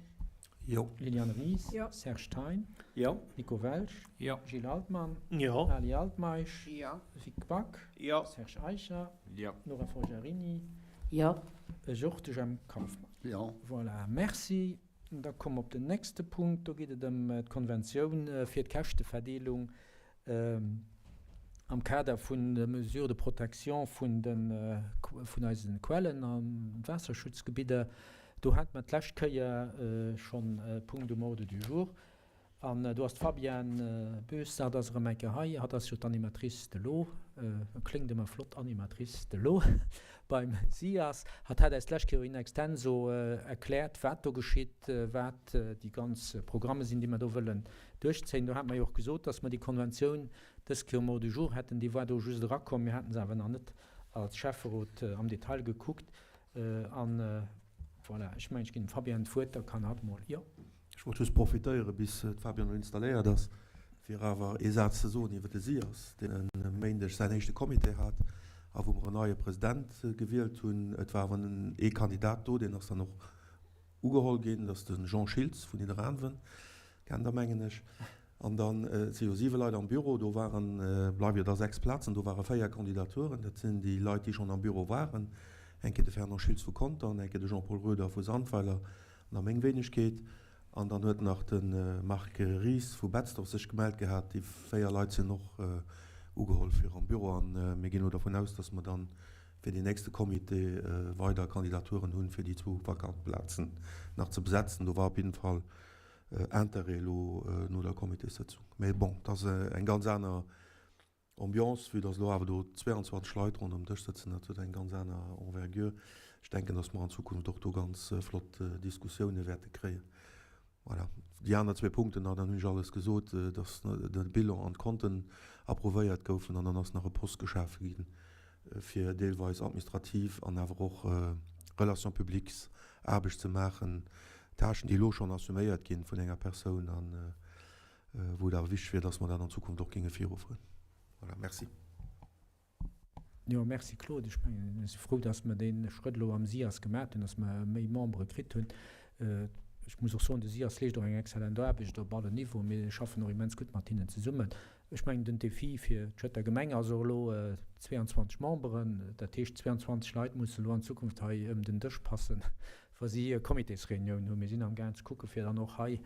Jo. Liliane Ries? Jo. Serge Thein? Jo. Nico Welsch? Jo. Gilles Altmann? Jo. Ali Altmeisch? Jo. Vic Back? Jo. Serge Eicher? Jo. Nora Forgiarini? Jo. Ech och, de Jemp Kauffmann. Jo. Voilà, merci. Da komme mer op den nächste Punkt. Do geet et ëm d'Konventioun fir d'Käschteverdeelung Am Kader vun de Mesures de protection vun de vun eise Quellen a Waasserschutzgebidder, do hate mer d'lescht Kéier schonn e Punkt um Ordre du jour. An do ass d'Fabienne Boes, hatt ass erëm eng Kéier hei, hatt ass jo d'Animatrice de l'eau, kléngt ëmmer flott, Animatrice de l'eau beim SIAS. Hatt hat eis d'lescht Kéier in extenso erkläert, wat do geschitt, wat déi ganz Programme sinn, déi mer do wëllen duerchzéien. Do hate mer jo och gesot, dass mer déi Konventioun dës Kéier um Ordre du jour hätten. Déi war do just erakomm. Mir haten se awer nach net als Schäfferot am Detail gekuckt. An voilà, ech mengen, ech ginn dem Fabienne d'Wuert, da kann hatt mol, jo. Ech wollt just profitéieren, bis d'Fabienne elo installéiert ass, fir awer ee Saz ze soen iwwer de SIAS, deen e Méindeg säin éischte Comité hat. A wou mer en neie President gewielt hunn. Et war awer ee Kandidat do, deen ass dann och ugeholl ginn, dat ass de Jean Schiltz vun Nidderaanwen, kennt Der, mengen ech. An dann, et si jo siwe Leit am Büro, do waren, bleiwe jo da sechs Plazen, do ware véier Kandidaturen, dat sinn déi Leit, déi schonn am Büro waren, eng Kéier de Fernand Schiltz vu Conter an eng Kéier de Jean-Paul Roeder vu Sandweiler an da meng Wéinegkeet. An dann huet nach de Marc Ries vu Betzdorf sech gemellt gehat. Déi 4 Leit sinn och ugeholl fir am Büro an mir ginn elo dervun aus, dass mer dann fir deen nächste Comité weider Kandidaturen hunn, fir déi zwou vakant Plazen nach ze besetzen. Do war op jidden Fall Interêt elo no der Comitéssëtzung. Mee bon, et ass eng ganz aner Ambiance, vue dass elo awer do 22 Leit ronderëm Dësch sëtzen, dat huet eng ganz aner Envergure. Ech denken, dass mer an Zukunft och do ganz flott Diskussioune wäerte kréien. Voilà. Déi aner zwee Punkten nach, dann hunn ech alles gesot, dass de Bilan an d'Konten approuvéiert goufen an dann ass nach e Poste geschafe gi fir deelweis administrativ an awer och Relations publiques Aarbecht ze maachen, Tâchen, déi elo schonn assuméiert gi vun enger Persoun an wou et awer wichteg wier, dass mer dat an Zukunft och géinge virufueren. Voilà, merci. Jo, merci Claude. Ech mengen, ech si frou, dass mer dee Schrëtt elo am SIAS gemaat hunn, dass mer méi Membere kritt hunn. Ech muss och soen, de SIAS leescht och eng exzellent Aarbecht op allen Niveauen. Mir schaffen och immens gutt mat hinnen zesummen. Ech mengen, den Défi fir d'Schëtter Gemeng ass och elo 22 Memberen. Dat heescht, 22 Leit mussen elo an Zukunft hei ëm den Dësch passen, wa si hir Comitésreunioun hunn. Mir sinn amgaang ze kucken, fir dann och hei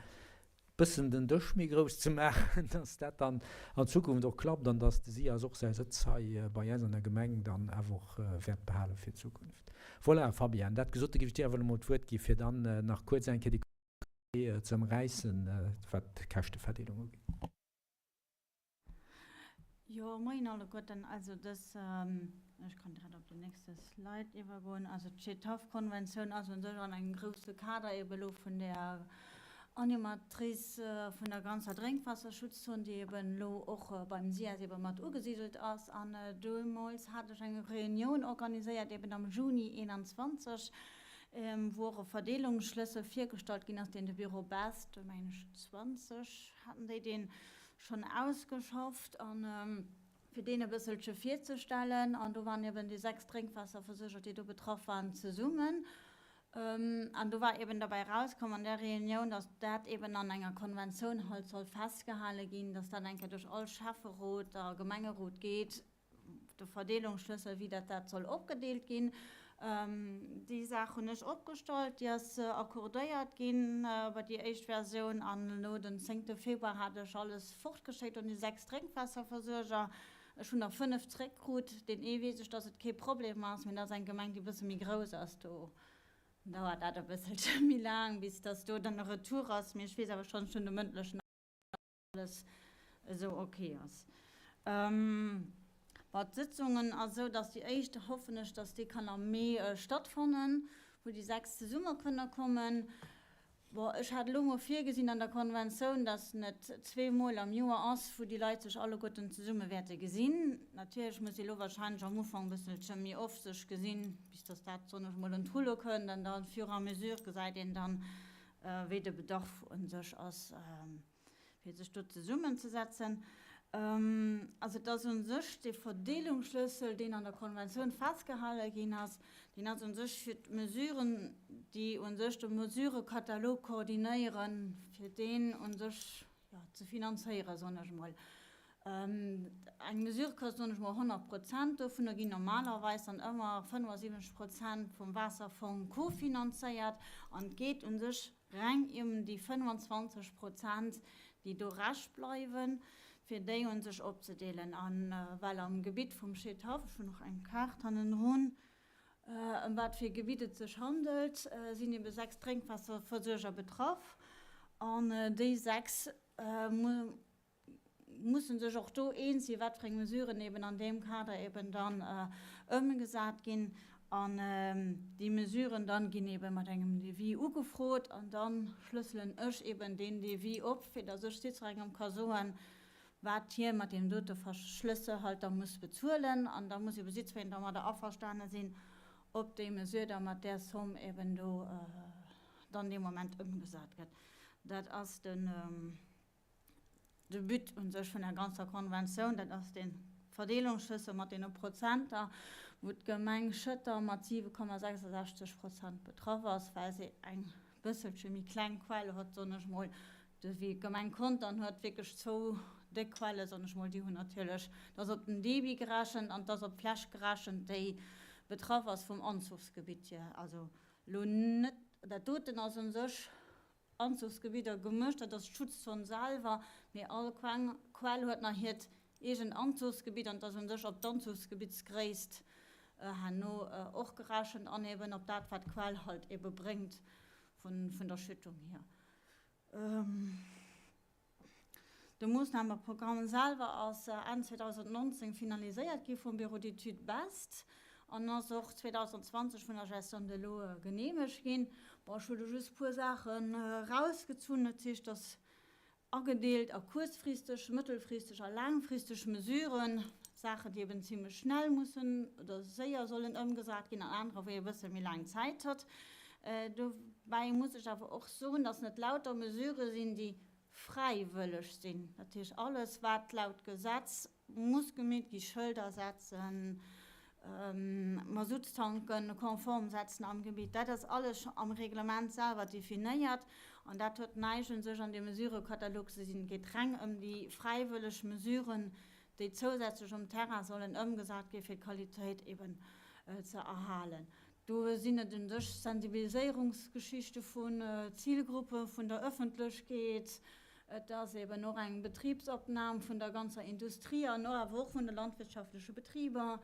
bëssen den Dësch méi grouss ze maachen, dass dat dann an Zukunft och klappt an dass de SIAS och säi Sëtz hei bei äis an der Gemeng dann awer och wäert behale fir d'Zukunft. Voilà, Fabienne, dat gesot, da géif ech dir awer elo mol d'Wuert gi fir dann nach kuerz eng Kéier déi ze ëmräissen, wat d'Käschteverdeelung ugeet. Jo, moien alleguerten. Also dës, ech kann direkt op den nächste Slide iwwergoen, also d'CETAF-Konventioun ass u sech an engem grousse Kader ebe elo vun där Animatrice vun der ganzer Drénkwaasserschutzzon, déi eben elo och beim SIAS ebe mat ugesidelt ass. An deemools hat ech eng Reunioun organiséiert, eben am Juni 21, wou och e Verdeelungsschlëssel virgestallt ginn ass, deen de Bureau Best, mengen ech 20 haten déi deen, schonn ausgeschafft an fir deen e bësselche virzestellen. An do waren eben déi 6 Drénkwaasserversuerger, déi do betraff waren, zesummen. An do war eben derbäi erauskomm an där Reunioun, datt dat eben an enger Konventioun halt soll festgehale ginn, datt dat eng Kéier duerch all Schäfferot a Gemengerot geet, de Verdeelungsschlëssel, wéi dat dat soll opgedeelt ginn. Déi Saach hunn ech opgestallt, déi ass accordéiert ginn bei déi éischt Versioun an elo den zéngte Februar hat ech alles fortgeschéckt un déi 6 Drénkwaasserversuerger. Ech hunn der 5 zréckkrut. Deen ee weess ech, dass et kee Problem ass, mee dat ass eng Gemeng, déi e bësse méi grouss ass, do dauert dat e bësselche méi laang, bis dass do dann e Retour ass. Mee ech weess awer schonn, ech hunn de mëndlechen. alles esou ok ass. Bon, d'Sëtzungen ass esou, dass déi éischt, hoffen ech, dass déi kann am Mee stattfannen, wou déi 6 zesumme kënne kommen. Bon, ech hat elo mol virgesinn an der Konventioun, dass net zweemol am Joer ass, wou déi Leit sech alleguerten zesumme wäerte gesinn. Natierlech muss ee elo wahrscheinlech am Ufank e bësselche méi oft sech gesinn, bis dass dat, soen ech mol, un d'Rulle kënnt an da fur et à mesure gesäit een dann, wéi de Bedarf u sech ass, fir sech do zesummenzesetzen. Also et ass u sech dee Verdeelungsschlëssel, deen an der Konventioun festgehale ginn ass, deen ass u sech fir d'Mesuren, déi u sech de Mesurëkatalog koordinéieren, fir deen u sech, jo, ze finanzéieren, soen ech emol. Eng Mesure kascht, soen ech mol, 100 Prozent. Dovunner ginn normalerweis dann ëmmer 75 Prozent vum Waasserfong kofinanzéiert. An et geet u sech reng ëm déi 25 Prozent, déi do rescht bleiwen, fir déi u sech opzedeelen. A well am Gebitt vum Scheedhaff, ech hunn och eng Kaart hannendrun, ëm wat fir e Gebitt et sech handelt, sinn ebe 6 Drénkwaasserversuerger betraff. An déi 6 mussen sech och do eens sinn, wat fir eng Mesuren eben an deem Kader eben dann ëmgesat ginn. An déi Mesuren dann ginn eben mat engem Devis ugefrot an da schlësselen ech eben deen Devis op, fir datt ech jiddwerengem ka soen, wat hie mat deem dote Verschlëssel halt da muss bezuelen. An da muss ebe jiddwereen domadder averstane sinn, ob déi Mesure da mat där Somme eben do dann dee Moment ëmgesat gëtt. Dat ass den. De But un sech vun der ganzer Konventioun, dat ass dee. D'Verdeelungsschlëssel mat deene Prozenter, wou d'Gemeng Schëtter mat 7,66 Prozent betraff ass, well se eng bësselche méi kleng Quell huet, soen ech mol, wéi d'Gemeng Contern huet wierklech zwou déck Quellen, soen ech mol, déi hunn natierlech, dat ass op den Débit gerechent an dat ass op d'Fläch gerechent, déi betraff ass vum Anzuchsgebitt hier. Also elo net, dat doten ass u sech Anzuchsgebidder gemëscht, dat ass d'Schutzzon selwer, mee all Quell huet nach hiert eegent Anzuchsgebitt an et ass u sech op d'Anzuchsgebittsgréisst herno och gerechent an eben op dat, wat d'Quell halt ebe bréngt vun der Schüttung hier. De Moossnameprogramm selwer ass Enn 2019 finaliséiert gi vum Bureau d'études BEST an ass och 2020 vun der Gestion de l'eau geneemegt ginn. Bon, ech hu do just e puer Saachen erausgezunn. Dat heescht, dass agedeelt a kuerzfristeg, mëttelfristeg a laangfristeg Mesuren, Saachen, déi eben zimlech schnell mussen oder séier sollen ëmgesat ginn an anerer, wou ee e bësse méi laang Zäit huet. Dobäi muss ech awer och soen, dass net lauter Mesurë sinn, déi fräiwëlleg sinn. Dat heescht, alles wat laut Gesetz muss gemeet gi, Schëlder setzen, Masuttstanken konform setzen am Gebitt, dat ass alles am Reglement selwer definéiert an dat huet näischt un sech an deem Mesurëkatalog ze sinn. Et geet reng ëm déi fräiwëlleg Mesuren, déi zousätzlech um Terrain sollen ëmgesat gi fir d'Qualitéit eben ze erhalen. Do sinn et un sech Sensibiliséierungsgeschichte vun Zilgruppe vun der Ëffentlechkeet. Et ass eben och eng Betribsopnam vun der ganzer Industrie an awer och vun de landwirtschaftleche Betriber.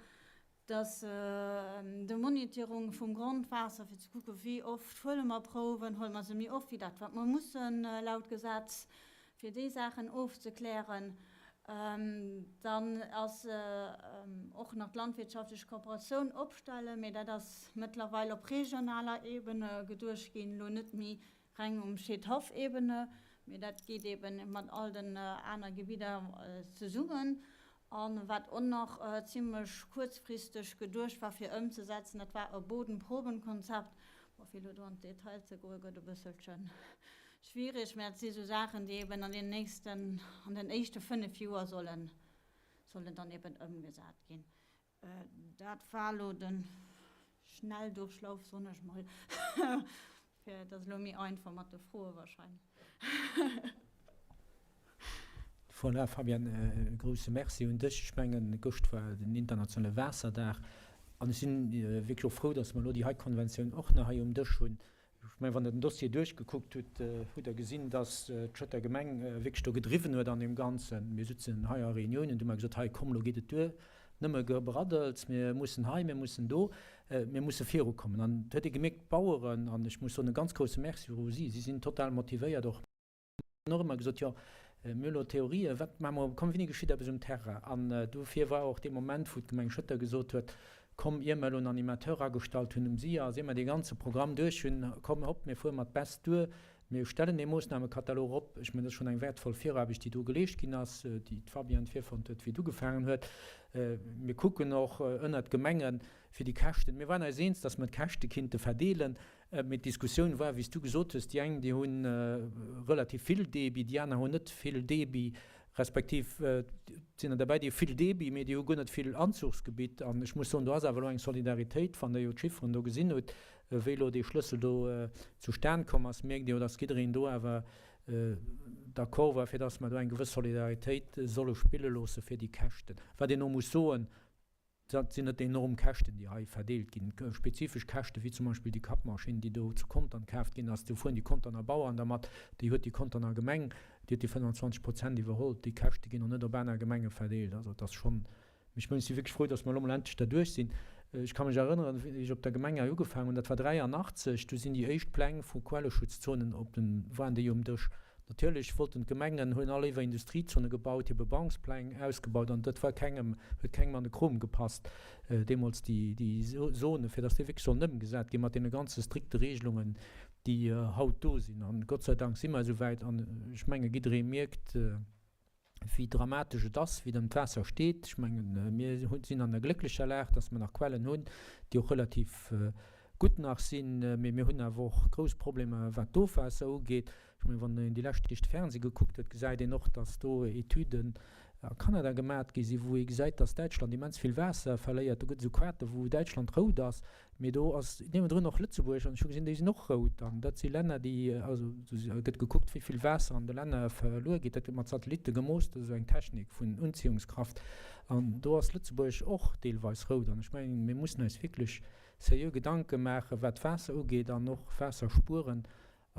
Et ass de Monitoring vum Grondwaasser, fir ze kucke wéi oft huele mer Prouwen, huele mer se méi oft wéi dat wat mer mussen laut Gesetz. Fir déi Saachen ofzeklären. Dann ass och nach d'landwirtschaftlech Kooperatioun opstellen, mee dat ass mëttlerweil op regionaler Ebene geduecht ginn, elo net méi reng um Scheedhaff-Ebene, mee dat geet eeben mat all den aner Gebidder zesummen. A wat och nach zimlech kuerzfristeg geduecht war fir ëmzesetzen, dat war e Bodenprobenkonzept. Bon, fir elo do an d'Detail ze goen, gëtt e bësselche schwierig, mä et si sou Saachen, déi eben an den nächsten, an den éischte 5 Joer sollen, sollen dann eben ëmgesat ginn. Dat war elo de Schnelldurchlauf, soen ech mol, fir et ass elo méi einfach mat de Froe wahrscheinlech. Voilà, Fabienne, e grouse Merci un dech. Ech mengen, gëscht war den internationale Waasserdag an ech si wierklech och frou, dass mer elo déi hei Konventioun och nach hei um Dësch hunn. Ech mengen, wann Der den Dossier duerchgekuckt hutt, hutt Der gesinn, dass d'Schëtter Gemeng wierklech do gedriwwen huet an deem Ganzen. Mir sutzen hei a Reuniounen, du hu mer gesot, hei komm, elo geet et duer, nëmme Gebraddels, mir mussen hei, mir mussen do, mir musse virukommen. An et huet ee gemierkt, d'Baueren, an ech muss soen, e ganz grouse Merci u si, si sinn total motivéiert och. Hunn och ëmmer gesot, jo, mir hu lo Theorien, wat maache mer, komm, wéini geschitt eppes um Terrain? An dofir war och dee Moment, wou d'Gemeng Schëtter gesot huet, komm, ier mer elo en Animateur agestallt hunn um SIAS, ier mer dee ganze Programm duerch hunn, komm, hopp, mir fuere mat Best duer, mir stellen dee Moossnamekatalog op. Ech mengen, dat ass schonn eng wäertvoll Viraarbecht, déi do geleescht ginn ass, déi d'Fabienne virfonnt huet, wéi et ugefaangen huet. Mir kucken och ënnert d'Gemengen, fir déi Käschten, mir waren eis eens, dass mer d'Käschte kinnte verdeelen, Mee d'Diskussioun war, wéi s du gesot hues, déi eng, déi hu relativ vill Débit, déi aner hunn net vill Débit, respektiv et sinn der derbäi, déi hu vill Débit, mee déi hu guer net vill Anzuchsgebitt. An ech muss soen, do ass awer elo eng Solidaritéit, wann Der jo d'Chifferen do gesinn hutt, wéi elo dee Schlëssel do zustan komm ass, mierkt Dir jo, dass jiddereen do awer d'accord war, fir dass mer do eng gewëss Solidaritéit solle spille loosse fir déi Käschten. Wat een och muss soen, Dat sinn net enorm Käschten, déi hei verdeelt ginn. Spezifesch Käschte wéi zum Beispill déi Kappmaschinn, déi do zu Contern kaaft ginn ass, do fueren déi Conterner Bauern dermat, déi huet déi Conterner Gemeng, déi huet déi 25 Prozent iwwerholl. Déi Käschte ginn och net op aner Gemenge verdeelt. Also et ass schonn, ech mengen, ech si wierklech frou, datt mer elo mol endlech derduerch sinn. Ech ka mech erënneren, wéi ech op der Gemeng hei ugefaangen hunn, dat war 83, du sinn déi éischt Pläng vu Quelleschutzzonen op den, waren déi um Dësch. Natierlech wollten d'Gemengen, hunn all iwwer Industriezone gebaut, hir Bebauungspläng ausgebaut an dat war kengem, huet kengem an de Krom gepasst deemools, déi, déi Zone, fir datt déi wierklech sollen ëmgesat gi mat deene ganze strikte Regelungen, déi haut do sinn. An Gott sei Dank si mer esou wäit an ech menge jidderee mierkt, wéi dramatesch et ass, wéi et ëm d'Waasser steet. Ech mengen, mir sinn an der glécklecher Lag, dass mer nach Quellen hunn, déi och relativ gutt nach sinn, mee mir hunn awer och grouss Problemer, wat d'Ofwaasser ugeet. Ech mengen, wann een déi lescht Deeg de Fernseh gekuckt huet, gesäit een och, dass do Etüden. A Kanada gemat gi sinn, wou ee gesäit, dass Däitschland immens vill Waasser verléiert. Do gëtt esou Kaarte wou Däitschland rout ass, mee do ass niewendrun och Lëtzebuerg an ech hu gesinn, déi sinn och rout. An dat si Länner, déi, also do gëtt gekuckt, wéi vill Waasser an de Länner verluer geet. Dat gëtt mat Satellitte gemooss, dat ass esou eng Technik vun Unziehungskraft. An do ass Lëtzebuerg och deelweis rout. An ech mengen, mir mussen eis wierklech seriö Gedanke maachen, wat d'Waasser ugeet an och Waasser spueren.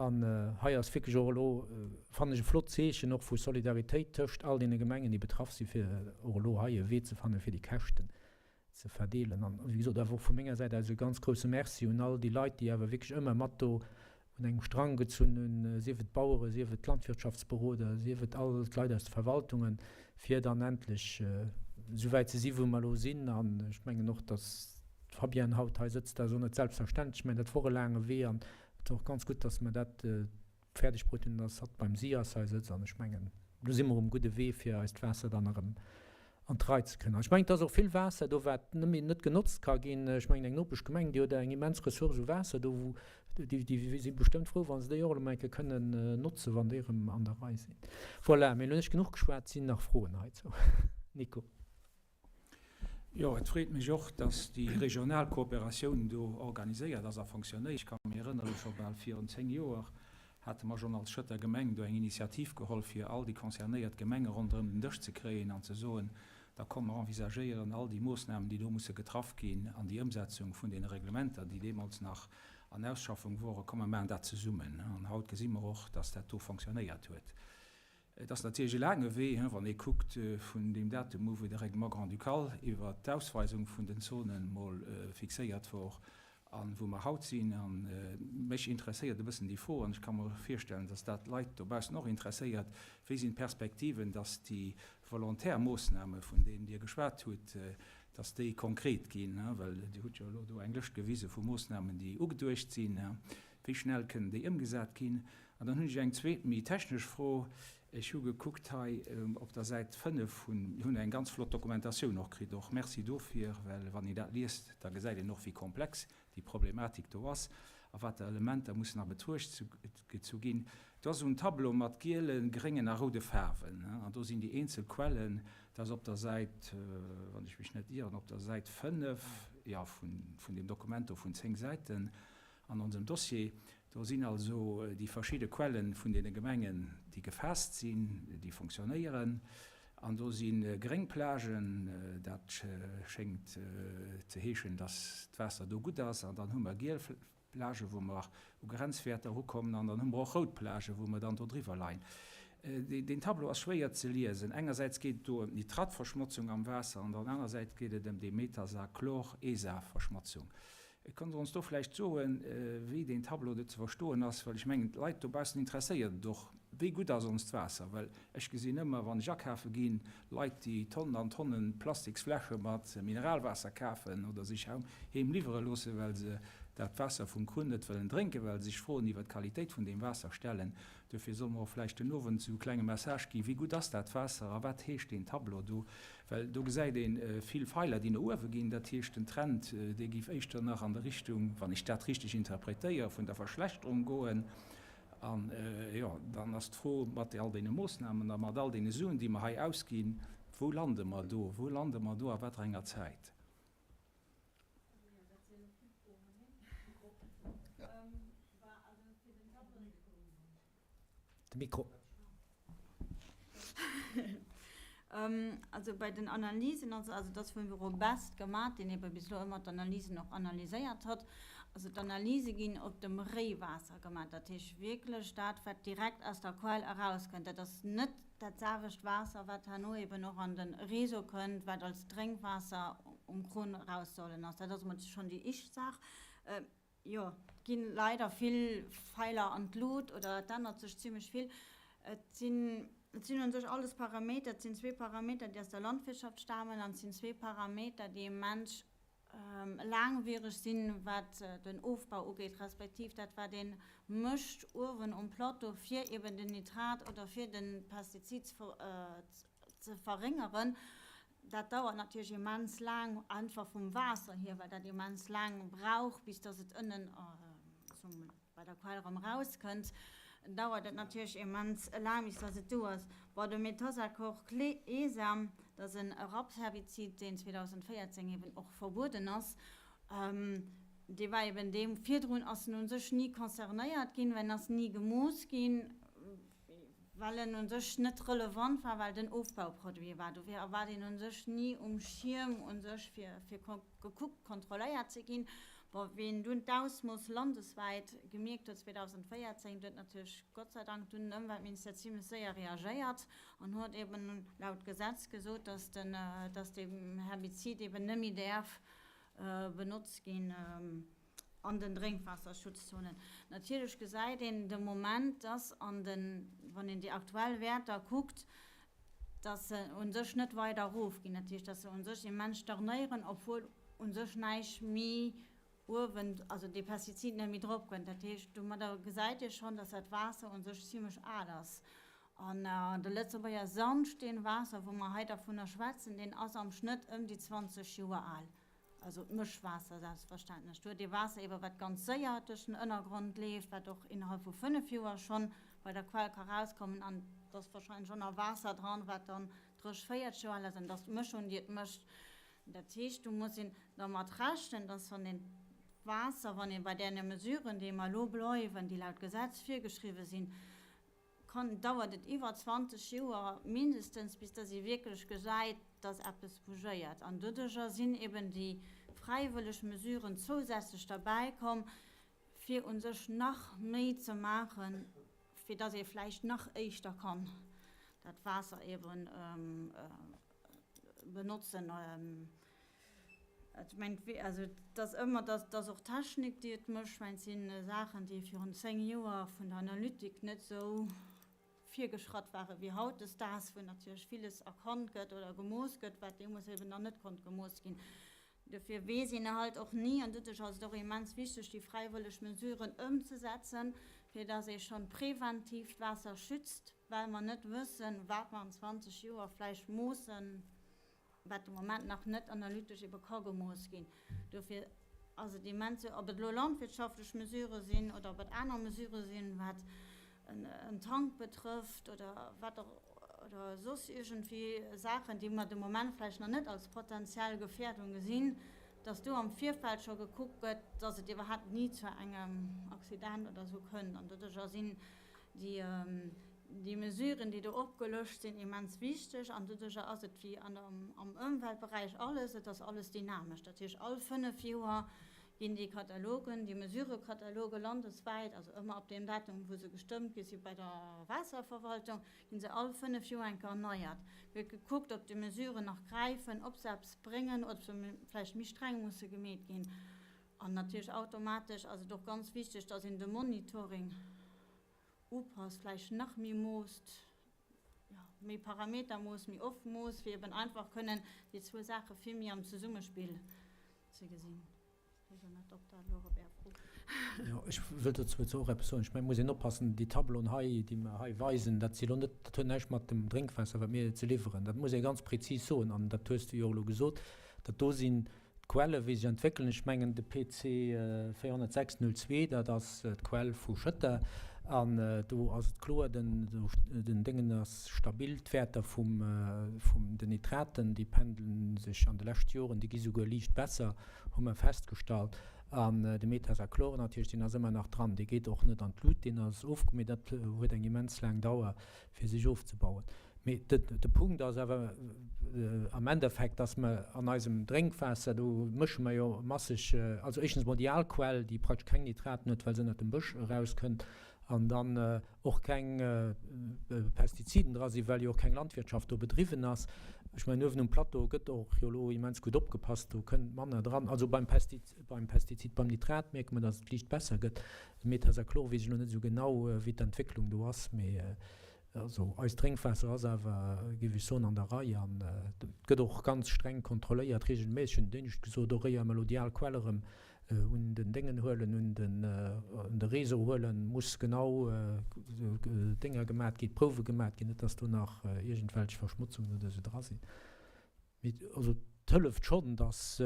An hei ass wierklech och elo, fannen ech, e flott Zeechen och vu Solidaritéit tëscht all deene Gemengen, déi betraff sinn, fir och elo hei e Wee ze fannen, fir déi Käschten ze verdeelen. An, wéi gesot, awer och vu menger Säit aus e ganz grouse Merci un all déi Leit, déi awer wierklech ëmmer mat do un engem Strang gezunn hunn, sief et d'Baueren, sief et d'Landwirtschaftsberoder, sief et all d'Leit aus de Verwaltungen, fir dann endlech esou wäit ze sinn, wou mer elo sinn. An ech mengen och, dass d'Fabienne haut hei sëtzt, dat ass och net selbstverständlech. Ech mengen, dat wor e laange Wee an Et ass och ganz gutt, dass mer dat fäerdeg bruet hunn, dass hatt beim SIAS hei sëtzt. An ech mengen, do si mer um gudde Wee, fir eist Waasser dann erëm an d'Rei ze kréien. An ech mengen, et ass och vill Waasser do, wat net méi net genotzt ka ginn. Ech mengen, eng Nopeschgemeng, déi huet eng immens Ressource u Waasser do, wou déi, déi si bestëmmt frou, wa se déi och elo mol eng Kéier kënnen notzen, wann déi erëm an der Rei sinn. Voilà, mee elo hunn ech genuch geschwat. Sinn nach Froen heizou? Nico. Jo, et freet mech och, dass déi regional Kooperatioun do organiséiert ass a fonctionnéiert. Ech ka mech erënneren, scho bal virun 10 Joer hate mer schonn als Schëtter Gemeng do eng Initiativ geholl, fir all déi concernéiert Gemenge ronderëm den Dësch ze kréien an ze soen, da komm mer envisagéieren all déi Moossnamen, déi do musse getraff ginn an déi Ëmsetzung vun deene Reglementer, déi deemools nach an Ausschaffung woren, komm mer maachen dat zesummen. An haut gesi mer och, dass dat do fonctionnéiert huet. Et ass natierlech e laange Wee, wann ee kuckt vun deem Datum u wou de Règlement grand-ducal iwwert d'Ausweisung vun den Zonen mol fixéiert wor a wou mer haut sinn. A mech interesséiert e bëssen déi Fro, an ech ka mer virstellen, dass dat d'Leit dobaussen och interesséiert, Wéi sinn d'Perspektiven, dass déi volontär Moossname vun deenen Dir geschwat hutt, dass déi konkret ginn? Well Dir hutt jo elo do eng Lëscht gewise vu Moossnamen, déi ugeduecht sinn. Wéi schnell kënnen déi ëmgesat ginn? An dann hunn ech eng zweet, méi technesch Fro. Ech hu gekuckt hei op der Säit 5 vun, mir hunn eng ganz flott Dokumentatioun och kritt, och Merci dofir, well wann een dat liest, da gesäit een och, wéi komplex déi Problematik do ass a wat der Elementer mussen a Betruecht gezu ginn. Do ass esou en Tableau mat gielen, gréngen a roude Faarwen an do sinn déi eenzel Quellen, dat ass op der Säit, wann ech mech net ieren, op der Säit 5, jo, vun deem Dokument do vun 10 Säiten. An onsem Dossier, do sinn also déi verschidde Quellen vun deene Gemengen, déi gefaasst sinn, déi fonctionnéieren. An do si gréng Plagen, dat schéngt ze heeschen, dass d'Waasser do gutt ass. An dann hu mer giel Plagen, wou mer u Grenzwäerter erukommen. An dann hu mer och rout Plagen, wou mer dann do driwwer leien. Deen Tableau ass schwéier ze liesen. Engersäits geet et do ëm d'Nitratverschmotzung am Waasser an der aner Säit geet et ëm déi Metasachlor-ESA-Verschmotzung. Kënnt Der ons do vläicht soen, wéi deen Tableau do ze verstoen ass? Well ech mengen, d'Leit dobaussen interesséiert et och, wéi gutt ass onst Waasser? Well ech gesinn ëmmer, wann ech akafe ginn, Leit, déi Tonnen an Tonnen Plastiksfläsche mat Mineralwaasser kafen oder sech heem liwwere loossen, well se dat Waasser vum Krunn net wëllen drénken, well se sech Froen iwwer d'Qualitéit vun deem Waasser stellen. Duerfir solle mer och vläicht den Owend esou e klenge Message ginn, Wéi gutt ass dat Waasser a wat heescht deen Tableau do? Well do gesäit ee vill Feiler, déi no uewe ginn. Dat heescht, den Trend, dee géif éischter nach an der Richtung, wann ech dat richteg interpretéieren, vun der Verschlechterung goen. An, jo, dann ass d'Fro mat all deene Moossnamen a mat all deene Suen, déi mer hei ausginn, Wou lande mer do? Wou lande mer do a wat fir enger Zäit? De Mikro. Also bei den Analysen, also also dat ass vum Büro Best gemat, deen ebe bis elo ëmmer d'Analysen och analyséiert hat. Also d'Analyse ginn op dem Réiwaasser gemat, dat heescht wierklech dat, wat direkt aus der Quell erauskënnt. Dat ass net dat selwecht Waasser, wat herno eben och an de Réseau kënnt, wat als Drénkwaasser um Krunn eraus sollen ass. Dat ass emol schonn déi éischt Saach. Jo, et gi leider vill Feiler an d'Lut oder et ännert sech zimmlech vill. Et sinn, et sinn u sech alles Parameter, et sinn zwee Parameter, déi aus der Landwirtschaft stamen an et sinn zwee Parameter, déi immens laangwiereg sinn, wat den Ofbau ugeet, respektiv dat, wat ee mécht uewen um Plateau, fir eben den Nitrat oder fir de Pestizid ze verréngeren. Dat dauert natierlech immens laang, einfach vum Waasser hier, well dat immens laang brauch, bis dass et ënnen bei der Quell erëm erauskënnt. Dauert et natierlech immens laang, bis dass et do ass. Bon, de Metosachlor Cleesam, dat ass e Rapsherbizid, deen 2014 eben och verbueden ass. Dee war eben deem virdrun ass en u sech ni concernéiert ginn, well en ass ni gemooss ginn, well en u sech net relevant war, well et en Ofbauproduit war. Dofir war deen u sech ni um Schierm u sech fir gekuckt, kontrolléiert ze ginn. Bon, wéi een dunn d'Ausmooss landeswäit gemierkt huet 2014, du huet natierlech Gott sei Dank dunn den Ëmweltministère zimlech séier reagéiert an huet eben laut Gesetz gesot, dass den, dass dee Herbizid eben net méi däerf benotzt ginn an den Drénkwaasserschutzzonen. Natierlech gesäit een de Moment, dass an den, wann een déi aktuell Wäerter kuckt, dass se u sech net weider erofginn, dat heescht, dass se u sech immens stagnéieren, obwuel u sech näischt méi uewen, also dee Pestizid net méi drop kënnt. Dat heescht, domadder gesäit ee schonn, dass dat Waasser u sech zimlech al ass. An de Lëtzebuerger Sandsteenwaasser, wou mer hei dervunner schwätzen, deen ass am Schnëtt ëm déi 20 Joer al. Also d'Mëschwaasser selbstverständlech. Do huet ee Waasser ewer wat ganz séier duerch den Ënnergrond leeft, wat och innerhalb vu 5 Joer schonn bei der Quell ka rauskommen an et ass wahrscheinlech och nach Waasser dran, wat dann 30, 40 Joer al ass an et ass d'Mëschung déi et mécht. Dat heescht, do muss een dermat rechnen, dass wann een d'Waasser, wann ee bei deene Mesuren, déi mer elo bleiwen, déi laut Gesetz virgeschriwwen sinn, kann, dauert et iwwer 20 Joer mindestens, bis dass ee wierklech gesäit, dass eppes bougéiert. An doduerjer sinn eben déi fräiwëlleg Mesuren zousätzlech derbäikomm, fir u sech nach méi ze maachen, fir dass ee vläicht nach éischter kann dat Waasser eben benotzen. Ech mengen, also et ass ëmmer, dass dass och d'Technik, déi et mécht. Ech mengen, et si Saachen, déi virun 10 Joer vun der Analytik net esou virgeschratt ware wéi hautdesdaags, wou natierlech villes erkannt gëtt oder gemooss gëtt, wat deemools eben nach net konnt gemooss ginn. Dofir weess een halt och ni, an doduerch ass et och immens wichteg, déi fräiwëlleg Mesuren ëmzesetzen, fir dass ee schonn preventiv d'Waasser schützt, well mer net wëssen, wat mer an 20 Joer vläicht moossen. wat de Moment nach net analytesch ebe ka gemooss ginn. Dofir ass et immens, ob et elo landwirtschaftlech Mesurë sinn oder ob et aner Mesurë sinn, wat en Tank betrëfft oder wat och oder soss iergendwéi Saachen, déi mer de Moment vläicht nach net als potenziell Gefährdung gesinn, dass do am Virfeld scho gekuckt gëtt, dass et iwwerhaapt ni zu engem Accident oder esou kënnt. An doduercher sinn déi Déi Mesuren, déi do opgelëscht sinn, immens wichteg. An doduerjer ass et wéi an am Ëmweltberäich alles, et ass alles dynamesch. Dat heescht, all fënnf Joer ginn déi Katalogen, déi Mesurekataloge landeswäit, also ëmmer ab deem Datum, wou se gestëmmt gi si bei der Waasserverwaltung, gi se all fënnf Joer eng Kéier erneiert. Gëtt gekuckt, ob déi Mesuren nach gräifen, ob se eppes bréngen, ob se vläicht méi streng musse gemeet ginn. An natierlech automatesch ass et och ganz wichteg, dass een de Monitoring upasst, vläicht nach méi moosst, jo, méi Parameter moosst, méi oft moosst, fir eben einfach kënnen déi zwou Saache vill méi am Zesummespill ze gesinn. Ech weess och net, ob dat elo op Är Fro. Jo, ech wëll dozou zwar och eppes soen. Ech mengen, et muss een oppassen, déi Tableauen hei, déi mer hei weisen, dat si lo net, dat huet näischt mat dem Drénkwaasser, wat mir ze liwweren, dat muss ee ganz prezis soen, an dat hues de jo och elo gesot, dat do sinn D'Quelle wéi sech entwéckelen, ech mengen de PC 406 02, dat ass d'Quell vu Schëtter an do ass et kloer, den den Déngen ass stabil, d'Wäerter vum vum den Nitraten, déi pendelen sech an de leschte Joren, déi gi souguer liicht besser, hu mer festgestallt. An de Metasachlor natierlech, deen ass ëmmer nach dran, dee geet och net an d'Lut, deen ass ofge, mee dat huet eng immens laang Dauer fir sech ofzebauen. Mee de Punkt ass awer am Endeffekt, dass mer an eisem Drénkwaasser, do mësche mer jo masseg, also éischtens emol déi al Quell, déi praktesch keng Nitraten huet, well se ënnert dem Bësch erauskënnt, an dann och keng Pestiziden dra sinn, well jo och keng Landwirtschaft do bedriwwen ass. Ech mengen, uewen um Plateau gëtt och jo elo immens gutt opgepasst, do kënnt manner dran. Also beim Pestizid, beim Nitrat mierke mer, dass et liicht besser gëtt. Metasachlor weess ech elo net esou genau, wéi d'Entwécklung do ass, mee Also eist Drénkwaasser ass awer, géif ech soen, an der Rei an et gëtt och ganz streng kontrolléiert, regelméisseg, hunn et éinescht gesot, och éier mer elo déi al Quell erëm un den Déngen huelen, un den un de Réseau huelen, muss genau Dénger gemat ginn, Prouwe gemat ginn, net dass do nach iergendwelch Verschmotzungen oder esou dra sinn. Mee also. hëlleft schonn, datt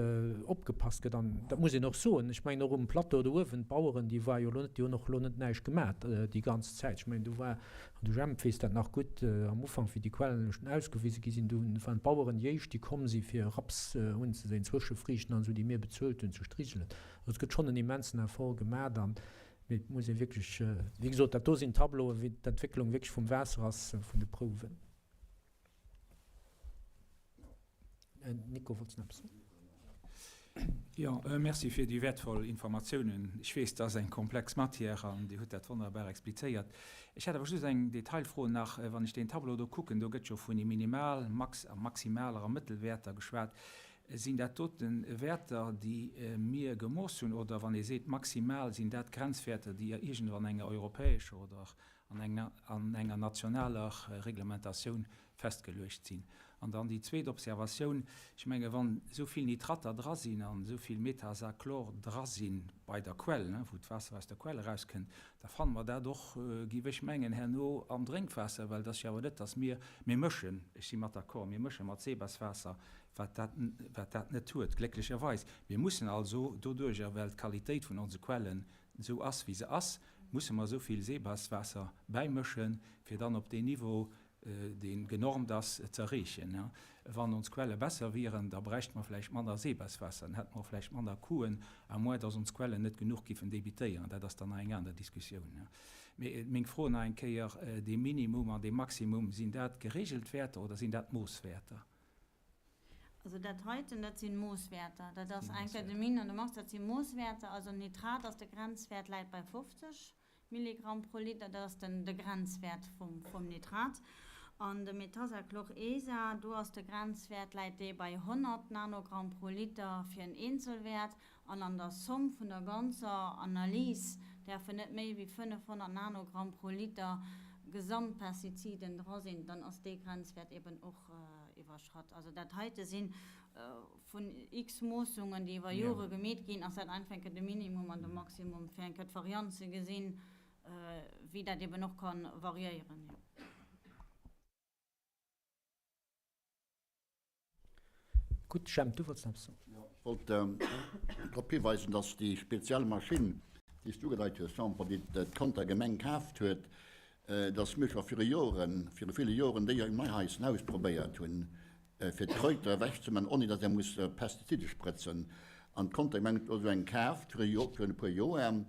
opgepasst gëtt. An dat muss een och soen, ech mengen och um Plateau do uewen, d'Baueren, déi war jo elo net, déi hunn och elo net näischt gemat déi ganz Zäit. Ech mengen do war, an de Jemp weess dat nach gutt, am Ufank wéi déi Quellen ausgewise gi sinn, do waren d'Baueren déi éischt, déi komm si fir Raps unzeséien, Zwëschefriichten an esou, déi mir bezuelt hunn ze strigelen. Also et gëtt schonn en immensen Effort gemat an mee et muss ee wierklech, wéi gesot, dat do sinn Tableauen, wéi d'Entwécklung wierklech vum Waasser ass, vun de Prouwen. Nico, wollts de nach eppes soen? Jo, merci fir déi wäertvoll Informatiounen. Ech weess, dat ass eng komplex Matière an Dir hutt dat wonnerbar explizéiert. Ech hätt awer just eng Detailfro nach. Wann ech deen Tableau do kucken, do gëtt jo vun Minimal-, Max a maximaler a Mëttelwäerter geschwat. Sinn dat dote Wäerter, déi mir gemooss hunn, oder wann ee seet maximal, sinn dat Grenzwäerter, déi iergendwann enger europäescher oder an enger an enger nationaler Reglementatioun festgeluecht sinn. An dann déi zweet Observatioun, Ech menge wann esou vill Nitrater dra sinn an esou vill Metasachlor dra si bei der Quell, wou d'Waasser aus der Quell erauskënnt, da fanne mer dat och, géif ech mengen, herno am Drénkwaasser, well et ass jo awer net, datt mir, mir mëschen, ech si mat d'accord, mir mësche mat Seebaswaasser, wat dat, wat dat net huet, glécklecherweis. Mir mussen also doduerjer, well d'Qualitéit vun onse Quellen esou ass wéi se ass, musse mer esou vill Seebaswaasser bäimëschen, fir dann op deen Niveau, dee genormt ass, ze erreechen. Wann ons Quelle besser wieren, da bräichte mer vläicht manner Seebaswaasser, dann hätte mer och vläicht manner Coûten, à moins dass ons Quellen net genuch giffen debitéieren. Dat ass dann nach eng aner Diskussioun. Mee meng Fro nach eng Kéier, Dee Minimum an dee Maximum, sinn dat geregelt Wäerter oder sinn dat Moosswäerter? Also dat heiten, dat si Moosswäerter. Dat ass eng Kéier de Min an de Max, dat si Moosswäerter. Also Nitrat ass de Grenzwäert, läit bei 50 Milligramm pro Liter. Dat ass den de Grenzwäert vum vum Nitrat. An de Metasachlor ESA, do ass de Grenzwäert, läit dee bei 100 Nanogramm pro Liter fir en Eenzelwäert. An an der Somm vun der ganzer Analys däerfen net méi wéi 500 Nanogramm pro Liter Gesamtpestiziden dra sinn, dann ass dee Grenzwäert eben och iwwerschratt. Also dat heite si vun x Moossungen, déi iwwer Jore gemeet ginn, ass dat einfach eng Kéier de Minimum an de Maximum, fir eng Kéier d'Variant ze gesinn, wéi dat eben och ka variéieren. Gutt, Jemp, du wollts nach eppes soen. Jo, ech wollt drop hiweisen, dass déi speziell Maschinn, déi s du ugedeit hues, Jean-Paul, déi d'Conter Gemeng kaaft huet, dass mir scho viru Joren, viru ville Joren déi um Neihaischen ausprobéiert hunn, fir d'Kräuter ewechzeman, onni dass ee muss Pestizide sprëtzen. An d'Conter Gemeng huet elo esou eng kaaft virun e puer Joer.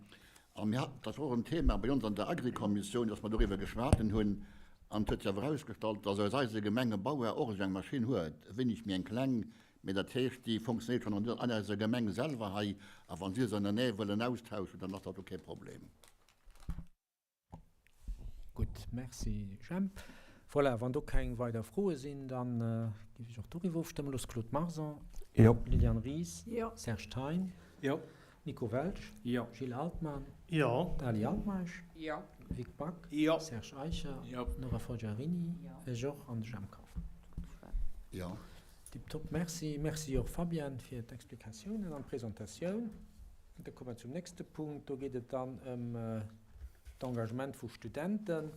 A mir haten, dat war och en Thema bei ons an der Agrikommissioun, dass mer doriwwer geschwaten hunn, an et huet sech awer erausgestallt, dass aus eise Gemeng e Bauer och esou eng Maschinn huet, e wéineg méi eng kleng, mee dat heescht, déi fonctionnéiert schonn an eiser Gemeng selwer hei, a wa si se an der Nähe wëllen austauschen, dann ass dat och kee Problem. Gutt, Merci Jemp. Voilà, wann do keng weider Froe sinn, da géif ech och doriwwer ofstëmmen. Looss Claude Marson. Jo. Liliane Ries. Jo. Serge Thein. Jo. Nico Welsch. Jo. Gilles Altmann. Jo. Dali Altmeisch. Jo. Vic Back. Jo. Serge Eicher. Jo. Nora Forgiarini. Jo. Ech och an de Jemp Kauffmann. Jo. Tiptop, merci. Merci och Fabienne fir d'Explikatiounen an d'Presentatioun. Da komme mer zum nächste Punkt. Do geet et dann ëm d'Engagement vu Studenten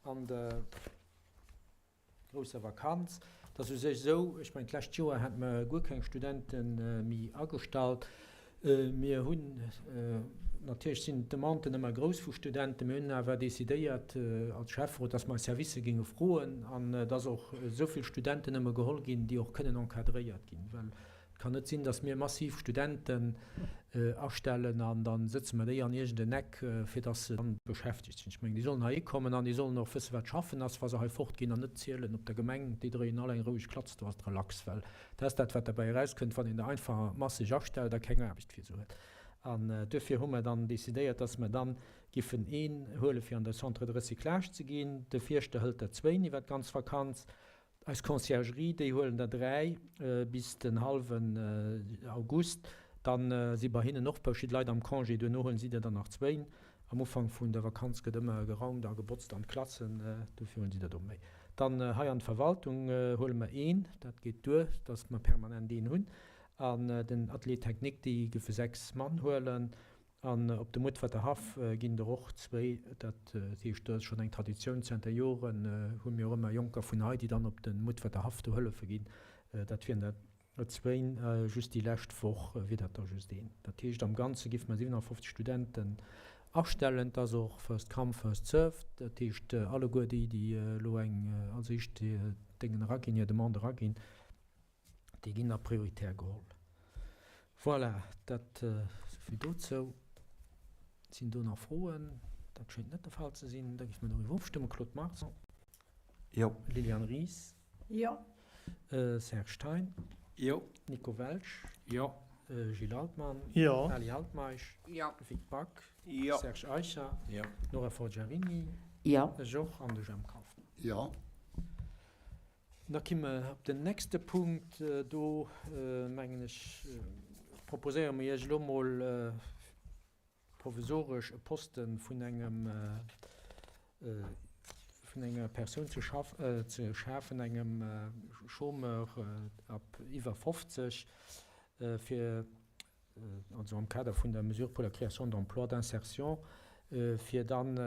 an der grousser Vakanz. Et ass u sech esou, ech mengen d'lescht Joer hate mer guer keng Studente méi agestallt. Mir hunn, natierlech sinn d'Demanden ëmmer grouss vu Studenten, mir hunn awer decidéiert als Schäfferot, dass mer eis Servicë géinge froen an dass och esou vill Studenten nëmme geholl ginn, déi och kënnen encadréiert ginn, well Et kann net sinn, datt mir massiv Studenten astellen an da sëtze mer déi an iergend en Eck, fir datt se dann beschäftegt sinn. Ech mengen, déi sollen heihi kommen an déi sollen och wëssen, wat schaffen ass, wa se hei fortginn an net zielen op der Gemeng, déi dréien all eng roueg Klatz, do ass et relax. Well dat ass dat, wat derbäi erauskënnt, wann een der einfach masseg astellt a keng Aarbecht fir se huet. An duerfir hu mer dann decidéiert, datt mer dann giffen een huele fir an de Centre de recyclage ze ginn. De Fierschter hëlt der zwéin iwwer d'ganz Vakanz. Eis Conciergerie, déi huelen der 3 bis den hallwen August. Dann si bei hinnen och verschidde Leit am Congé, duerno huelen si der dann nach zwéin. Am Ufank vun der Vakanz gëtt ëmmer geraumt a gebotzt an d'Klassen, dofir huelen si der do méi. Dann hei an d'Verwaltung huele mer een, dat geet duer, dass mer permanent een hunn. An den Atelier technique, déi gëfe 6 Mann huelen. An op dem Mutferter Haff ginn der och zwéi. Dat heescht, do ass schonn eng Traditioun. Zenter Joren hu mir och ëmmer Jonker vun hei, déi dann op de Mutferter Haff do hëllefe ginn. Dat wieren der. Zwéin, just déi lescht Woch wier dat der just een. Dat heescht, am Ganze géife mer 57 Studenten astellen. Et ass och first come, first served. Dat heescht, alleguer déi, déi elo eng als éischt hir Déngen eraginn, hir Demande eraginn, déi ginn da prioritär geholl. Voilà, dat esouvill dozou. Sinn do nach Froen? Dat schéngt net de Fall ze sinn. Da géife mer doriwwer ofstëmmen. Claude Marson? Jo. Liliane Ries? Jo. Serge Thein? Jo. Nico Welsch? Jo. Gilles Altmann? Jo. Ali Altmeisch? Jo. Vic Back? Jo. Serge Eicher? Jo. Nora Forgiarini? Jo. Ech och. An de Jemp Kauffmann? Jo. Da ki mer op den nächste Punkt. Do, mengen ech, proposéiere mer Iech elo mol provisoresch e Poste vun engem, vun enger Persoun ze ze schafen, engem Chômeur ab iwwer 50, fir, also am Kader vun der Mesure pour la création d'emplois d'insertion, fir dann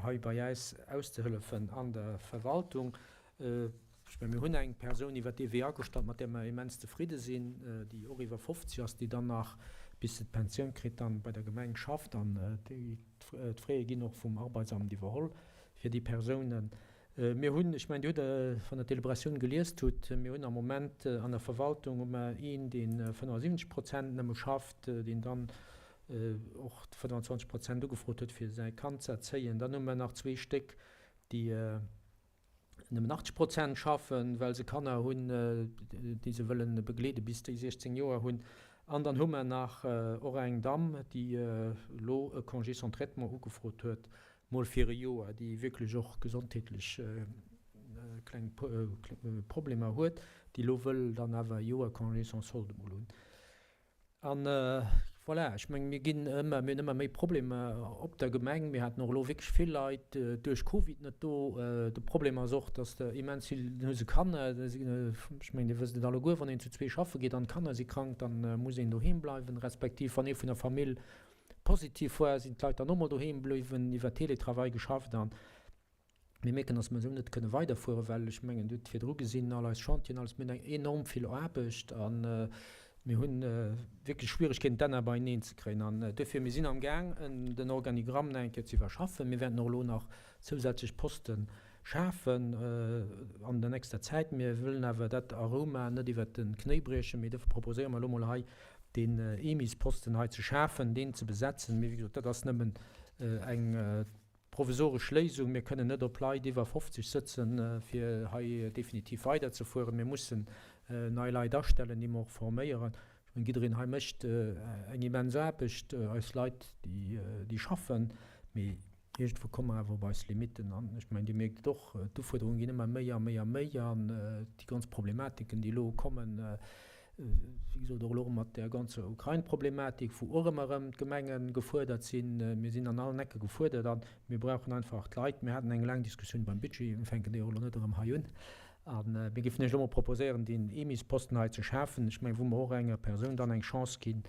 hei bei äis auszehëllefen an der Verwaltung. Ech mengen, mir hunn eng Persoun iwwer dee Wee agestallt, mat där mer immens zefridde sinn, déi och iwwer 50 ass, déi dann nach, bis se d'Pensioun kritt, dann bei der Gemeng schafft. An d'Fraie ginn och vum Arbeitsamt iwwerholl fir déi Persounen. Mir hunn, ech mengen, Dir hutt, wann Der d'Deliberatioun geliest hutt, mir hunn am Moment an der Verwaltung hu mer een, dee 75 Prozent nëmme schafft, deen dann och 25 Prozent ugefrot huet, fir säi Kand ze erzéien. Dann hu mer nach zwee Stéck, déi nëmmen 80 Prozent schaffen, well se Kanner hunn, déi se wëllen begleeden, bis déi 16 Joer hunn. An dann hu mer nach och eng Damm, déi elo e Congé sans traitement ugefrot huet, mol fir e Joer, déi wierklech och gesondheetlech kleng Problemer huet, déi elo wëll dann awer e Joer Congé sans solde mol hunn. An voilà, ech mengen, mir ginn ëmmer, mir hunn ëmmer méi Problemer op der Gemeng. Mir haten och elo wierklech vill Leit duerch Covid net do. De Problem ass och, dass der immens vill, dann hu se Kanner, ech mengen, Dir wësst et alleguer, wann een zu zwee schaffe geet an d'Kanner si krank, da muss een doheem bleiwen, respektiv wann ee vun der Famill positiv war, sinn d'Leit dann och mol doheem bliwwen, iwwer Teletravail geschafft an Mir mierken, dass mer esou net kënne weiderfueren, well ech mengen, Dir hutt virdru gesinn, all eis Chantieren, alles, mir hunn eng enorm vill Aarbecht a mir hu wierklech Schwierigkeeten, d'Enner beieneen ze kréien. An duerfir, mir sinn amgaang, den Organigramm nach eng Kéier ze iwwerschaffen. Mir wäerten och elo nach zousätzlech Poste schafen an der nächster Zäit. Mir wëllen awer dat a Rou maachen, net iwwert de Knéi briechen, mee duerfir proposéiere mer elo mol hei deen EMIS-Posten hei ze schafen, deen ze besetzen. Mee wéi gesot, dat ass nëmmen eng Provisoresch Léisung, Mir kënnen net op Leit iwwer 50 sëtzen, fir hei definitiv weiderzefueren. Mir mussen nei Leit astellen, déi mer och forméieren. Ech mengen, jiddereen hei mécht eng immens Aarbecht, eis Leit, déi schaffen. Mee iergendwou komme mer awer op eis Limitten. An ech mengen, Dir mierkt et och, d'Ufuerderunge ginn ëmmer méi a méi a méi. An déi ganz Problematiken, déi elo kommen, Wéi gesot, och elo mat där ganzer Ukrain-Problematik, wou och ëmmer erëm d'Gemenge gefuerdert sinn. Mir sinn an allen Ecke gefuerdert a mir brauchen einfach d'Leit. Mir haten eng laang Diskussioun beim Budget, mir fänken déi och elo net erëm hei un. A mir géifen Iech elo mol proposéieren, deen EMIS-Posten hei ze schafen, ech mengen, wou mer och enger Persoun dann eng Chance ginn,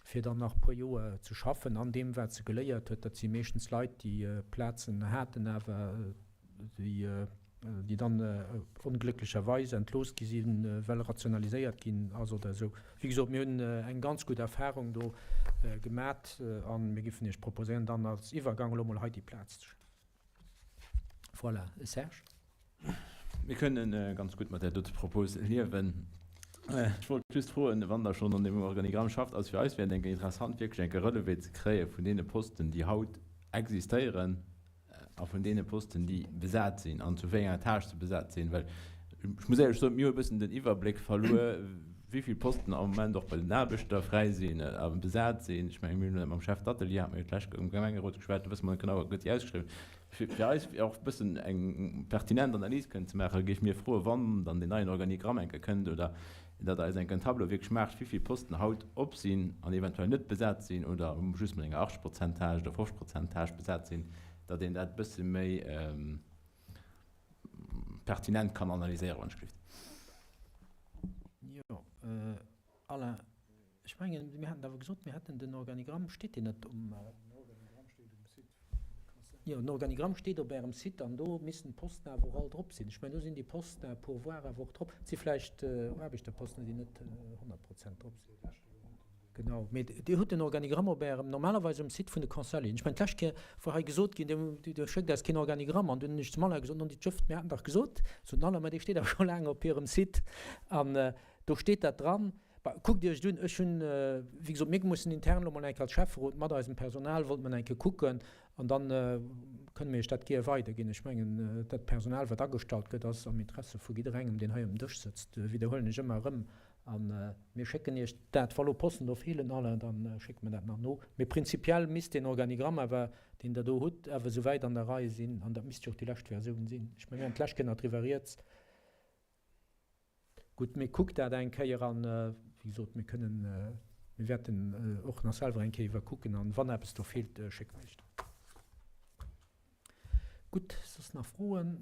fir dann nach e puer Joer ze schaffen an deem, wat se geléiert huet. Dat si meeschtens Leit, déi Plazen haten, awer déi déi dann onglécklecherweis entlooss gi sinn, well rationaliséiert ginn ass oder esou. Wéi gesot, mir hunn eng ganz gutt Erfahrung do gemat a mir géifen Iech proposéieren, dann als Iwwergang elo mol hei déi Plaz ze schafen. Voilà. Serge? Mir kënnen ganz gutt mat där dote Propos liewen. Ech wollt just froen, wann Der schonn an deem Organigramm schafft, also fir eis wär et eng Kéier interessant, wierklech eng Kéier Relevé ze kréie vun deene Posten, déi haut existéieren, a vun deene Posten, déi besat sinn an zu wéi enger Tâche se besat sinn. Well ech muss éierlech soen, mir hu e bëssen den Iwwerbléck verluer, wéi vill Posten am Moment och bei den Aarbechter fräi sinn a besat sinn. Ech menge mir hunn dat mam Chef d'Atelier, hate mir jo d'lescht um Gemengerot geschwat, do wësse mer net genau, gëtt déi ausgeschriwwen. Fir fir eis och e bëssen eng pertinent Analys kënnen ze maachen, géife mir froen, wann dann deen neien Organigramm eng Kéier kënnt oder datt Der eis eng Kéier en Tableau wierklech maacht, wéi vill Posten haut op sinn an eventuell net besat sinn oder just mat enger 80 Prozent Tâche oder 50 Prozent Tâche besat sinn, datt een dat e bësse méi pertinent kann analyséieren, wann ech gelift. Jo, Alain, ech mengen, mir haten awer gesot, mir hätten den Organigramm, steet deen net um. Den Organigramm steet um Site vum Conseil. Jo, den Organigramm steet op Ärem Site an do missten d'Posten awer och all drop sinn. Ech mengen, do sinn déi Posten à pourvoir awer och drop. Et si vläicht Aarbechterposten, déi net 100 Prozent drop sinn. Genau, mee Dir hutt den Organigramm op Ärem, normalerweis um Site vun de Conseilleren. Ech mengen, d'lescht Kéier war hei gesot ginn, Dir schéckt eis keen Organigramm an dunn hunn ech zum Alain gesot, Non, déi Jëft, mir haten dach gesot, sot den Alain, mä dee steet awer scho laang op hirem Site an do steet dat dran. Bah, kuckt Iech et un. Ech hunn, wéi gesot, mir mussen intern elo mol eng Kéier als Schäfferot mat eisem Personal, wollte mer eng Kéier kucken an dann kënne mir Iech dat gär weiderginn. Ech mengen, dat Personal, wat agestallt gëtt, ass am Interesse vu jidderengem, deen hei um Dësch sëtzt, widderhuelen ech ëmmer erëm. A mir schécken Iech dat, wa lo Posten do feelen, Alain, da schécke mir dat nach no. Mee prinzipiell misst deen Organigramm awer, deen Der do hutt, awer esouwäit an der Rei sinn. An dat misst jo och déi lescht Versioun sinn. Ech mengen, mir haten d'lescht Kéier nach driwwer rieds. Gutt, mee kuckt dat eng Kéier an, wéi gesot, mir kënnen, mir wäerten och nach selwer eng Kéier iwwerkucken an wann eppes do feelt, schécke mir Iech dat. Gutt, soss nach Froen?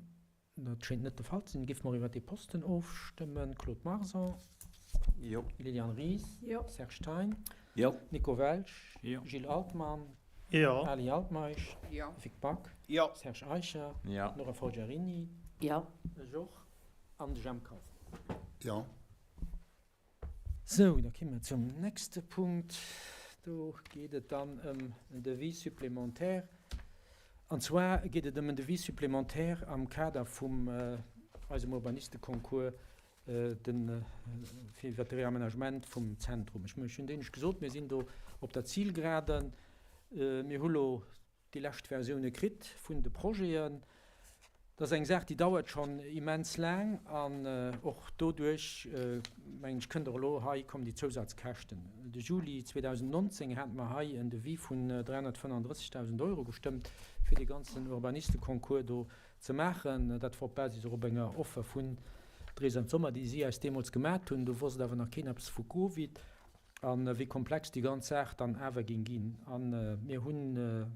Dat schéint net de Fall ze sinn. Géife mer iwwert dee Posten ofstëmmen. Claude Marson. Jo. Liliane Ries. Jo. Serge Thein. Jo. Nico Welsch. Jo. Gilles Altmann. Jo. Ali Altmeisch. Jo. Vic Back. Jo. Serge Eicher. Jo. Nora Forgiarini. Jo. Ech och. An de Jemp Kauffmann. Jo. Sou, da komme mer zum nächste Punkt. Do geet et dann ëm en Devis supplémentaire. An zwar geet et ëm en Devis supplémentaire am Kader vum eisem Urbanisteconcours, de fir iwwert de Réaménagement vum Zentrum. Ech hunn déi lech gesot, mir sinn do op der Zielgerade. Mir hu lo déi lescht Versioune kritt vun de Projeten. Dat ass eng Saach, déi dauert schonn immens laang an och doduerch, mengen ech, kënnt och elo hei, kommen déi Zousazkäschten. De Juli 2019 hate mer hei en Devis vun 335.000 Euro gestëmmt, fir dee ganzen Urbanisteconcours do ze maachen. Dat war op Basis och op enger Offer vun Drees an Sommer, déi si eis deemools gemat hunn. Do wosst awer nach keen eppes vu Covid. A wéi komplex déi ganz Saach dann awer géing ginn. A mir hunn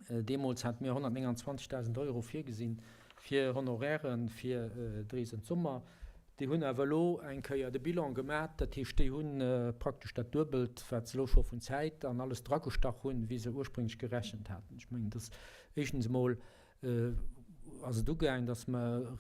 deemools hate mir 129.000 Euro virgesinn fir Honoraire fir Drees und Sommer. Déi hunn awer elo eng Kéier de Bilan gemat, dat heescht, déi hu praktesch dat Duebelt, wat se elo scho vun Zäit an alles dragestach hunn, wéi se ursprénglech gerechent haten. Ech mengen, dass éischtens emol ass et ugaang, datt mer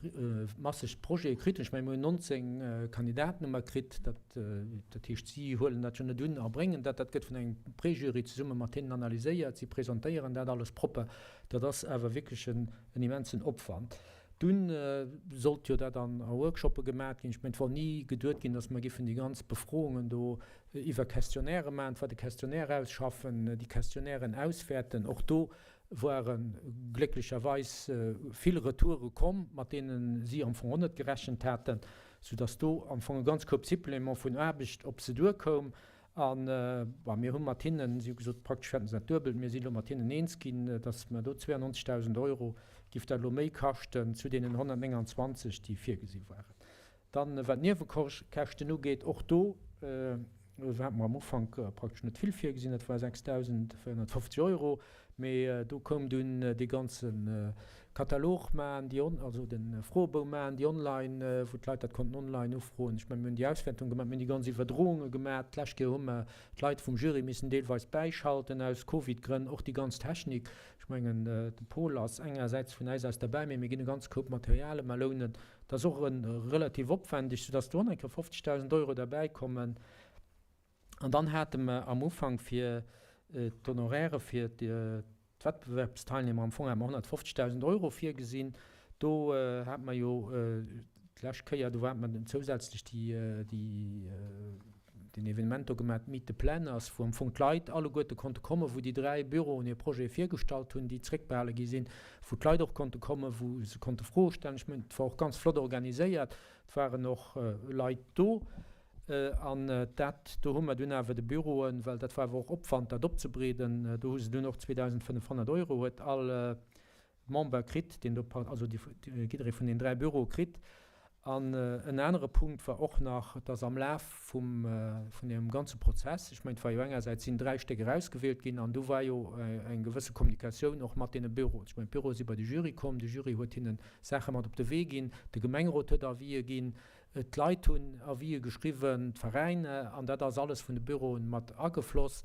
masseg Projete kritt hunn. Ech mengen, mir hunn 19 Kandidaten hu mer kritt. Dat, dat heescht, si huelen dat jo net un a bréngen dat. Dat gëtt vun engem Prejury zesumme mat hinnen analyséiert. Si presentéieren dat alles propper. Dat ass awer wierklech en immensen Opwand. Dunn sollt jo dat an a Workshoppe gemaat ginn. Ech mengen, et wor ni geduet ginn, datt mer giffen déi ganz Befroungen do iwwer Questionnairë maachen. Et war de Questionnaire ausschaffen, déi Questionnairen auswäerten. Och do ware glécklecherweis vill Retoure komm, mat deene si am Fong och net gerechent haten, soudass do am Fong e ganz Koup Supplément vun Aarbecht op se duerkoum. A bon, mir hu mat hinnen, si hu gesot, praktesch hätte se dat Duebelt, mir sinn elo mat hinnen eens ginn, dass mer do 92.000 Euro giff dat elo méi kaschten zu deenen 129, déi virgesi waren. Dann, wat d'Niewekäschten ugeet, och do hate mer am Ufank praktesch net vill virgesinn, dat war 6.450 Euro, mee do koum dunn dee ganze Katalog maachen, déi on, also de Froebou maachen, déi online, wou d'Leit dat konnten online ufroen. Ech mengen, mir hunn déi Auswäertung gemaach, mir hunn déi ganz Iwwerdrounge gemaach. D'lescht Kéier hu mer d'Leit vum Jury missen deelweis bäischalten aus Covid-Grënn, och déi ganz Technik. Ech mengen, de Paul ass engersäits vun äis aus derbäi, mee mir ginn e ganze Koup Material ëmmer lounen. Dat ass och relativ opwendeg, soudass do nach eng Kéier 50.000 Euro derbäi kommen. An dann hate mer am Ufank fir d'Honoraire fir d'Wettbewerbsteilnehmer am Fong hate mer 150.000 Euro virgesinn. Do hate mer jo d'lescht Kéier, do hate mer zousätzlech déi, deen Evenement do gemaach, d'Meet the Planners, wou am Fong d'Leit alleguerte konnte kommen, wou déi 3 Büroen hir Projete virgestallt hunn, déi zréckbehale gi sinn, wou d'Leit och konnte kommen, wou se konnte Froe stellen. Ech mengen, et war och ganz flott organiséiert, et waren och Leit do. An dat do hu mer dunn awer de Büroen, well dat war awer och Opwand, dat opzebreeden, do hu se dunn och 2.500 Euro huet all Member kritt, deen do, also jidderee vun den 3 Büroe kritt. An en anere Punkt war och nach, dass am Laf vum, vun deem ganze Prozess, ech mengen, et war jo engersäits sinn 3 Stéck erausgewielt ginn an du war jo eng gewësse Kommunikatioun och mat deene Büroen. Ech mengen, d'Büroe si bei de Jury komm, de Jury huet hinne Saache mat op de Wee ginn, de Gemengerot huet Avisë ginn, d'Leit hunn Avisë geschriwwen, d'Veräiner, an dat ass alles vun de Büroen mat agefloss.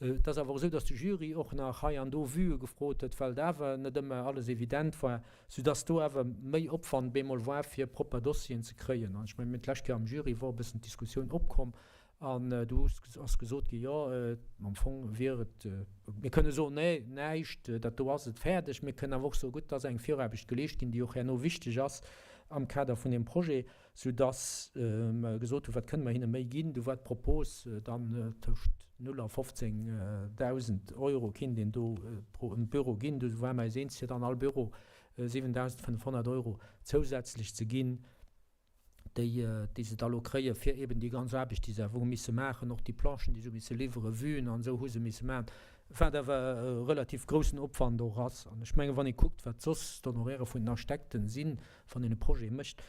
Et ass awer och esou, dass de Jury och nach hei an do Vuë gefrot huet, well et awer net ëmmer alles evident war, soudass do awer méi Opwand bemol war, fir propper Dossieren ze kréien. An ech mengen, mir hunn d'lescht Kéier am Jury wor e bëssen d'Diskussioun opkomm an do ass gesot ginn, jo, am Fong wier et, mir kënne soen, nee, näischt, dat do ass et, fäerdeg. Mir kënnen awer och soen, gutt, et ass eng Viraarbecht geleescht ginn, déi och herno wichteg ass am Kader vun deem Projet. Soudass mer gesot hunn, wat kënne mer hinne méi ginn? Du war d'Propos dann tëscht 0 a 15.000 Euro kinnt een do pro Büro ginn. Du ware mer eis eens, fir dann all Büro 7.500 Euro zousätzlech ze ginn, déi, déi se da lo kréien, fir eben déi ganz Aarbecht, déi se awer hu misse maachen, och déi Planchen, déi se hu misse liwweren, Vuen an esou hu se misse maachen, wat awer e relativ groussen Opwand och ass. An ech mengen, wann ee kuckt, wat soss d'Honoraire vun den Architekten sinn, wann een e Projet mécht,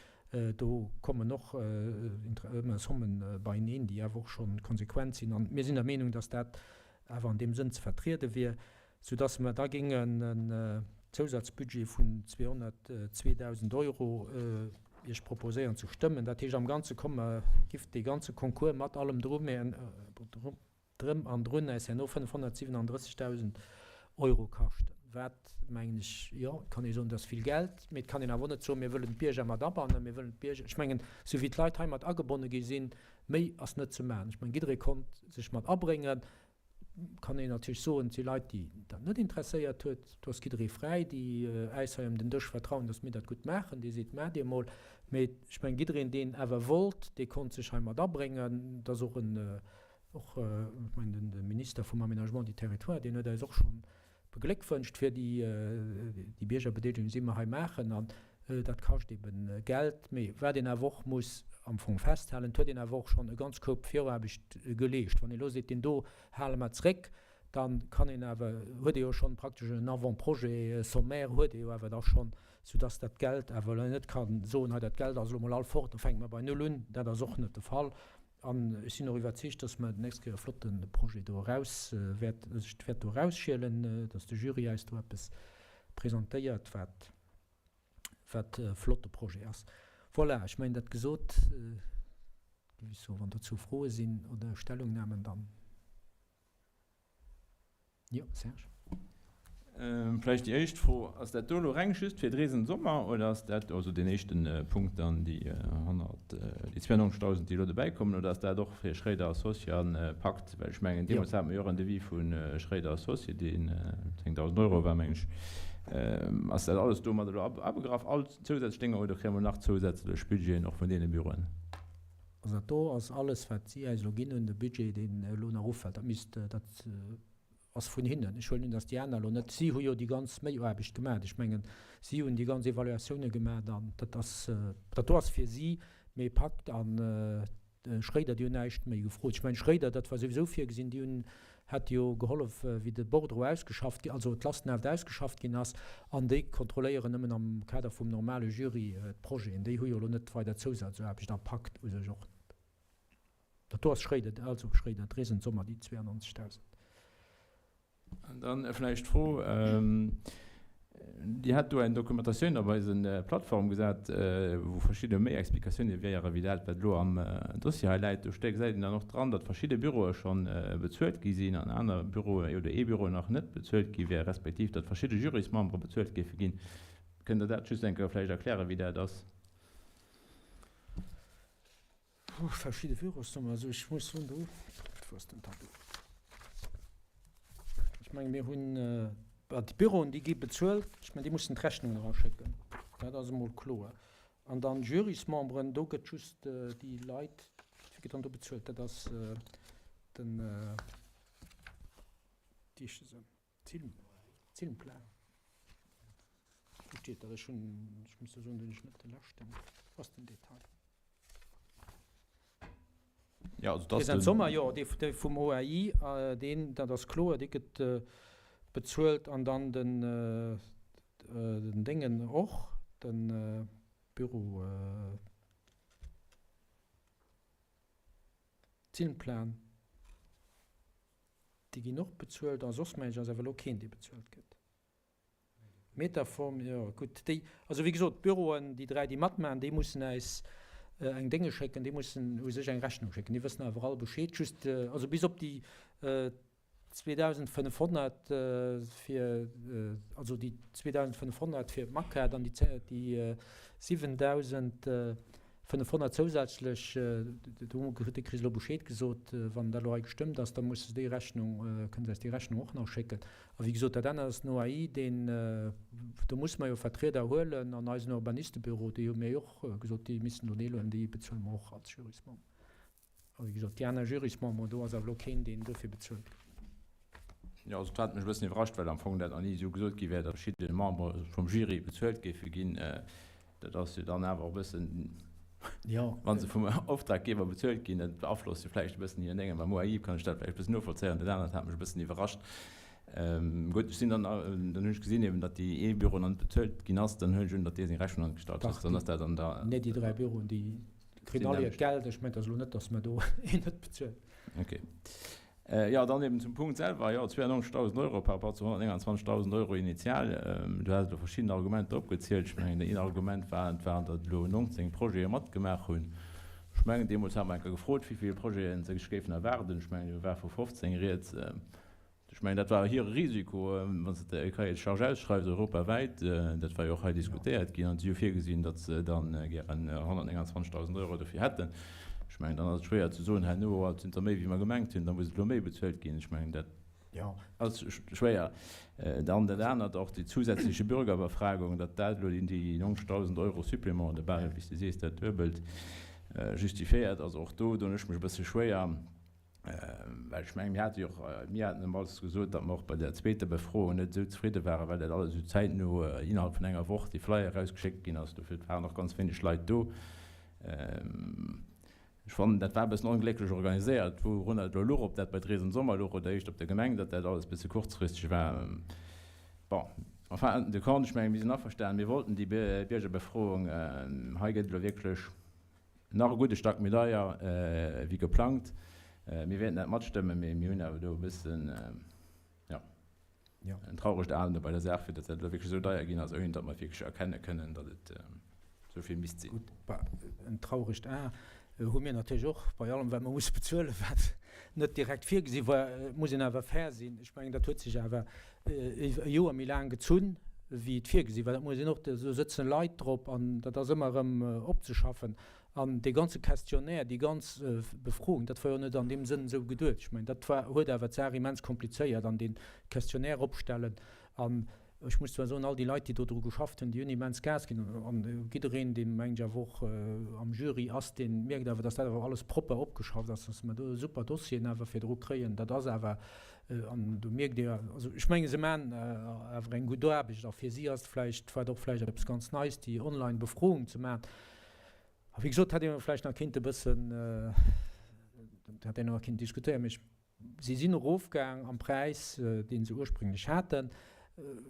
Do kommen och ëmmer Sommen beieneen, déi awer och scho konsequent sinn. An mir sinn der Meenung, dass dat awer an deem Sënn ze vertriede wier, soudass mer da géingen en Zousazbudget vun 202.000 Euro Iech proposéieren ze stëmmen. Dat heescht, am Ganze komme mer, giff dee ganze Concours mat allem drum, Drëm an drun äis herno 537.000 Euro kaschten, wat, mengen ech, jo, et kann ee soen, dat ass vill Geld, mee et kann een awer och net soen, mir wëllen d'Bierger mat abannen, mir wëllen d'Bierger, ech mengen, esou wéi d'Leit hei mat agebonne gi sinn, méi ass net ze maachen. Ech mengen, jidderee konnt sech mat abréngen. Kann een natierlech soen, et si Leit, déi dat net interesséiert huet, do ass jidderee fräi, déi äis hei ëm den Dësch vertrauen, datt mir dat gutt maachen, dee seet, maacht Dir emol. Mee ech mengen, jiddereen, deen awer wollt, dee konnt sech hei mat abréngen. Et ass och en Och, ech mengen, de Minister vum Aménagement du Territoire, deen huet eis och scho begléckwënscht fir déi Biergerbedeelegung, déi mer hei maachen. An dat kascht ebe Geld. Mee wat een awer och muss am Fong festhalen, et huet een awer och schonn e ganz Koup Viraarbecht geleescht. Wann ee elo seet, deen do hale mer zréck, da kann een awer, huet ee jo schonn praktesch en Avant-projet sommaire huet ee jo awer da schonn, soudass dat Geld awer elo net ka soen, hei dat Geld ass elo mol all fort, da fänke mer bei null un. Dat ass och net de Fall. An ech sinn och iwwerzeegt, dass mer d'nächst Kéier e flotte Projet do eraus wäert, sech wäert do erausschielen, dass de Jury eis do eppes presentéiert, wat, wat e flotte Projet ass. Voilà, ech mengen dat gesot, géif ech soen, wann dozou Froe sinn oder Stellungnahmen, dann. Jo, Serge. Vläicht déi éischt Fro, Ass dat do elo reng just fir Dresden Sommer oder ass dat, also deen éischten Punkt dann, déi 100, déi 92.000, déi elo dobäi kommen, oder ass dat och fir Schréider Associés an Pakt? Well ech mengen, deemools hate mer jo och en Devis vu Schréider Associés, deen 10.000 Euro war, meng ech. Ass dat alles domat elo abegraff, all zousätzlech Dénger, oder kréie mer nach zousätzlech Budgeten och vun deene Büroen? Also dat do ass alles, wat si eis elo ginn hunn, de Budget, deen elo nach ufält. Dat misst, dat ass vun hinnen. Ech huelen un, datt déi aner elo net, si hu jo déi ganz Méiaarbecht gemaach. Ech mengen, si hunn déi ganz Evaluatioune gemaach an dat ass, dat do ass fir si, mee Pakt a Schréider, déi hunn näischt méi gefrot. Ech mengen, Schréider, dat war souwisou virgesinn, déi hunn Hätt jo gehollef wéi de Bordereau ausgeschafft gi, also d'Lastenheft ausgeschafft ginn ass, an déi kontrolléieren nëmmen am Kader vum normale Jury d'Projeten. Déi hu jo elo net weider Zousazsaarbecht a Pakt u sech och net. Dat do ass Schréider, also Schréider Dresden Sommer, déi 92.000. An dann vläicht d'Fro, Dir hat do eng Dokumentatioun op eise Plattform gesat, wou verschidde méi Explikatioune wiere wéi dat, wat elo am Dossier hei läit. Do gesäit een dann och dran, datt verschidde Büroe scho bezuelt gi sinn an aner Büroe oder ee Büro nach net bezuelt gi wär, respektiv datt verschidde Jurysmembere bezuelt géife ginn. Kënnt Der dat just eng Kéier vläicht erklären, wéi dat ass? Verschidde Bürosnummer, also ech muss soen, do, wou ass den Tableau? Ech menge mir hunn, déi Büroen, déi gi bezuelt, ech mengen, déi mussen d'Rechnungen eraschécken, dat ass emol kloer. An dann d'Jurysmemberen, do gëtt just déi Leit, wie gëtt dann do bezuelt? Dat ass den, déi Zilmplan. Wou steet dat? Ech hunn, ech muss jo soen, do hunn ech net de leschten, wou ass den Detail? Ja, also dat ass den. President Sommer, Jo, dee, dee vum OAI, deen, dat ass kloer, dee gëtt bezuelt an dann den, den Déngen och, de Büro Zilmplan. Déi ginn och bezuelt a soss mengen ech ass awer elo keen dee bezuelt gëtt. Metaform, jo gutt, déi, also wéi gesot d'Büroen, déi 3 déi matmaachen, déi mussen äis eng Dénge schécken, déi mussen u sech eng Rechnung schécken, déi wëssen awer all Bescheed, just also bis op déi. 2.500 fir, also déi 2.500 fir d'Maquette an déi 7.500 zousätzlech, do huet de Chris elo Bescheed gesot, wann dat elo hei gestëmmt ass, da musse se déi Rechnung, kënne se eis déi Rechnung och nach schécken. A wéi gesot, dat anert ass den OAI, deen, do musse mer jo Vertrieder huelen an eisen Urbanistebüro, déi hu mir jo och gesot, déi missten do deelhuelen, déi bezuele mer och als Jurysmember. A wéi gesot, déi aner Jurysmemberen, do ass awer elo keen, deen dofir bezuelt gëtt. Jo, also dat hat mech e bëssen iwwerrascht, well am Fong dat nach ni esou gesot gi wär, datt verschidde Membere vum Jury bezuelt géife ginn. Dat ass jo dann awer och e bëssen, wa se vum Auftraggeber bezuelt ginn, dat beaflosst jo vläicht e bëssen hir Dénge. Beim OAI kann ech dat vläicht e bëssen novollzéieren, dat anert hat mech e bëssen iwwerrascht. Gutt, ech sinn dann, dann hunn ech gesinn eben, datt déi ee Büro nach net bezuelt ginn ass, dann huelen ech un, datt dee seng Rechnung nach net gestallt huet. Dann ass dat an der. Nee, déi 3 Büroen, déi kritt all hiert Geld. Ech mengen, et ass elo net, datt mer do een net bezuelen. Okay. Jo, dann eben zum Punkt selwer, jo, 92.000 Euro par rapport zu 129.000 Euro initial. Du has elo verschidden Argumenter opgezielt. Ech mengen, een Argument war, et waren der elo 19 Projete matgemaach hunn. Ech mengen, deemools hate mer eng Kéier gefrot, wéi vill Projete se sech géifen erwaarden. Ech mengen, do war vu 15 rieds. Ech mengen, dat war hire Risiko, wann s de e Cahier de charges ausschreifs europawäit, dat war jo och hei diskutéiert ginn, an si hu virgesinn, datt se da gären 129.000 Euro dofir hätten. Ech mengen, dann ass et schwéier ze soen herno, oh, et sinn der méi wéi mer gemengt hunn, da muss et elo méi bezuelt ginn. Ech mengen, dat ass schwéier. Dann dat anert, och déi zusätzliche Bürgerbefragung, datt dat elo déi 90.000 Euro Supplément, oder bal, wéi s de sees, dat Duebelt justifiéiert. Also och do doen ech mech e bësse schwéier. Well ech mengen, mir hate jo och, mir haten deemools gesot, datt mer och bei der zweeter Befroung net esou zefridde waren, well dat alles esou zäitno, innerhalb vun enger Woch, dee Flyer erausgeschéckt ginn ass. Dofir waren och ganz wéineg Leit do. Ech fannen, dat war e bëssen onglécklech organiséiert. Wourunner et elo louch, ob dat bei d'Rees am Sommer louch oder éischt op der Gemeng, datt dat alles e bësse kurzfristeg war, bon, enfin, de compte, ech mengen, mir sinn averstanen, mir wollten déi Biergerbefroung. Hei gëtt elo wierklech Nach e gudde Stack méi deier wéi geplangt. Mir wäerten dat matstëmmen, mee mir hunn awer do e bëssen, jo, en trauregt Aen do bei der Saach, fir datt dat elo wierklech esou deier ginn ass, ouni datt mer wierklech erkenne kënnen, datt et esou vill misst sinn. Gutt, bah, en trauregt A hu mir natierlech och bei allem, wat mer musse bezuelen, wat net direkt virgesi war. Et muss een awer fair sinn. Ech mengen, dat huet sech awer e Joer méi laang gezunn, wéi et virgesi war. Dat muss een och, do sëtzen Leit drop an dat ass ëmmer erëm opzeschaffen. An dee ganze Questionnaire, déi ganz Befroung, dat war jo net an deem Sënn esou geduet. Ech mengen, dat war, huet awer d'Saach immens komplizéiert an dee Questionnaire opstellen an ech muss zwar soen, all déi Leit, déi do dru geschafft hunn, déi hunn immens Gas ginn an jiddereen, dee mengt ech awer och am Jury ass, dee mierkt awer, dass dat awer alles propper opgeschafft ass, dass mer do e super Dossieren awer virdru kréien. Dat ass awer An do mierkt Dir, also ech menge se maachen awer eng gutt Aarbecht a fir si ass et vläicht, war et och vläicht eppes ganz Neies, déi Online-Befroung ze maachen. A wéi gesot, hätt ee vläicht nach kéinte bëssen, hätt een nach kéinten diskutéieren, mee ech, si sinn erofgaang am Präis, dee se ursprénglech haten.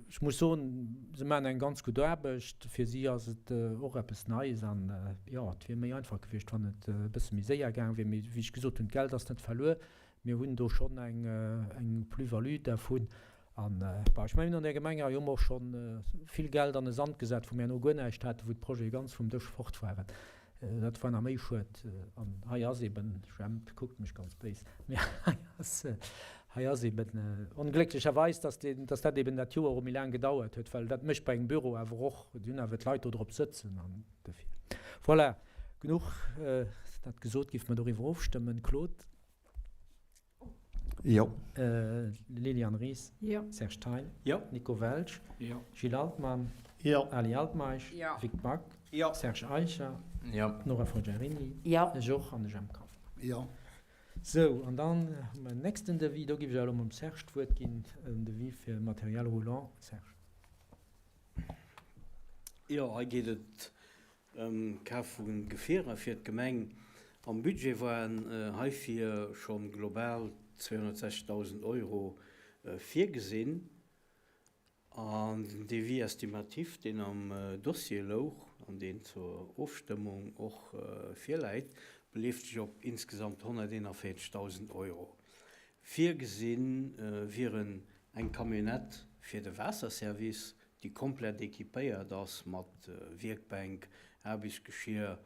Ech muss soen, se maachen eng ganz gutt Aarbecht. Fir si ass et och eppes Neies an, jo, et wier méi einfach gewiescht, wann et e bësse méi séier gaang wier. Mee wéi ech gesot hunn, d'Geld ass net verluer. Mir hunn do schonn eng Plus-value dervun. An, bon, ech mengen, an där Gemeng hei hu mer och scho vill Geld an de Sand gesat, wou mir herno guer näischt haten, wou d'Projete ganz vum Dësch fort waren. Dat war nach méi schued. An hei ass eben, Jemp kuckt mech ganz béis, mä hei ass, hei ass eben onglécklecherweis, dass deen, dass dat eben dat Joer och méi laang gedauert huet, well dat mécht bei engem Büro awer och, déi hunn awer d'Leit do drop sëtzen an dofir. Voilà, genuch dat gesot, géife mer doriwwer ofstëmmen. Claude? Jo. Liliane Ries. Jo. Serge Thein. Jo. Nico Welsch. Jo. Gilles Altmann. Jo. Ali Altmeisch. Jo. Vic Back. Jo. Serge Eicher. Jo. Nora Forgiarini. Jo. Ech och an de Jemp Kauffmann. Jo. Sou, an dann hu mer en nächsten Devis. Do géif ech awer elo mam Serge d'Wuert ginn, en Devis fir Matériel roulant. Serge. Jo, hei geet et Ëm Kaf vu Gefierer fir d'Gemeng. Am Budget waren heifir scho global 260.000 Euro virgesinn. An den Devis estimatif, deen am Dossier louch an deen zur Ofstëmmung och virläit, beleeft sech op insgesamt 141.000 Euro. Virgesi wieren eng Camionnette fir de Waasserservice, déi komplett équipéiert ass mat Wierkbänk, Aarbechtsgeschier,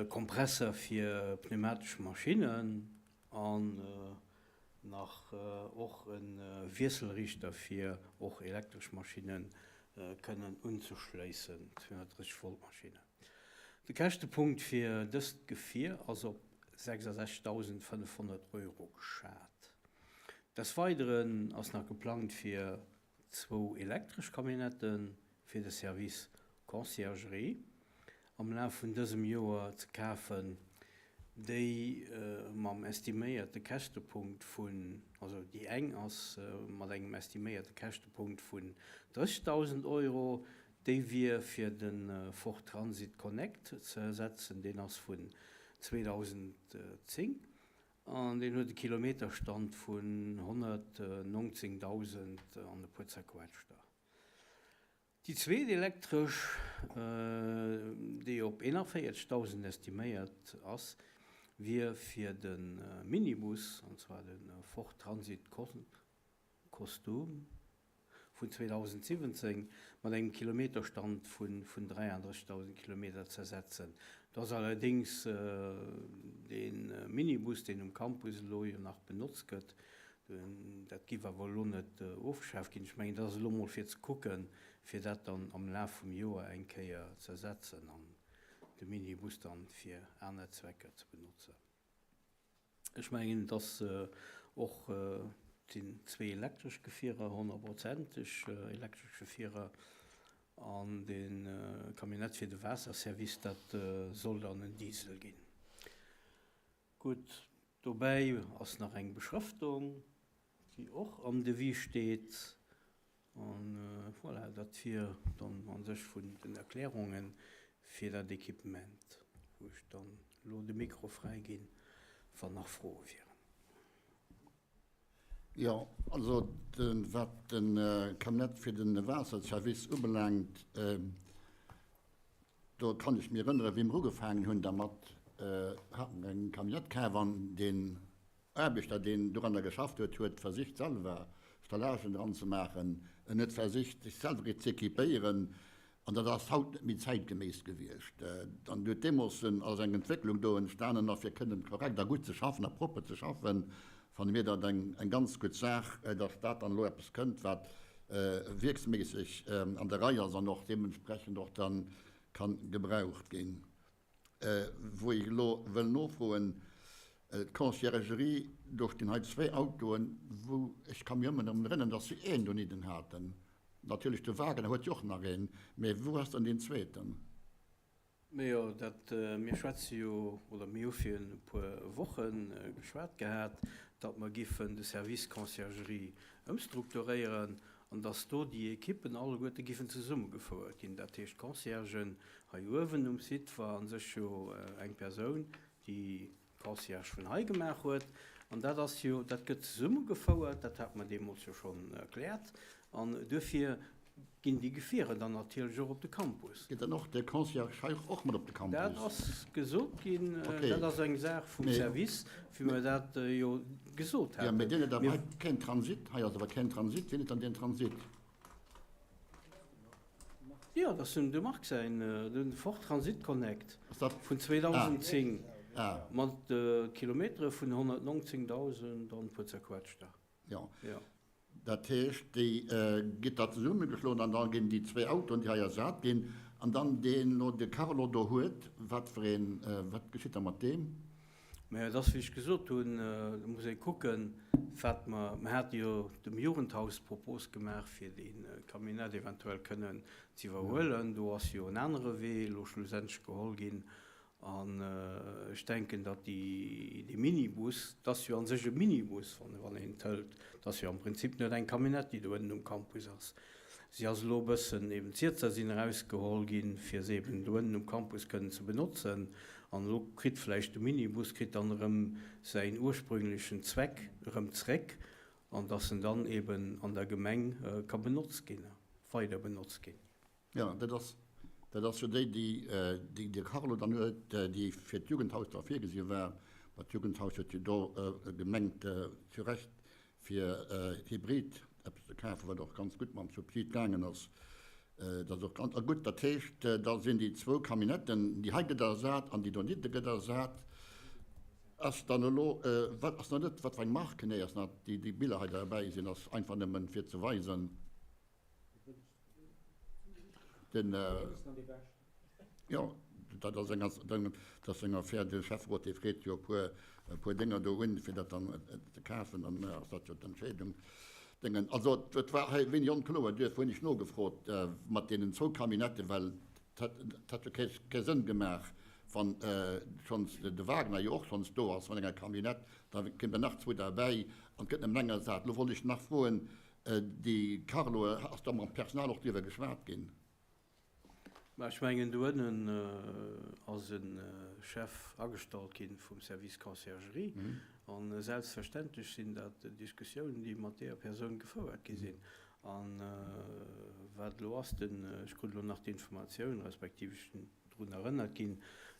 Kompresser fir pneumatesch Maschinnen an nach och e Wiesselriichter fir och elektresch Maschinne kënnen unzeschléissen, 230 Volt Maschinnen. De Käschtepunkt fir dëst Gefier ass op 66.500 Euro geschat. Des Weideren ass nach geplangt fir zwou elektresch Camionnette fir de Service Conciergerie am Laf vun dësem Joer ze kafen, déi mam estiméierte Käschtepunkt vun, also déi eng ass mat engem estiméierte Käschtepunkt vun 30.000 Euro, déi wier fir de Ford Transit Connect ze ersetzen, deen ass vun 2010 an deen huet e Kilometerstand vun 119.000 an e puer zerquetschter. Déi zweet elektresch, déi op 41.000 estiméiert ass, wier fir de Minibus, an zwar de Ford Transit Custom vun 2017, mat engem Kilometerstand vun 33.000 Kilometer z'ersetzen. Do ass allerdéngs dee Minibus, deen um Campus elo jo nach benotzt gëtt, Dat giff awer elo net ofgeschaaft ginn. Ech mengen, dat ass elo emol fir ze kucken, fir dat dann am Laf vum Joer eng Kéier ze ersetzen an de Minibus dann fir aner Zwecker ze benotzen. Ech mengen, et ass och, et sinn zwee elektresch Gefierer, honnertprozenteg elektresch Gefierer, an de Camionnette fir de Waasserservice, dat soll dann en Diesel ginn. Gutt, dobäi ass nach eng Beschrëftung, déi och am Devis steet. An voilà, dat wier dann a sech vun den Erklärunge fir dat Equipement, wou ech dann elo de Mikro fräiginn, wann nach Froe wieren. Jo, also wat de Camionnette fir de Waasserservice ubelaangt, do kann ech mir erënneren, wéi mer ugefaangen hunn dermat, hate mer eng Camionnette kaf an deen Aarbechter, deen doranner geschafft huet, huet versicht selwer Stellagen dran ze maachen. En huet versicht sech selwer z'équipéieren An dat ass haut net méi zäitgeméiss gewiescht. An huet deemools ass eng Entwécklung do entstanen. A fir kënnen korrekt a gutt ze schaffen a propper ze schaffen, fanne mir dat eng ganz gutt Saach, datt dat dann elo eppes kënnt, wat wierksméisseg an der Rei ass an och deementsprechend och da ka gebraucht ginn. Wou ech elo wëll nofroen, d'Conciergerie, do stinn hei zwéi Autoen, wou ech ka mir ëmmer drun erënneren, datt se een donidden haten. Natierlech de Wagener huet jo och nach een, mä wou ass dann deen zweeten? Majo, dat, mir schwätze jo, oder mir hu virun e puer Woche geschwat gehat, datt mer giffen de Service Conciergerie ëmstrukturéieren an datt do déi Ekippen alleguerte giffen zesummegefouert ginn. Dat heescht, d'Conciergen hei uewen um Site war a sech jo eng Persoun, déi Concierge vun hei gemaach huet. An dat ass jo, dat gëtt zesummegefouert, dat hate mer deemools jo schonn erkläert. An duerfir ginn déi Gefierer dann natierlech och op de Campus. Geet dann och de Concierge hei och mat op de Campus? Dat ass gesot ginn. Dat ass eng Saach vum Service, wéi mer dat jo gesot haten. Jo, mee deen huet awer hei keen Transit. Hei ass awer keen Transit. Wien huet dann deen Transit? Jo, dat ass dem de Marc säin, de Ford Transit Connect vun 2010 mat Kilometere vun 119.000 an e puer zerquetschter. Jo, dat heescht, déi gitt da zesummegeschloen an da ginn déi zwéi Autoen, déi hei ersat ginn, an dann deen elo de Carlo do huet, wat fir een, wat geschitt da mat deem? Mä et ass, wéi ech gesot hunn, do muss ee kucken, wat mer, mer hate jo dem Jugendhaus d'Propos gemaach, fir dee Camionnette eventuell kënnen ze iwwerhuelen. Do ass jo en anere Wee elo schlussendlech geholl ginn. An ech denken, datt déi, dee Minibus, et ass jo a sech e Minibus, wann een et hëlt, et ass jo am Prinzip net eng Camionnette, déi do ënnen um Campus ass. Si ass elo e bëssen, eben d'Siezer sinn erausgeholl ginn, fir se eben do ënnen um Campus kënnen ze benotzen. An elo kritt vläicht de Minibus kritt dann erëm säin ursprünglechen Zweck erëm zréck, an dass en dann eben an der Gemeng ka benotzt ginn, weider benotzt ginn. Jo, dat ass, dat ass jo déi, déi, déi de Carlo dann huet, déi fir d'Jugendhaus da virgesi war. Ma d'Jugendhaus huet jo do gemengt, zu Recht, fir Hybrid eppes ze kafen, wat och ganz gutt mam Subsid gaangen ass. Dat ass och ganz, a gutt, dat heescht, da sinn déi zwou Camionnetten, déi hei gëtt ersat an déi donidde gëtt ersat. Ass dann elo, wat ass nach net, wat fir eng Marque? Nee, ass nach, déi déi Biller hei derbäi sinn, ass einfach nëmmen fir ze weisen. Den, jo, dat ass eng, dat ass eng Affär, de Schäfferot, dee freet jo e puer, e puer Dénger do un, fir dat dann ze kafen, dann ass dat jo d'Entscheedung. Déngen, also et war hei wéini onkloer, duerfir hunn ech nogefrot mat deenen zwou Camionnetten, well et hätt jo kee Sënn gemaach, wann schonns de Wagner jo och schonns do ass mat enger Camionnette, da kéim der nach zwou derbäi an et gëtt nëmmen eng ersat. Elo wollt ech nach froen, Déi Carloe, ass da mam Personal och driwwer geschwat ginn? Mä ech mengen, do ënnen ass e Chef agestallt gi vum Service Conciergerie. A selbstverständlech sinn dat Diskussiounen, déi mat deeër Persoun gefouert gi sinn. A wat elo ass, den, ech krut elo nach d'Informatioun, respektiv ech sinn drun erënnert ginn,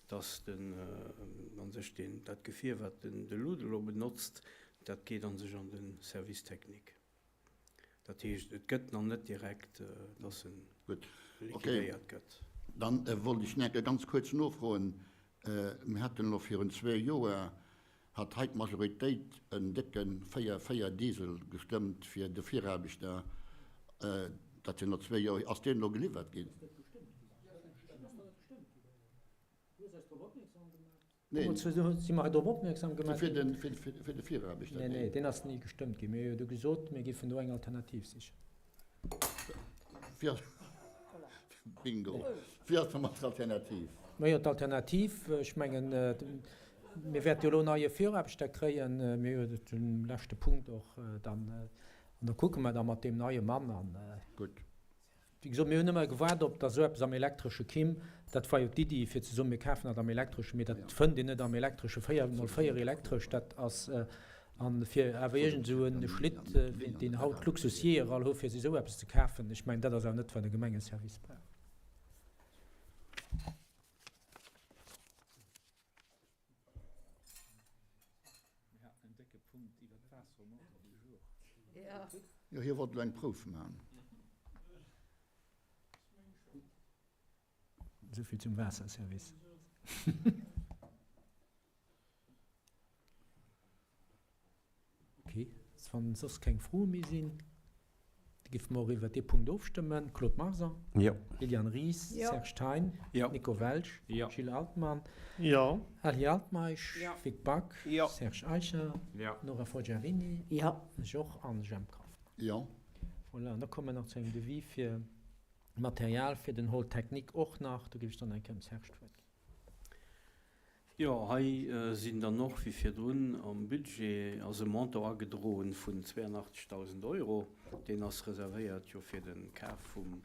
datt den, a sech deen, dat Gefier, wat den de Lude elo benotzt, dat geet a sech an de Service technique. Dat heescht, et gëtt nach net direkt, dass en liquidéiert gëtt. Dann wollt ech nach ganz kuerz nofroen, Mir haten elo virun zwee Joer, hat hei d'Majoritéit en décke 4, 4 Diesel gestëmmt fir de Viraarbechter. Dat sinn elo zwee Joer hier. Ass deen elo geliwwert ginn? Deemools si mer drop opmierksam gemaach ginn. Fir de Viraarbechter. Nee, nee, deen ass ni gestëmmt ginn. Mir hu jo du gesot, mir géifen do eng Alternativ sichen. Bingo. Wéi ass da mat der Alternativ? Majo, d'Alternativ, ech mengen, mir wäerte jo elo en neie Viraarbechter kréien. Mir hu jo den leschte Punkt och dann, an da kucke mer da mat deem neie Mann an. Gutt. Wéi gesot, mir hunn ëmmer gewaart, ob da esou eppes am Elektresche kimm. Dat war jo d'Iddi, fir ze soen, mir kafen dat am Elektreschen. Mee dat fënnt een net am Elektreschen. 4 mol 4 elektresch, dat ass, a fir awer iergend esou e Schlitt, wéi deen haut d'Luxusjeeër all hu, fir sech esou eppes ze kafen, ech mengen, dat ass awer net, wat e Gemengeservice brauch. Mir haten en décke Punkt iwwer d'Waasser um Ordre du jour. Jo, hie wollt elo eng Prouf man. Esouvill zum Waasserservice. Ok, wann soss keng Froe méi sinn, da géife mer och iwwert dee Punkt ofstëmmen. Claude Marson? Jo. Liliane Ries? Jo. Serge Thein? Jo. Nico Welsch? Jo. Gilles Altmann? Jo. Ali Altmeisch? Jo. Vic Back? Jo. Serge Eicher? Jo. Nora Forgiarini? Jo. Ech och. An Jemp Kauffmann? Jo. Voilà, an da komme mer nach zu engem Devis fir Material fir den Hall technique och nach. Do géif ech dann eng Kéier dem Serge d'Wuert ginn. Jo, hei sinn dann och, wéi virdrun am Budget, ass e Montant agedroen vun 82.000 Euro. Deen ass reservéiert jo fir de Kaf vum,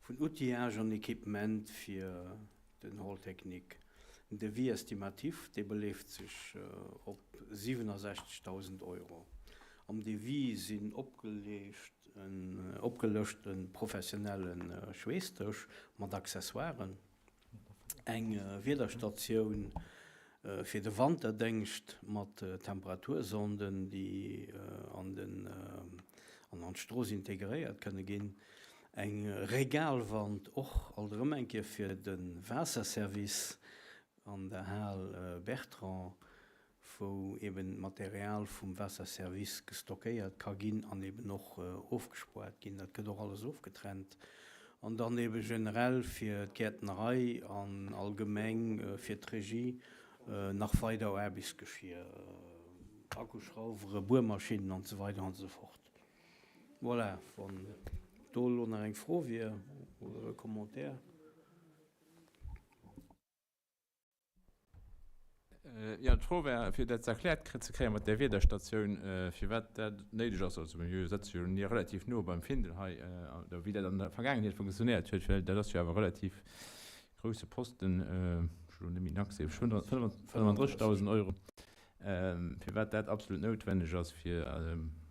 vun Outillage an Equipement fir den Hall technique. Den Devis estimatif, dee beleeft sech op 67.000 Euro. Am Devis sinn opgeleecht en, opgelëscht e professionelle Schweessdësch mat Accessoiren. Eng Wiederstatioun fir de Wanterdéngscht mat Temperatursonden, déi an den an an d'Strooss integréiert kënne ginn. Eng Regalwand och alt erëm eng Kéier fir de Waasserservice an der Hal Bertrand. wou eben d'Material vum Waasserservice gestockéiert ka ginn an eben och ofgespoart ginn. Dat gëtt och alles ofgetrennt. An dann ebe generell fir d'Gäertnerei an allgemeng fir d'Regie nach weider Aarbechtsgeschier, Akkuschrauwere, Buermaschinnen an esou weider an esou fort. Voilà, wann do elo nach eng Fro wier oder e Commentaire. Jo, d'Fro war, fir dat erkläert ze kréien mat där Wiederstatioun, firwat dat néideg ass. Also mir sëtze jo ni relativ no beim Findel hei, oder wéi dat an der Vergaangenheet funktionéiert huet, well dat ass jo awer e relativ grousse Posten, ech hu elo net méi den Accès, 35.000 Euro, firwat dat absolut noutwenneg ass, fir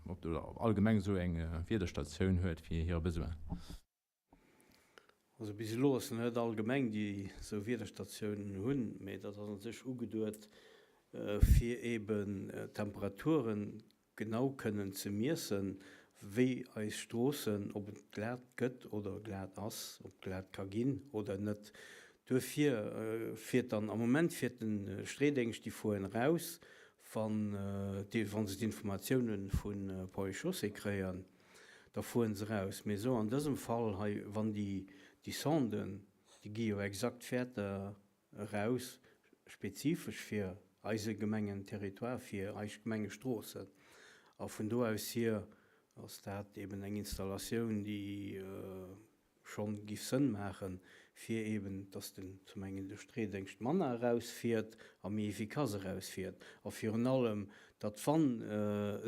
ob oder all Gemeng esou eng Wiederstatioun huet fir hire Besoin. Also bis elo ass net all Gemeng, déi esou Wiederstatiounen hunn, mee dat ass a sech ugeduet, fir eeben d'Temperaturen genau kënnen ze miessen, wéi eis Stroossen, ob et glat gëtt oder glat ass, ob glat ka ginn oder net. Duerfir fiert dann, am Moment fiert de Streedéngscht, déi fueren eraus. Wann wa se d'Informatiounen vu Ponts et Chaussées kréien, da fueren se eraus. Mee esou an dësem Fall hei, wann déi déi Sonden, déi gi jo exakt d'Wäerter eraus, spezifesch fir eise Gemengenterritoire, fir eis Gemengestroossen. A vun do aus hier ass dat eben eng Installatioun, déi schonn giff Sënn maachen, fir eben, dass den zum engen de Streedéngscht manner erausfiert a méi efficace erausfiert a virun allem, datt wann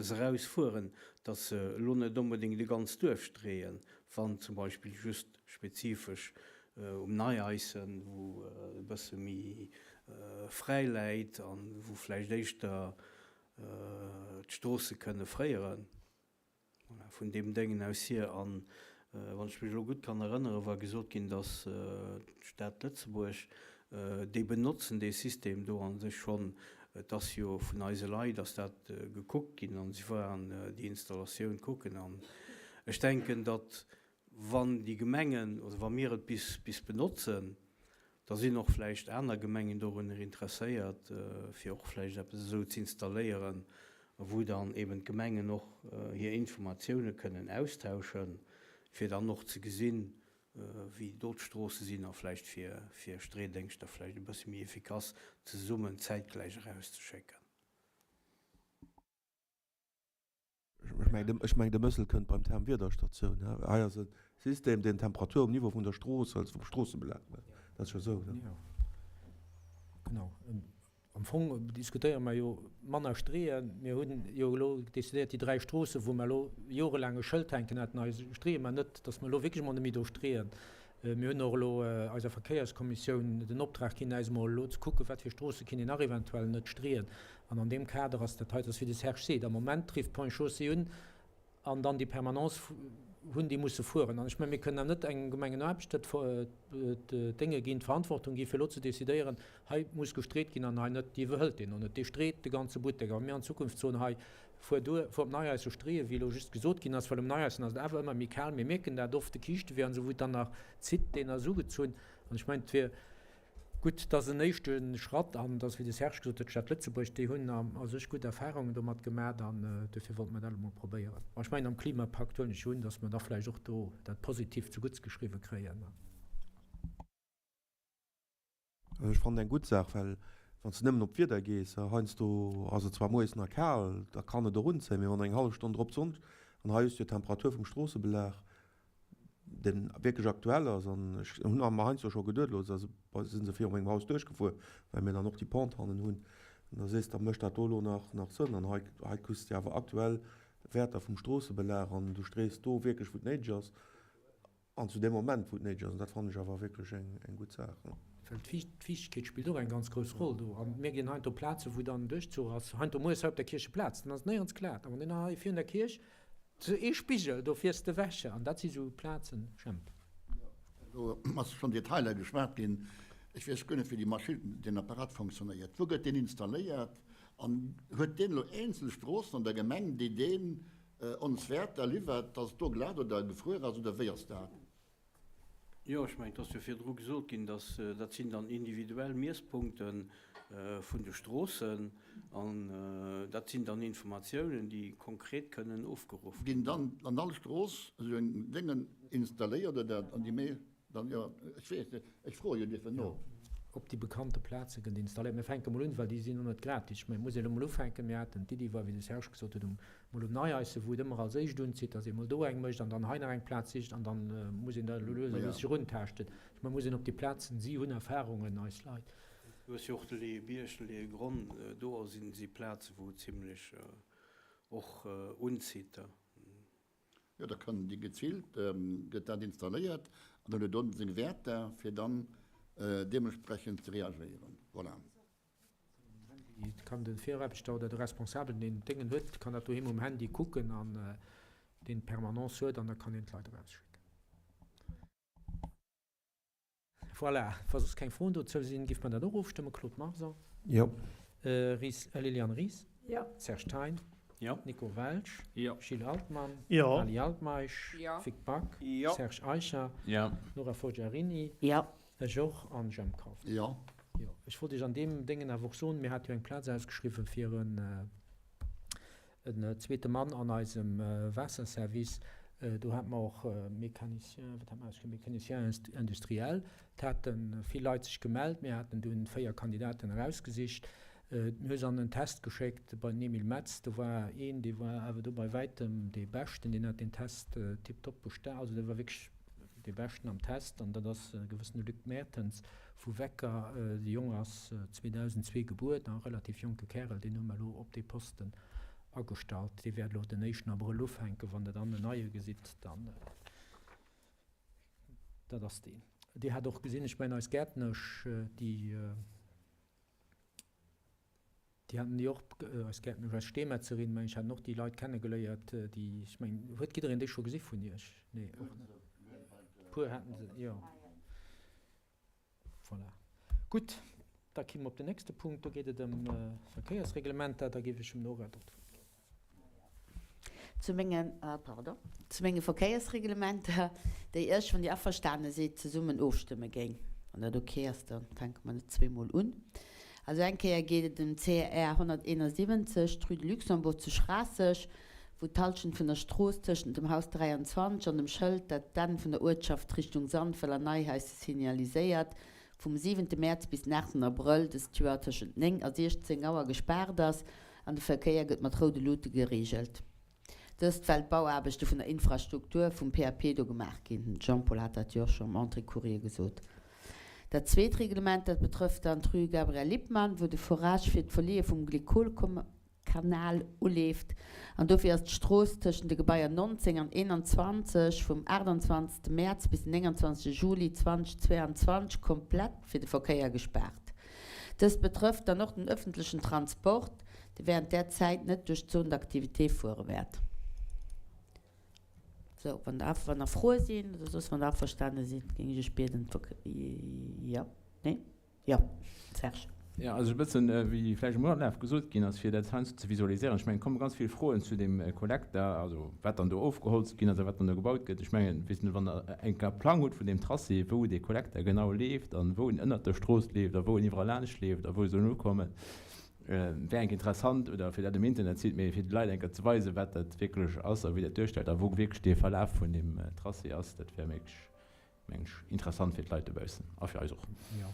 se erausfueren, datt se elo net onbedéngt e ganzt Duerf streeën, wann zum Beispill just spezifesch um Neieissen, wou e bësse méi fräi läit a wou vläicht éischter d'Stroosse kënne fréieren. Voilà, vun deem Déngen aus hier. An wann ech mech elo gutt kann erënneren, war gesot ginn, datt d'Stad Lëtzebuerg, déi benotzen dee System do a sech schonn, et ass jo vun eise Leit ass dat gekuckt ginn an si waren déi Installatioun kucken. An ech denken, datt wann déi Gemengen oder wa mir et bis bis benotzen, Da sinn och vläicht aner Gemengen dorunner interesséiert, fir och vläicht eppes esou z'installéieren, wou dann eben d'Gemengen och hir Informatioune kënnen austauschen, fir dann och ze gesinn, wéi do d'Stroosse sinn a vläicht fir fir Streedéngschter vläicht e bësse méi efficace zesummen zäitgläich erauszeschécken. Ech mengen, de Mëssel kënnt beim Term Wiederstatioun. Hei ass e System, deen d'Temperatur um Niveau vun der Strooss, also vum Stroossebelag mécht. Dat ass jo esou, ne? Jo, genau. Am Fong diskutéiere mer jo manner Streeën. Mir hunn jo elo decidéiert, déi 3 Stroossen, wou mer elo jorelaang e Schëld hänken haten, hei streeë mer net, dass mer elo wierklech emol net méi do streeën. Mir hunn och elo eiser Verkéierskommissioun den Optrag ginn, eis emol elo ze kucken, wat fir Stroosse kinnt een nach eventuell net streeën. An an deem Kader ass dat hei, dass wéi de Serge seet, am Moment trifft d'Ponts et Chaussées un an dann déi Permanence hunn, déi musse fueren. An ech mengen, mir kënnen awer net engem Gemengenaarbechter d'Dénge ginn, d'Verantwortung ginn, fir elo ze decidéieren, hei muss gestreet ginn an hei net. Déi iwwerhëlt deen och net. Dee street de ganze Buttek. A wa mir an Zukunft soen, hei fuer duer, fuer op Neihaischen streeën, wéi elo just gesot ginn ass, well um Neihaischen ass et awer ëmmer méi kal, mir mierken dat oft, de Kiischtewee an esou, wou et dann nach zitt, deen ass ugezunn. An ech mengen, et wier Gutt, dat ass en éischte Schratt an et ass, wéi de Serge gesot huet, d'Stad Lëtzebuerg, déi hunn a sech gutt Erfahrungen domat gemat an duerfir wollte mer dat elo mol probéieren. Ma ech mengen, am Klimapakt huelen ech jo un, datt mer da vläicht och do dat positiv zugutts geschriwwe kréien. Ech fannen eng gutt Saach, well wann s de nëmmen op d'Wieder gees, heiansdo ass et zwar moies nach kal, da kann et och unzéien, mee wann eng hallef Stonn drop d'Sonn, an hei hues du jo d'Temperatur vum Stroossebelag, deen wierklech aktuell ass an ech hunn mer heiansdo scho geduet, elo si se viru mengem Haus duerchgefuer, well mir dann och déi Pente hannen hunn, an da sees de, da mécht dat do elo nach nach Sënn an hei hei kriss de awer aktuell Wäerter vum Stroossebelag an du strees do wierklech wou et néideg ass an zu deem Moment wou et néideg ass an dat fannen ech awer wierklech eng eng gutt Saach. Well d'Fiichtegkeet spillt och eng ganz grouss Roll do an mir ginn heiansdo Plazen, wou dann Duerchzuch ass, heiansdo moies hei op der Kiercheplaz, dann ass et néierens glat a wann een hei virun der Kierch Sou ee Spigel, do fiers de ewech, an dat si sou Plazen, Jemp. Elo ass schonn Detailer geschwat ginn. Ech weess guer net, wéi déi Maschinn, deen Apparat fonctionnéiert. Wou gëtt deen installéiert? An huet deen elo eenzel Stroossen an der Gemeng, déi deen ons Wäerter liwwert, dass et do glat oder gefruer ass, oder wéi ass dat? Jo, ech mengen, et ass jo virdru gesot ginn, dass dat sinn dann individuell Miesspunkte vun de Stroossen an dat sinn dann Informatiounen, déi konkret kënnen ofgeruff ginn. Ginn dann an all Strooss esou eng Déngen installéiert oder an déi méi dann, jo, ech weess net, ech froe jo dierfen no. Op déi bekannte Plaze gëtt installéiert. Mir fänke mol un, well déi sinn och net gratis. Ech mengen, et muss een elo mol ufänken. Mir haten, d'Iddi war, wéi de Serge gesot huet, um mol um Neieisse, wou et ëmmer als éischt unzitt, datt ee mol do eng mécht an dann hei nach eng Plaz sicht an dann muss een da elo lues a lues sech eruntaaschten. Ech mengen, et muss een op déi Plazen, si hunn Erfahrungen, eis Leit. Du hues jo och de Leeëbierg, de Leeëgronn, do si Plaze wou et zimlech och unzitt. Jo, da kënnen déi geziilt, gëtt dat installéiert an dann huet en seng Wäerter, fir dann deementsprechend ze reagéieren. Voilà. Et kann de Viraarbechter oder de Responsabelen, deen d'Déngen huet, kann dat doheem um Handy kucken an deen d'Permanence huet an da kann een d'Leit erausschécken. Voilà, wa soss keng Froen dozou sinn, géife mer dat och ofstëmmen. Claude Marson? Jo. Ries, Liliane Ries? Jo. Serge Thein? Jo. Nico Welsch? Jo. Gilles Altmann? Jo. Ali Altmeisch? Jo. Vic Back? Jo. Serge Eicher? Jo. Nora Forgiarini? Jo. Ech och. An Jemp Kauffmann? Jo. Jo. Ech wollt Iech an deem Déngen awer och soen, mir hate jo eng Plaz ausgeschriwwen fir en en zweete Mann an eisem Waasserservice. Do hate mer och Mécanicien, wat hate mer ausgeschriwwen, Mécanicien industriel. Et hate vill Leit sech gemellt. Mir haten dunn 4 Kandidaten erausgesicht. Mir hu se an en Test geschéckt bei den Emile Metz. Do war een, dee war awer do bei wäitem dee Beschten, deen hat deen Test tiptop bestan. Also dee war wierklech dee Beschten am Test an dat ass e gewëssene Luc Mertens vu Wecker. De Jong ass 2002 gebuer, e relativ jonke Kärel, deen hu mer elo op dee Posten agestallt. Dee wäert elo den éischten Abrëll ufänken. Wann Der dann en neie gesitt, dann dat ass deen. Dir hat och gesinn, ech mengen eis Gäertnesch, déi, Déi haten déi och, eis Gäertnesch, eis Steemetzerin, meng ech, haten och déi Leit kennegeléiert, déi, ech mengen, huet jiddereen déi scho gesi vun iech? Nee, och net. E puer haten se, jo. Voilà. Gutt, da ki mer op den nächste Punkt. Do geet et ëm Verkéiersreglementer. Da géif ech dem Nora do d'Wuert ginn. Zu mengen, pardon, zu menge Verkéiersreglementer, déi ech, wann Dir averstane sidd, zesummen ofstëmme géing. Wann dat ok ass, da fänke mer net zweemol un. Also eng Kéier geet et ëm d'CR 171, d'Rue de Luxembourg zu Schraasseg, wou d'Halschent vun der Strooss tëschent dem Haus 23 an dem Schëld, dat d'Enn vun der Uertschaft Richtung Sandweiler Neihaischen signaliséiert, vum siwente Mäerz bis den aachten Abrëll dëst Joer tëschent 9 a 16 Auer gespaart ass an de Verkéier gëtt mat roude Luute gereegelt. Dëst well d'Bauaarbechte vun der Infrastruktur vum PAP do gemaach ginn. Den Jean-Paul hat dat jo och scho am Entrée-Courrier gesot. Dat zweet Reglement, dat betrëfft dann d'Rue Gabriel Lippmann, wou de Forage fir d'Verleeë vum Glykolkanal uleeft an dofir ass d'Strooss tëschent de Gebaier 19 an 21 vum 28 Mäerz bis den 29 Juli 2022 komplett fir de Verkéier gespaart. Dëst betrëfft dann och den ëffentlechen Transport, dee wärend där Zäit net duerch d'Zone d'activité fuere wäert. Sou, wann der wann nach Froe sinn oder soss, wann der averstane sidd, géing ech iech bieden, d'Vok jo, nee, jo, Serge. Jo, also e bëssen, wéi vläicht am Uerlaf gesot ginn ass, fir dat heiansdo ze visualiséieren. Ech mengen, et komme ganz vill Froen zu deem Kollekter, also wat dann do ofgeholzt ginn ass a wat dann do gebaut gëtt. Ech mengen, weess net, wann Der eng Kéier e Plang hutt vun deem Tracé, wou dee Kollekter genau leeft an wou en ënnert der Strooss leeft a wou en iwwerall laanscht leeft a wou e soll ukommen, wär enk interessant, oder fir dat um Internetsite, mee fir de Leit eng Kéier ze weisen, wat dat wierklech ass a wéi dat duerstellt a wou wierklech dee Verlaf vun deem Tracé ass, dat wär wierklech, meng ech, interessant fir d'Leit dobaussen a fir eis och. Jo,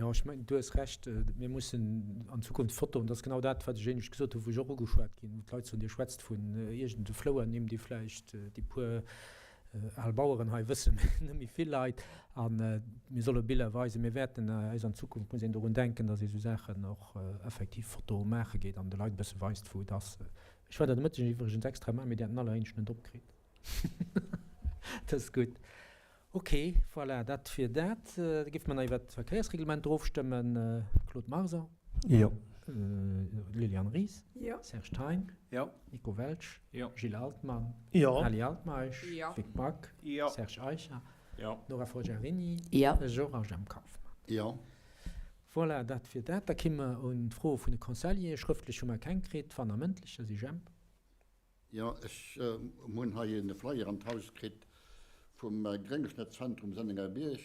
jo, ech mengen, du hues Recht, mir mussen an Zukunft Fotoen, dat ass genau dat, wat ech éinescht gesot hunn, wou ech och ugeschwat ginn, wou d'Leit soen, Dir schwätzt vun iergende Flouernimm, déi vläicht déi puer al Baueren hei wëssen, mee net méi vill Leit. A mir solle Biller weisen. Mir wäerten eis an Zukunft, muss een dorun denken, datt ee sou Saachen och effektiv Fotoe maache geet an de Leit e bësse weist, wou et ass. Ech war dat de Mëtteg iwwregens extra maachen, mee déi haten aller éischt net opkritt. Dat ass gutt. Ok, voilà, dat wier dat. Da géife mer nach iwwert d'Verkéiersreglement ofstëmmen. Claude Marson? Jo. Liliane Ries? Jo. Serge Thein? Jo. Nico Welsch? Jo. Gilles Altmann? Jo. Ali Altmeisch? Jo. Vic Back? Jo. Serge Eicher? Jo. Nora Forgiarini? Jo. Georges Jemp Kauffmann? Jo. Voilà, dat wier dat. Da kimme mer un d'Froe vun de Conseilleren. Schrëftlech hu mer keng kritt. Wann a mëndlech, da si Jemp. Jo, ech hunn hei e Flyer an d'Haus kritt vum Gréngschnëttzentrum Sennengerbierg.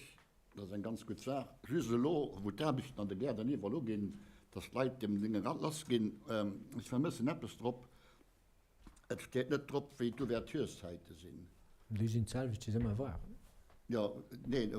Dat ass eng ganz gutt Saach. Just elo, wou d'Aarbechten an de Gäert an iwwerall uginn, dass d'Leit dem Dénge lass ginn. Ech vermëssen eppes drop, Et steet net drop, wéi d'Ouvertureszäite sinn. Déi sinn d'selwecht, wéi se ëmmer waren. Jo, neen,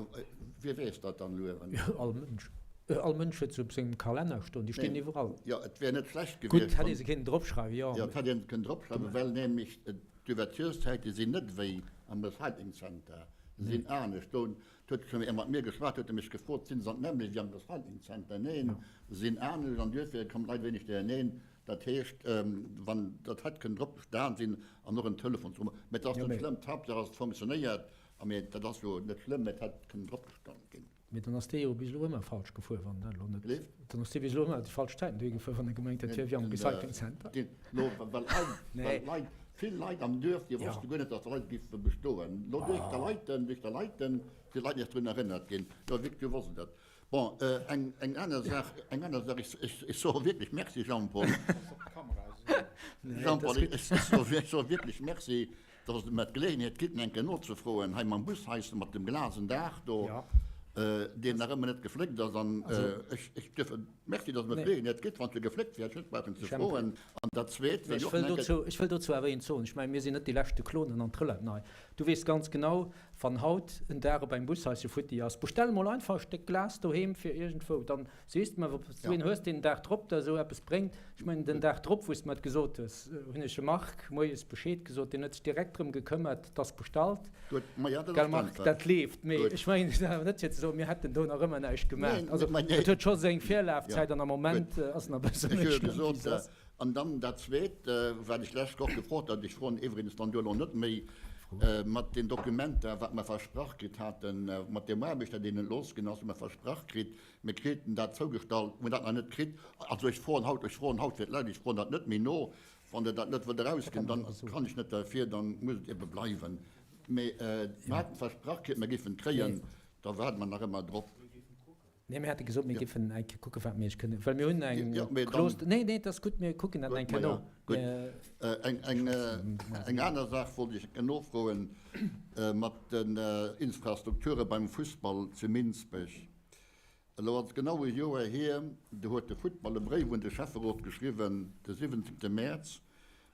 wie weess dat dann elo? Jo, all Mënsch. All Mënsch huet se op sengem Kalenner stoen, déi stinn iwwerall. Jo, et wär net schlecht gewiescht, wann. Gutt, hätt ee se kéinten dropschreiwen, jo. Jo, et hätt een se kënnen dropschreiwen, well nämlech d'Ouvertureszäite sinn net wéi am Recycling Center, se sinn anescht. Do huet schonn ee mat mir geschwat, huet e mech gefrot, sinn se dann d'nämmlecht wéi am Recycling Center? Neen, se sinn anescht an duerfir kommen d'Leit wéineg duercherneen. Dat heescht, wann dat hätt kënnen drop stan sinn an och en Telefonsnummer. Mä et ass net schlëmm, d'Haaptsaach ass, et fonctionnéiert. A mee dat ass jo net schlëmm, mä et hätt kënnen drop gestan ginn. Mee dann ass dee jo bis elo ëmmer falsch gefuer, wann dat elo net. Leeft? Dann ass dee bis elo ëmmer déi falsch Zäiten dohi gefuer, wann e gemengt huet, hie wier am Recycling Center. Deen elo, well hei, well Leit, vill Leit am Duerf, déi wosste guer net, datt Leit géife bestoen. Elo duerch der Leiten, duerch der Leiten sinn d'Leit nees drun erënnert ginn. Jo, Vic, du wosst et. Bon, eng, eng aner Saach, eng aner Saach, ech, ech, ech soe wierklech Merci, Jean-Paul. Jean-Paul, ech, ech soe, ech soe wierklech Merci, dass Der mer d'Geleeënheet gitt, eng Kéier nozefroen, hei mam Bushaischen, mat dem glasen Daach do. deen nach ëmmer net gefléckt ass. An ech, ech duerf, merci, datt Der mer d'Geleeënheet gitt, wann se gefléckt wär, ech net brauchen ze froen. An dat Zweet, wéi och nach eng. Ech wëll dozou awer eent soen. Ech mengen, mir sinn net déi lescht Klonen an d'Relève hei. Du weess ganz genau, wann haut en Dag op engem Bushaische futti ass, bestell mol einfach e Stéck Glas doheem fir iergendwou, dann sees de mer, ob s du een hues, deen den Dag drop der esou eppes bréngt. Ech mengen, den Dag drop, wou s de mer et gesot hues, hunn ech dem Marc moies Bescheed gesot, deen huet sech direkt drëm gekëmmert, 't ass bestallt. Gell Marc, dat leeft. Mee ech mengen, et ass awer net fir ze soen, mir hätten do nach ëmmer näischt gemaach. Also et huet scho seng Virlafzäit an am Moment ass nach e bësse méi schlëmm wéi soss. An dann dat Zweet, wat ech d'lescht Woch gefrot hat, ech froen iwwregens dann duerno net méi, mat den Dokumenter, wat mer versprach kritt haten, mat deem Aarbechter, deen entlooss ginn ass, hu mer versprach kritt, mir kriten dat zougestallt, mir hunn dat nach net kritt. Also ech froen haut, ech froen haut fir d'Leit, ech froen dat net méi no. Wann Der dat net wëllt erausginn, dann kann ech net derfir, dann muss et ebe bleiwen. Mee mer haten versprach kritt, mer géifen et kréien, da waarde mer nach ëmmer drop. Nee, mir hate gesot, mir géifen eng Kéier kucken, wat mir iech kënnen, well mir hunn eng Clause. Nee, nee, et ass gutt, mir kucken dat eng Kéier no. Gutt. Eng aner Saach wollt ech nofroen, mat den Infrastrukture beim Fussball zu Minsbech. Elo ass et genau e Joer hier, do huet de Futtball e Bréif un de Schäfferot geschriwwen, de 17. Mäerz,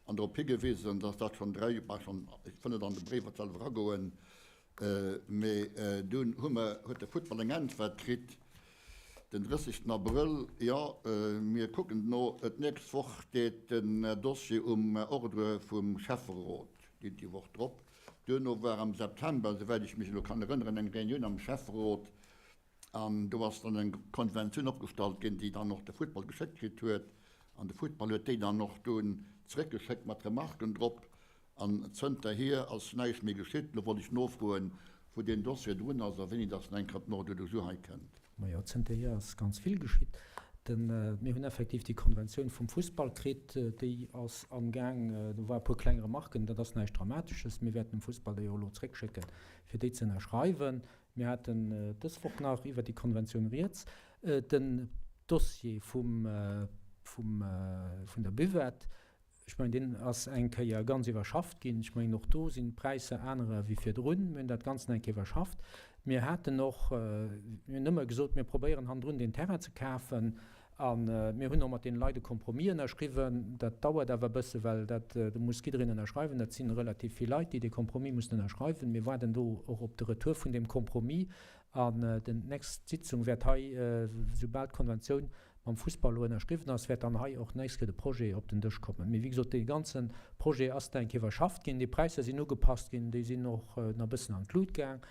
an drop higewisen, dass dat schonn dräi, bah, schonn, ech wëll net an de Bréif selwer eragoen, Mee dunn hu mer, huet de Futtball eng Äntwert kritt, den 30 Abrëll, Jo, mir kucken no, d'nächst Woch steet den Dossier um Ordre vum Schäfferot, déi déi Woch drop. Duerno war am September, esouwäit ech mech elo kann erënneren, eng Reunioun am Schäfferot an do ass dann eng Konventioun opgestallt ginn, déi dann och de Futtball geschéckt kritt huet. An de Futtball huet déi dann och dunn zeréckgeschéckt mat Remarken drop. An zënterhier ass näischt méi geschitt. Elo wollt ech nofroen, wou deen Dossier drun ass a wéini dass en eng Kéier op den Ordre du jour hei kënnt. Majo, zënterhier ass ganz vill geschitt. Mir hunn effektiv déi Konventioun vum Fussball kritt. Déi ass amgaang, do war e puer kleng Remarken, dat ass näischt Dramatesches. Mir wäerten dem Fussball déi och elo zréckschécken, fir déi ze ënnerschreiwen. Mir haten dës Woch nach iwwert déi Konventioun rieds. Den Dossier vum, vum, vun der Buvette, Ech mengen, deen ass eng Kéier ganz iwwerschafft ginn. Ech mengen, och do sinn d'Präisser anerer wéi virdrun. Mir hunn dat Ganzen eng Kéier iwwerschafft. Mir haten och, mir hunn ëmmer gesot, mir probéieren hannendrun deen Terrain ze kafen. A mir hunn och mat deene Leit e Compromis ënnerschriwwen. Dat dauert awer e bësse, well dat, do muss jiddereen ënnerschreiwen. Dat si relativ vill Leit, déi dee Compromis mussen ënnerschreiwen. Mir waarden do och op de Retour vun deem Compromis. An den nächst Sitzung wäert hei, soubal d'Konventioun mam Fussball elo ënnerschriwwen ass, wäert dann hei och nächst Kéier de Projet op den Dësch kommen. Mee wéi gesot, dee ganze Projet ass da eng Kéier iwwerschafft ginn, déi Präisser sinn ugepasst ginn, déi sinn och nach e bëssen an d'Lut gaang.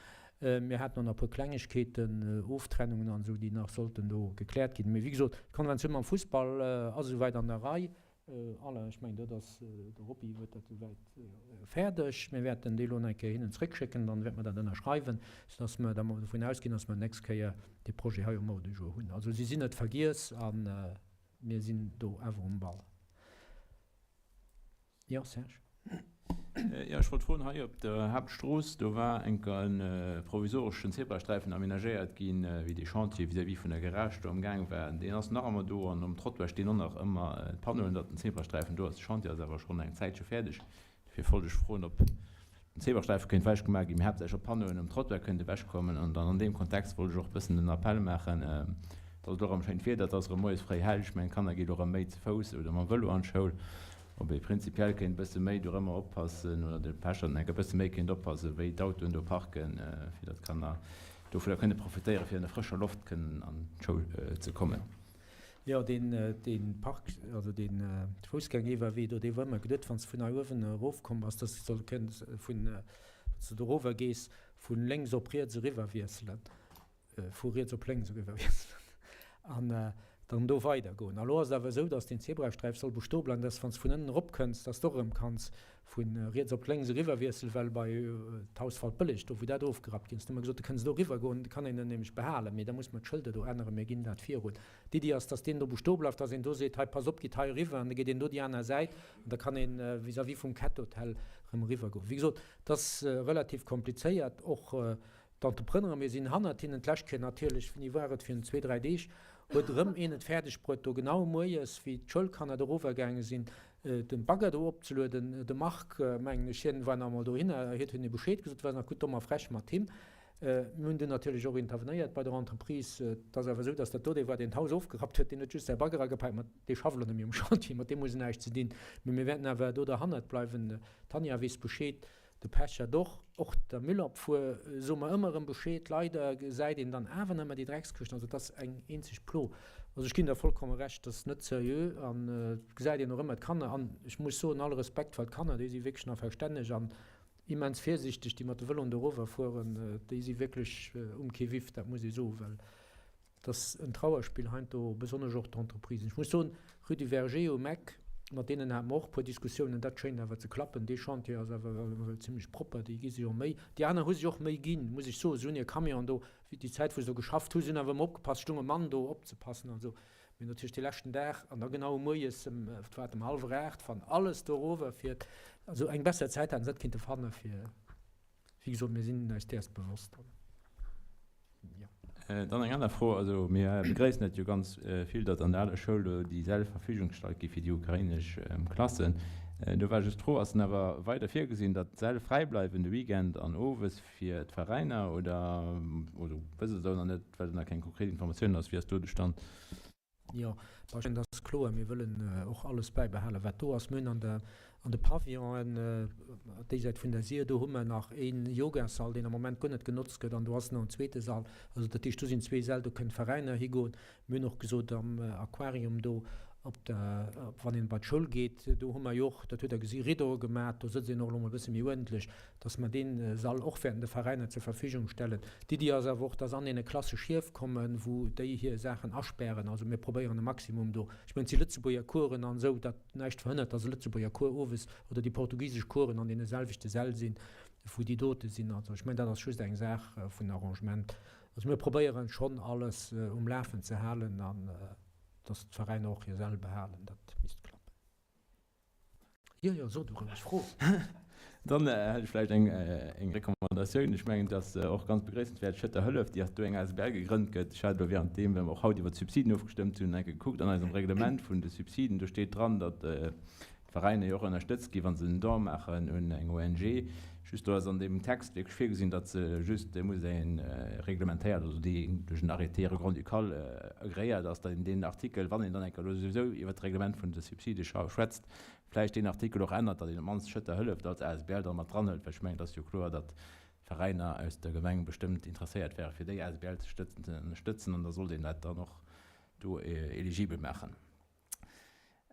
Mir haten och nach e puer Klengegkeeten, Oftrennungen an esou, déi nach sollten do gekläert ginn. Mee wéi gesot, d'Konventioun mam Fussball ass esouwäit an der Rei. Alain, ech mengen, dat ass, de Roby huet dat souwäit fäerdeg. Mir wäerten déi elo nach eng Kéier hinnen zréckschécken, dann wäerte mer dat ënnerschreiwen, soudass mer da mol dovun ausginn, dass mer d'nächst Kéier dee Projet hei um Ordre du jour hunn. Also si sinn net vergiess a mir sinn do awer um Ball. Jo, Serge? Jo, ech wollt froen, hei op der Haaptstrooss, do war enker e provisoreschen Zebrasträifen aménagéiert ginn, wéi dee Chantier vis-à-vis vun der Garage do am Gaang war. Deen ass nach ëmmer do an um Trottoir stinn och nach ëmmer d'Panneauen, datt den Zebrasträifen do ass. De Chantier ass awer schonn eng Zäitche fäerdeg. Dofir wollt ech froen, ob den Zebrasträife kéint ewechgemaach ginn, mee haaptsächlech ob d'Panneauen um Trottoir kënnt ewechkommen. An dann an deem Kontext wollt ech och e bëssen den Appell maachen, et ass elo erëm schéint Wieder, et ass erëm moies fréi hell, ech mengen d'Kanner gi elo erëm méi ze Fouss oder mam Vëlo an d'Schoul, ob ee prinzipiell kéint e bësse méi dorëmmer oppassen oder de Pächter enk e bësse méi kéint oppassen, wéi d'Autoen do parken, fir datt d'Kanner dovunner kënne profitéieren, fir an der frëscher Loft kënnen an d'Schoul ze kommen. Jo, deen, dee Park, also dee Foussgängeriwwerwee do, dee war ëmmer geduet, wann s de vun hei uewen erofkomm bass, dass de soll kënns vun, wann s de do erover gees, vu lénks op riets eriwwer wiesselen. vu riets op lénks eriwwer wiesselen an dann do weidergoen. A lo ass et awer esou, dass deen Zebrasträif soll bestoe bleiwen, dass wann s de vun ënnen erop kënns, dass de och erëm kanns vu riets op lénks eriwwer wiesselen, well bei d'Haus Waldbëlleg, do wou dat ofgerappt ginn ass, do hu mer gesot, do kënns de do eriwwer goen, da kann een en nämlech behalen, mee da muss mer d'Schëlder do änneren, mir ginn dat virun. D'Iddi ass, dass deen do bestoe bleift, dass een do seet, hei pass op, gitt hei eriwwer an da geet een do déi aner Säit an da kann ee vis-à-vis vum Cat Hotel erëm eriwwer goen. Wéi gesot, et ass relativ komplizéiert, och D'Entrepreneuren, mir sinn hannert hinnen, d'lescht Kéier natierlech, wéini war et, virun zwee, dräi Deeg, huet erëm een et fäerdeg bruet, do genau moies, wéi d'Schoulkanner do erovergaange sinn, de Bagger do opzelueden. De Marc, mengen ech, hien war nach emol dohinner, hiert hunn hie Bescheed gesot, war nach gutt domm a frech mat him. Mir hunn dunn natierlech och intervenéiert bei der Entreprise. Et ass awer esou, datt dat do dee war, deen d'Haus ofgerappt huet, deen huet just säi Bagger agepaakt, ma dee schafft elo net méi um Chantier, mat deem hu se näischt ze dinn. Mee mir wäerten awer do derhannert bleiwen. D'Tanja weess Bescheed, de Pechert och. Och der Müllabfuhr soe mer ëmmer erëm Bescheed. Leider gesäit een dann awer nach ëmmer déi Dreckskëschten. Also et ass eng eenzeg Plo. Also ech ginn der vollkomme Recht, dat ass net seriö an et gesäit een och ëmmer d'Kanner. An ech muss soen, all Respekt, well d'Kanner, déi si wierklech nach verstänneg an immens virsichteg, déi mat de Vëloen do erover fueren, déi si wierklech um Qui-vive, dat muss ee soen, well et ass en Trauerspill heiansdo, besonnesch och d'Entreprisen. Ech muss soen, Rue du Verger um Eck, mat deenen hate mer och e puer Diskussiounen, dat schéint awer ze klappen. Dee Chantier ass awer zimlech propper, déi gi sech och Méi. Déi aner hu sech och Méi ginn, muss ech soen. Se hunn hir Camionen do, wéi déi Zäit, wou se do geschafft hu, se hunn awer ëmmer opgepasst, stoung e Mann do opzepassen an esou. Mee natierlech dee leschten Dag an da genau moies ëm, et war et ëm hallwer 8, wann alles do erover fiert. Also eng besser Zäit hätten se net kinnte fanne fir, wéi gesot, mir sinn eis däers bewosst an, jo. Dann eng aner Fro, also mir begréissen et jo ganz vill, datt an der aler Schoul do déi Säll Verfügung gestallt gi fir déi ukrainesch Klassen. Do war just d'Fro, ass denn awer weider virgesinn, datt d'Säll fräi bleiwen de Weekend an owes Fir d'Veräiner oder, oder wësst et elo nach net, well et nach keng konkret Informatioun ass, wéi ass do de Stand? Jo, bon, ech mengen, dat ass kloer, mir wëllen och alles bäibehalen, wat do ass. Mir hunn an der, an de Pavillonen, déi Säit vun der Sir, do hu mer nach ee Yogasall, deen am Moment guer net genotzt gëtt, an do ass nach en zweete Sall. Also dat heescht, do sinn zwee Säll, do kënnen d'Veräiner higoen. Mir hunn och gesot, am Aquarium do op der, wann een bei d'Schoul geet, do hu mer jo och, dat hutt Der gesi, Rideaue gemaach, do sëtzt een och elo mol e bësse méi uerdentlech, dass mer dee Sall och wäerten de Veräiner zur Verfügung stellen. D'Iddi ass awer och, dass an deene Klasse Schief kommen, wou déi hir Saachen aspären. Also mir probéieren e Maximum do, ech mengen, et si Lëtzebuerger Coursen an esou, dat näischt verhënnert, dass e Lëtzebuerger Cours owes oder déi portugisesch Coursen an deene selwechte Säll sinn, wou déi dote sinn. Also ech mengen, dat ass just eng Saach vun Arrangement. Also mir probéieren schonn alles um Lafen ze halen an dass d'Veräiner och hir Säll behalen, dat misst klappen. Jo, jo, so du roueg, fro. Dann hätt ech vläicht eng Recommandatioun. Ech mengen, et ass och ganz begréissenswäert, Schëtter Hëllef, déi do eng asbl gegrënnt gëtt. Ech hat elo währenddeem, well mer och haut iwwert d'Subsiden ofgestëmmt hunn, eng Kéier gekuckt an eisem Reglement vun de Subsiden, do steet dran, datt d'Veräiner jo och ënnerstëtzt ginn, wa se en Don maachen un eng ONG. Just do ass an deem Text wierklech virgesinn, datt se just muss eng reglementéiert, also déi duerch en Arrêté grand-ducal agréiert ass, datt een deen Artikel, wann een dann eng Kéier elo souwisou iwwert d'Reglement vun de Subside schwätzt, vläicht deen Artikel och ännert, datt een op d'mannst Schëtter Hëllef als asbl da mat dranhëlt, well ech mengen, et ass jo kloer, datt Veräiner aus der Gemeng bestëmmt interesséiert wäre fir déi asbl ze ënnerstëtzen an da sollt een dat dann och do eligibel maachen.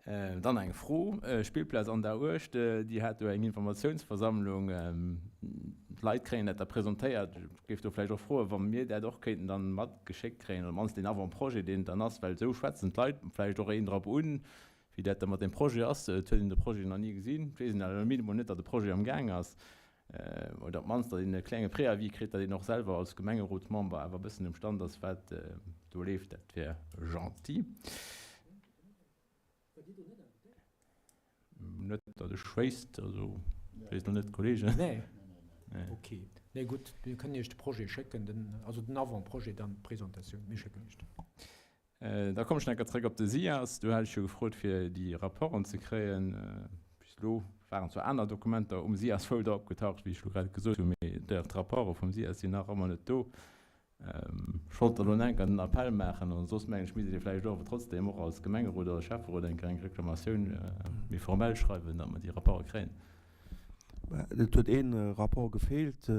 Dann eng Fro, Spillplaz an der Uecht, Dir hat do eng Informatiounsversammlung, d'Leit kréien dat da presentéiert. Ech géif do vläicht och froen, wa mir dat och kéinten dann matgeschéckt kréien, oder mannst deen Avant-projet, deen et dann ass, well esou schwätzen d'Leit vläicht och een drop un, wéi dat da mat deem Projet ass. Et huet een de Projet nach ni gesinn, et weess een awer minimal net, datt e Projet am Gaang ass, oder op d'mannst, datt een e klenge Préavis kritt, datt een och selwer als Gemengerotsmember awer e bëssen um Stand ass, wat do leeft. Dat wär gentil. Net datt ech wéisst, also ech weess lo net, Kollegen. Nee. Ok. Nee gutt, mir kënnen Iech de Projet schécken, den, also den Avant-projet, dann d'Presentatioun. Mir schécken Iech den. Da kommen ech nach eng Kéier zréck op de SIAS. Do hat ech jo gefrot fir déi Rapporten ze kréien. Bis elo waren zwar aner Dokumenter um SIAS-Folder opgetaucht, wéi ech elo grad gesot hunn, mee d'Rapporte vum SIAS sinn nach ëmmer net do. Ech wollt elo enker den Appell maachen, an soss mengen ech misst ee vläicht och awer trotzdem och als Gemengerot oder Schäfferot eng kleng Reklamatioun méi formell schreiwen, datt mer déi Rapporte kréien. Et huet ee Rapport gefeelt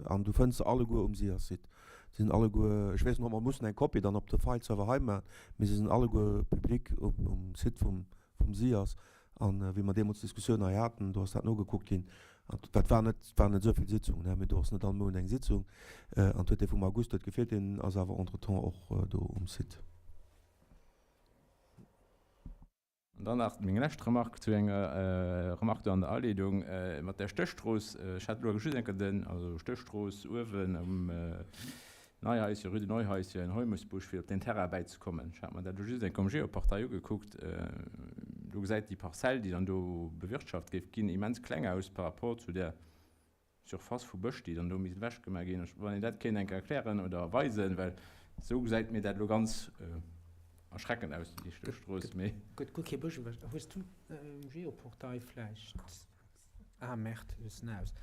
an du fënns se alleguer um SIAS-Site. Se sinn alleguer, ech weess net, ob mer mussen eng Kopie dann op de File-Server hei maachen, mee se sinn alleguer public um Site vum SIAS. An wéi mer deemools d'Diskussioun hei haten, do ass dat nogekuckt ginn. An dat war net, et waren net esou vill Sitzungen, mä do ass net all Mount eng Sitzung. An et huet dee vum August huet gefeelt, deen ass awer entretemps och do um Site. An dann nach meng lescht Remarque zu enger Remarque do an der Aleedung mat där Stéchstrooss. Ech hat elo just eng Kéier den, also Stéchstrooss uewen um Neihaischen, Rue de Neuhaischen, Heumusbusch, fir op deen Terrain bäizekommen. Ech hat mer dat elo just eng Kéier um Geoportail ugekuckt. Do gesäit déi Parzell, déi dann do bewirtschaft géif ginn, immens kleng aus par rapport zu där Surface vu Bësch, déi dann do misst ewechgemaach ginn. Wann een dat kéint eng Kéier erklären oder weisen, well esou gesäit mir dat elo ganz erschreckend aus, déi Stéchstrooss. Mee. Gëtt guer kee Bësch ewech. Hues du um Geoportail vläicht? Ah merde, hues en aus.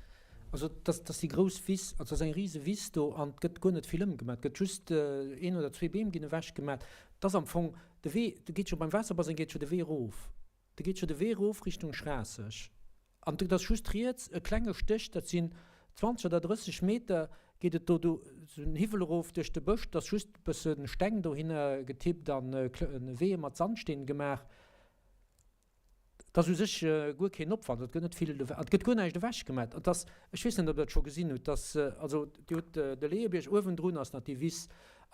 Also dat ass déi grouss Wiss, also dat ass eng rise Wiss do an et gëtt guer net vill ëmgemat. Et gëtt just een oder zwee Beem ginn ewechgemat. Et ass am Fong de Wee, do geet scho beim Waasserbaseng geet scho de Wee erof. Do geet scho de Wee erof Richtung Schraasseg. An et ass just riets e klenge Stéch, dat sinn 20 oder 30 Meter, geet et do do esou en Hiwwel erof duerch de Bësch. Et ass just e bësse Steng dohinner getippt an e Wee mat Sandsteen gemaach. Et ass u sech guer keen Opwand, et gëtt net vill, et gëtt guer näischt ewechgemat. Et ass, ech weess net, ob Der et scho gesinn hutt, dass, also Dir hutt de Leeëbierg, uewendrun ass nach déi Wiss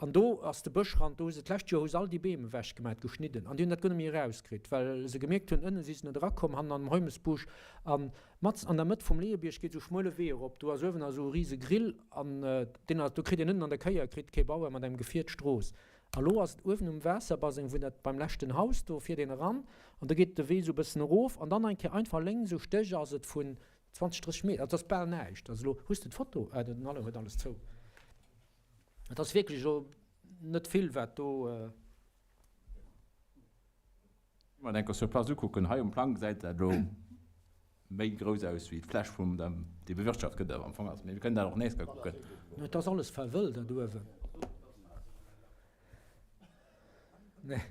an do ass de Bëschrand, do hu se d'lescht Joer hu se all déi Beem ewechgemat, geschnidden an déi hunn dat guer net méi erauskritt, well se gemierkt hunn, ënne si se net erakomm, hannen an dem Heumesbusch a mat an der Mëtt vum Leeëbierg geet esou e schmuele Wee erop, do ass uewen ass esou e rise Grill an deen ass, do kritt een ënnen an der Kéier kritt kee Bauer mat engem Gefier d'Strooss. A lo ass et uewen um Waasserbaseng, wou dat beim leschten Haus, do fiert een eran an do geet de Wee esou e bëssen erof an dann eng Kéier einfach lénks esou Stéch ass et vun 20, 30 Meter, also et ass bal näischt. Also elo hues de d'Foto, ah den Alain huet alles zou. Et ass wierklech elo net vill wat do. Mat enker sur place ukucken. Hei um Plang gesäit dat elo méi grouss aus wéi d'Fläch vum dem déi bewirtschaft gëtt awer am Fong ass. Mee mir kënnen dat och nächst Kéier kucken. Et ass alles verwëldert uewen. Nee.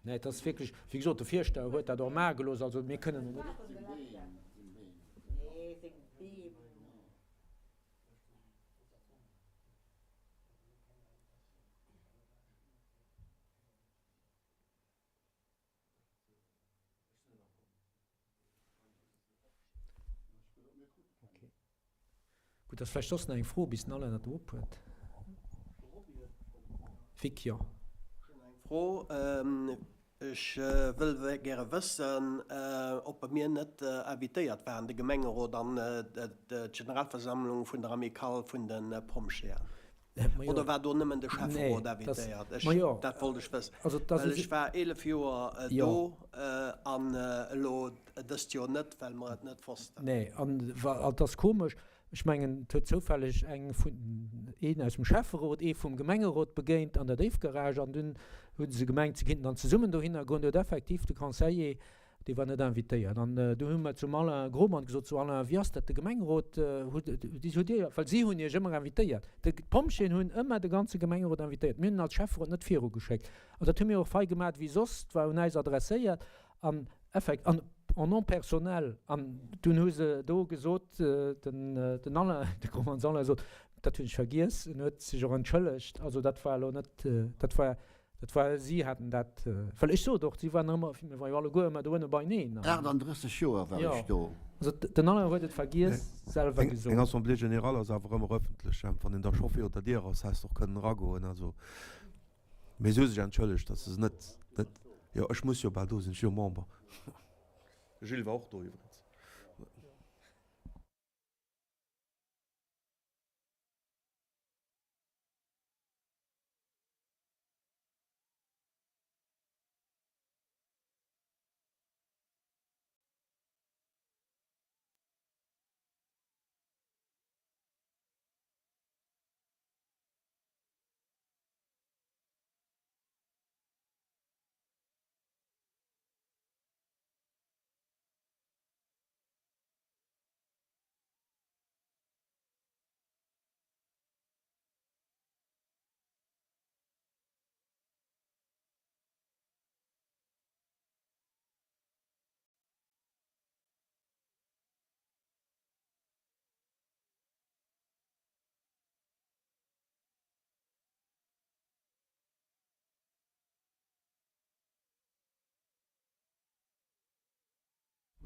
Nee, et ass wierklech, wéi gesot, de Fierschter huet dat och maache gelooss, also mir kënnen net. Gutt, ass vläicht soss nach eng Fro, bis den Alain dat do ophuet? Vic, jo. Ech hunn eng Fro. Ech wëll gäre wëssen, ob mir net invitéiert waren, de Gemengerot an d'Generalversammlung vun der Amicale vun de Pompjeeën. Oder war do nëmmen de Schäfferot invitéiert? Ech, dat wollt ech wëssen. Well ech war 11 Joer do an elo dëst Joer net, well mer et net wossten. Nee, an et ass komesch, Ech mengen, et huet zoufälleg eng vun, een aus dem Schäfferot, ee vum Gemengerot begéint an der Déifgarage an dunn hu se gemengt, se kinnten dann zesummen dohinner goen. Do huet effektiv de Conseiller, dee war net invitéiert. An du hu mer zum Alain Grohmann gesot, So Alain, wéi ass dat, de Gemengerot, hutt, hutt Dir, well si hunn Iech ëmmer invitéiert, d'Pompjeeën hunn ëmmer de ganze Gemengerot invitéiert, mir hunn en als Schäfferot net virugeschéckt. An dat hu mir och fei gemaat wéi soss, et war un äis adresséiert. An effekt, an en nom personnel. An dunn hu se do gesot, den, den Alain, de Gromans Alain sot, dat hunn ech vergiess, en huet sech och entschëllegt. Also dat war elo net, dat war, dat war, si haten dat, well ech sot och, si waren ëmmer, mir ware jo alleguer ëmmer do ënne beineen. 38 Joer war ech do. Also den Alain huet et vergiess, selwer gesot. Eng Assemblée générale ass awer ëmmer ëffentlech, wann een da scho virun der Dier ass, häss de och kënnen eragoen. Also. Mee se hu sech entschëllegt, datt se net, net, jo ech muss jo bal do sinn, ech si jo Member. De Gilles war och do iwwregens.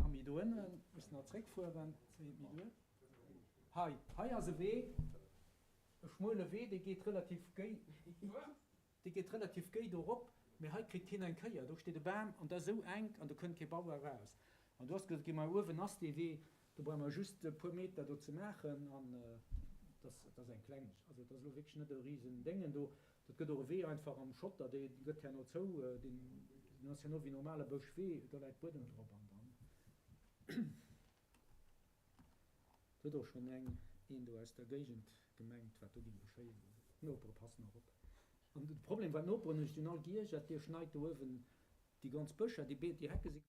Nach méi do ënnen, muss nach zréckfueren, méi duer. Hei, hei ass e Wee, e schmuele Wee, dee geet relativ géi, dee geet relativ géi do erop, mee hei kritt keen eng Kéier, do steet e Bam an dat ass esou enk an do kënnt kee Bauer eraus. An do ass gesot ginn, ma uewen ass dee Wee, do brauche mer just e puer Meter do ze maachen an dat ass eng kleng, also dat ass elo wierklech net e risen Déngen do. Dat gëtt och e Wee einfach am Schotter, dee gëtt herno zou, deen ass herno wéi normale Bëschwee, do läit Buedem drop an dann huet och schonn eng een do aus der Géigend gemengt, wat do géing geschéien. D'Nopere passen och op. An de Problem war, d'Noperen hu sech dunn all geiergert, Dir schneit do uewen déi ganz Bëscher, déi Hecke si.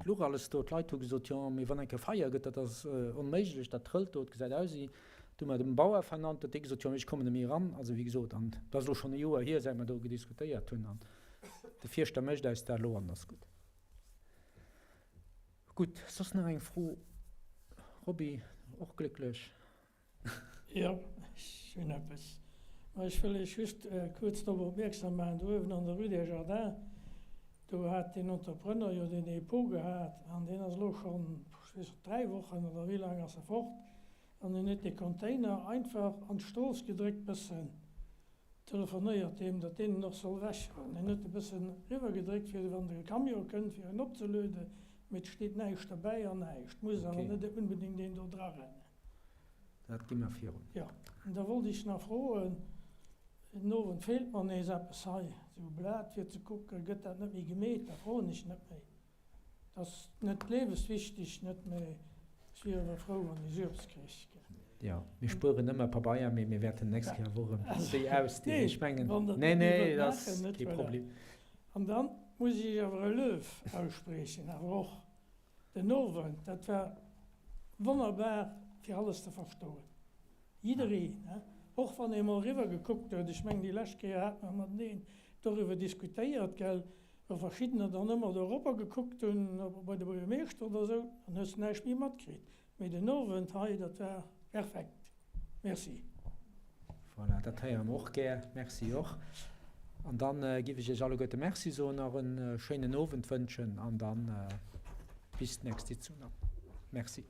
Et luch alles do. D'Leit hu gesot, jo, mee wann eng Kéier Feier gëtt, dat ass onméiglech, dat trëllt do, et gesäit aus ewéi. Du hu mer dem Bauer vernannt, huet dee gesot, jo, mee ech kommen net méi eran. Also wéi gesot, an dat ass elo schonn e Joer hier, säit mer do gediskutéiert hunn. An de Fierschter mécht eis dat elo an ass gutt. Gutt, soss nach eng Fro? Roby, och glécklech? Jo, ech hunn eppes. Ma ech wëll Iech just kuerz drop opmierksam maachen, do uewen an der Rue des Jardins, do hat deen Entrepreneur jo deen Dépôt gehat an deen ass elo schonn, ech weess net, 3 Wochen oder wéi laang ass e fort an en huet dee Container einfach an d'Strooss gedréckt bëssen. Telefonéiert deem, datt deen en och soll ewechhuelen. En huet e bëssen eriwwergedréckt, fir wann de Camion kënnt, fir en opzelueden, mee et steet näischt derbäi an näischt. Muss awer net onbedéngt een do drarennen. Dat gi mer virun. Jo, an da wollt ech nach froen, den Owend feelt mer nees eppes hei, esou e Blat fir ze kucken, gëtt dat net méi gemeet? Da froen ech net méi. Et ass net lieweswichteg, net, mee ech wier awer frou, wann ech eppes kréich. Jo, mir spueren ëmmer Pabeier, mee mir wäerten d'nächst Kéier awer och erëm déi ausdeelen. Ech mengen, nee, nee, dat ass kee Problem. An da muss ech Iech awer e Luef ausspriechen, awer och den Owend, dat war wonnerbar fir alles ze verstoen. Jiddereen, he? Och wann ee mol eriwwer gekuckt huet, ech mengen déi lescht Kéier hate mer mateneen doriwwer diskutéiert, gell, wou verschiddener dann ëmmer doropper gekuckt hunn, bei de Buergermeeschter oder esou, dann hues de näischt méi matkritt. Mee den Owend hei, dat war perfekt. Merci. Voilà, dat héiere mer och gär. Merci och. An da giff ech Iech alleguerte Merci soen, nach e schéinen Owend wënschen an da bis d'nächst Sitzung dann. Merci.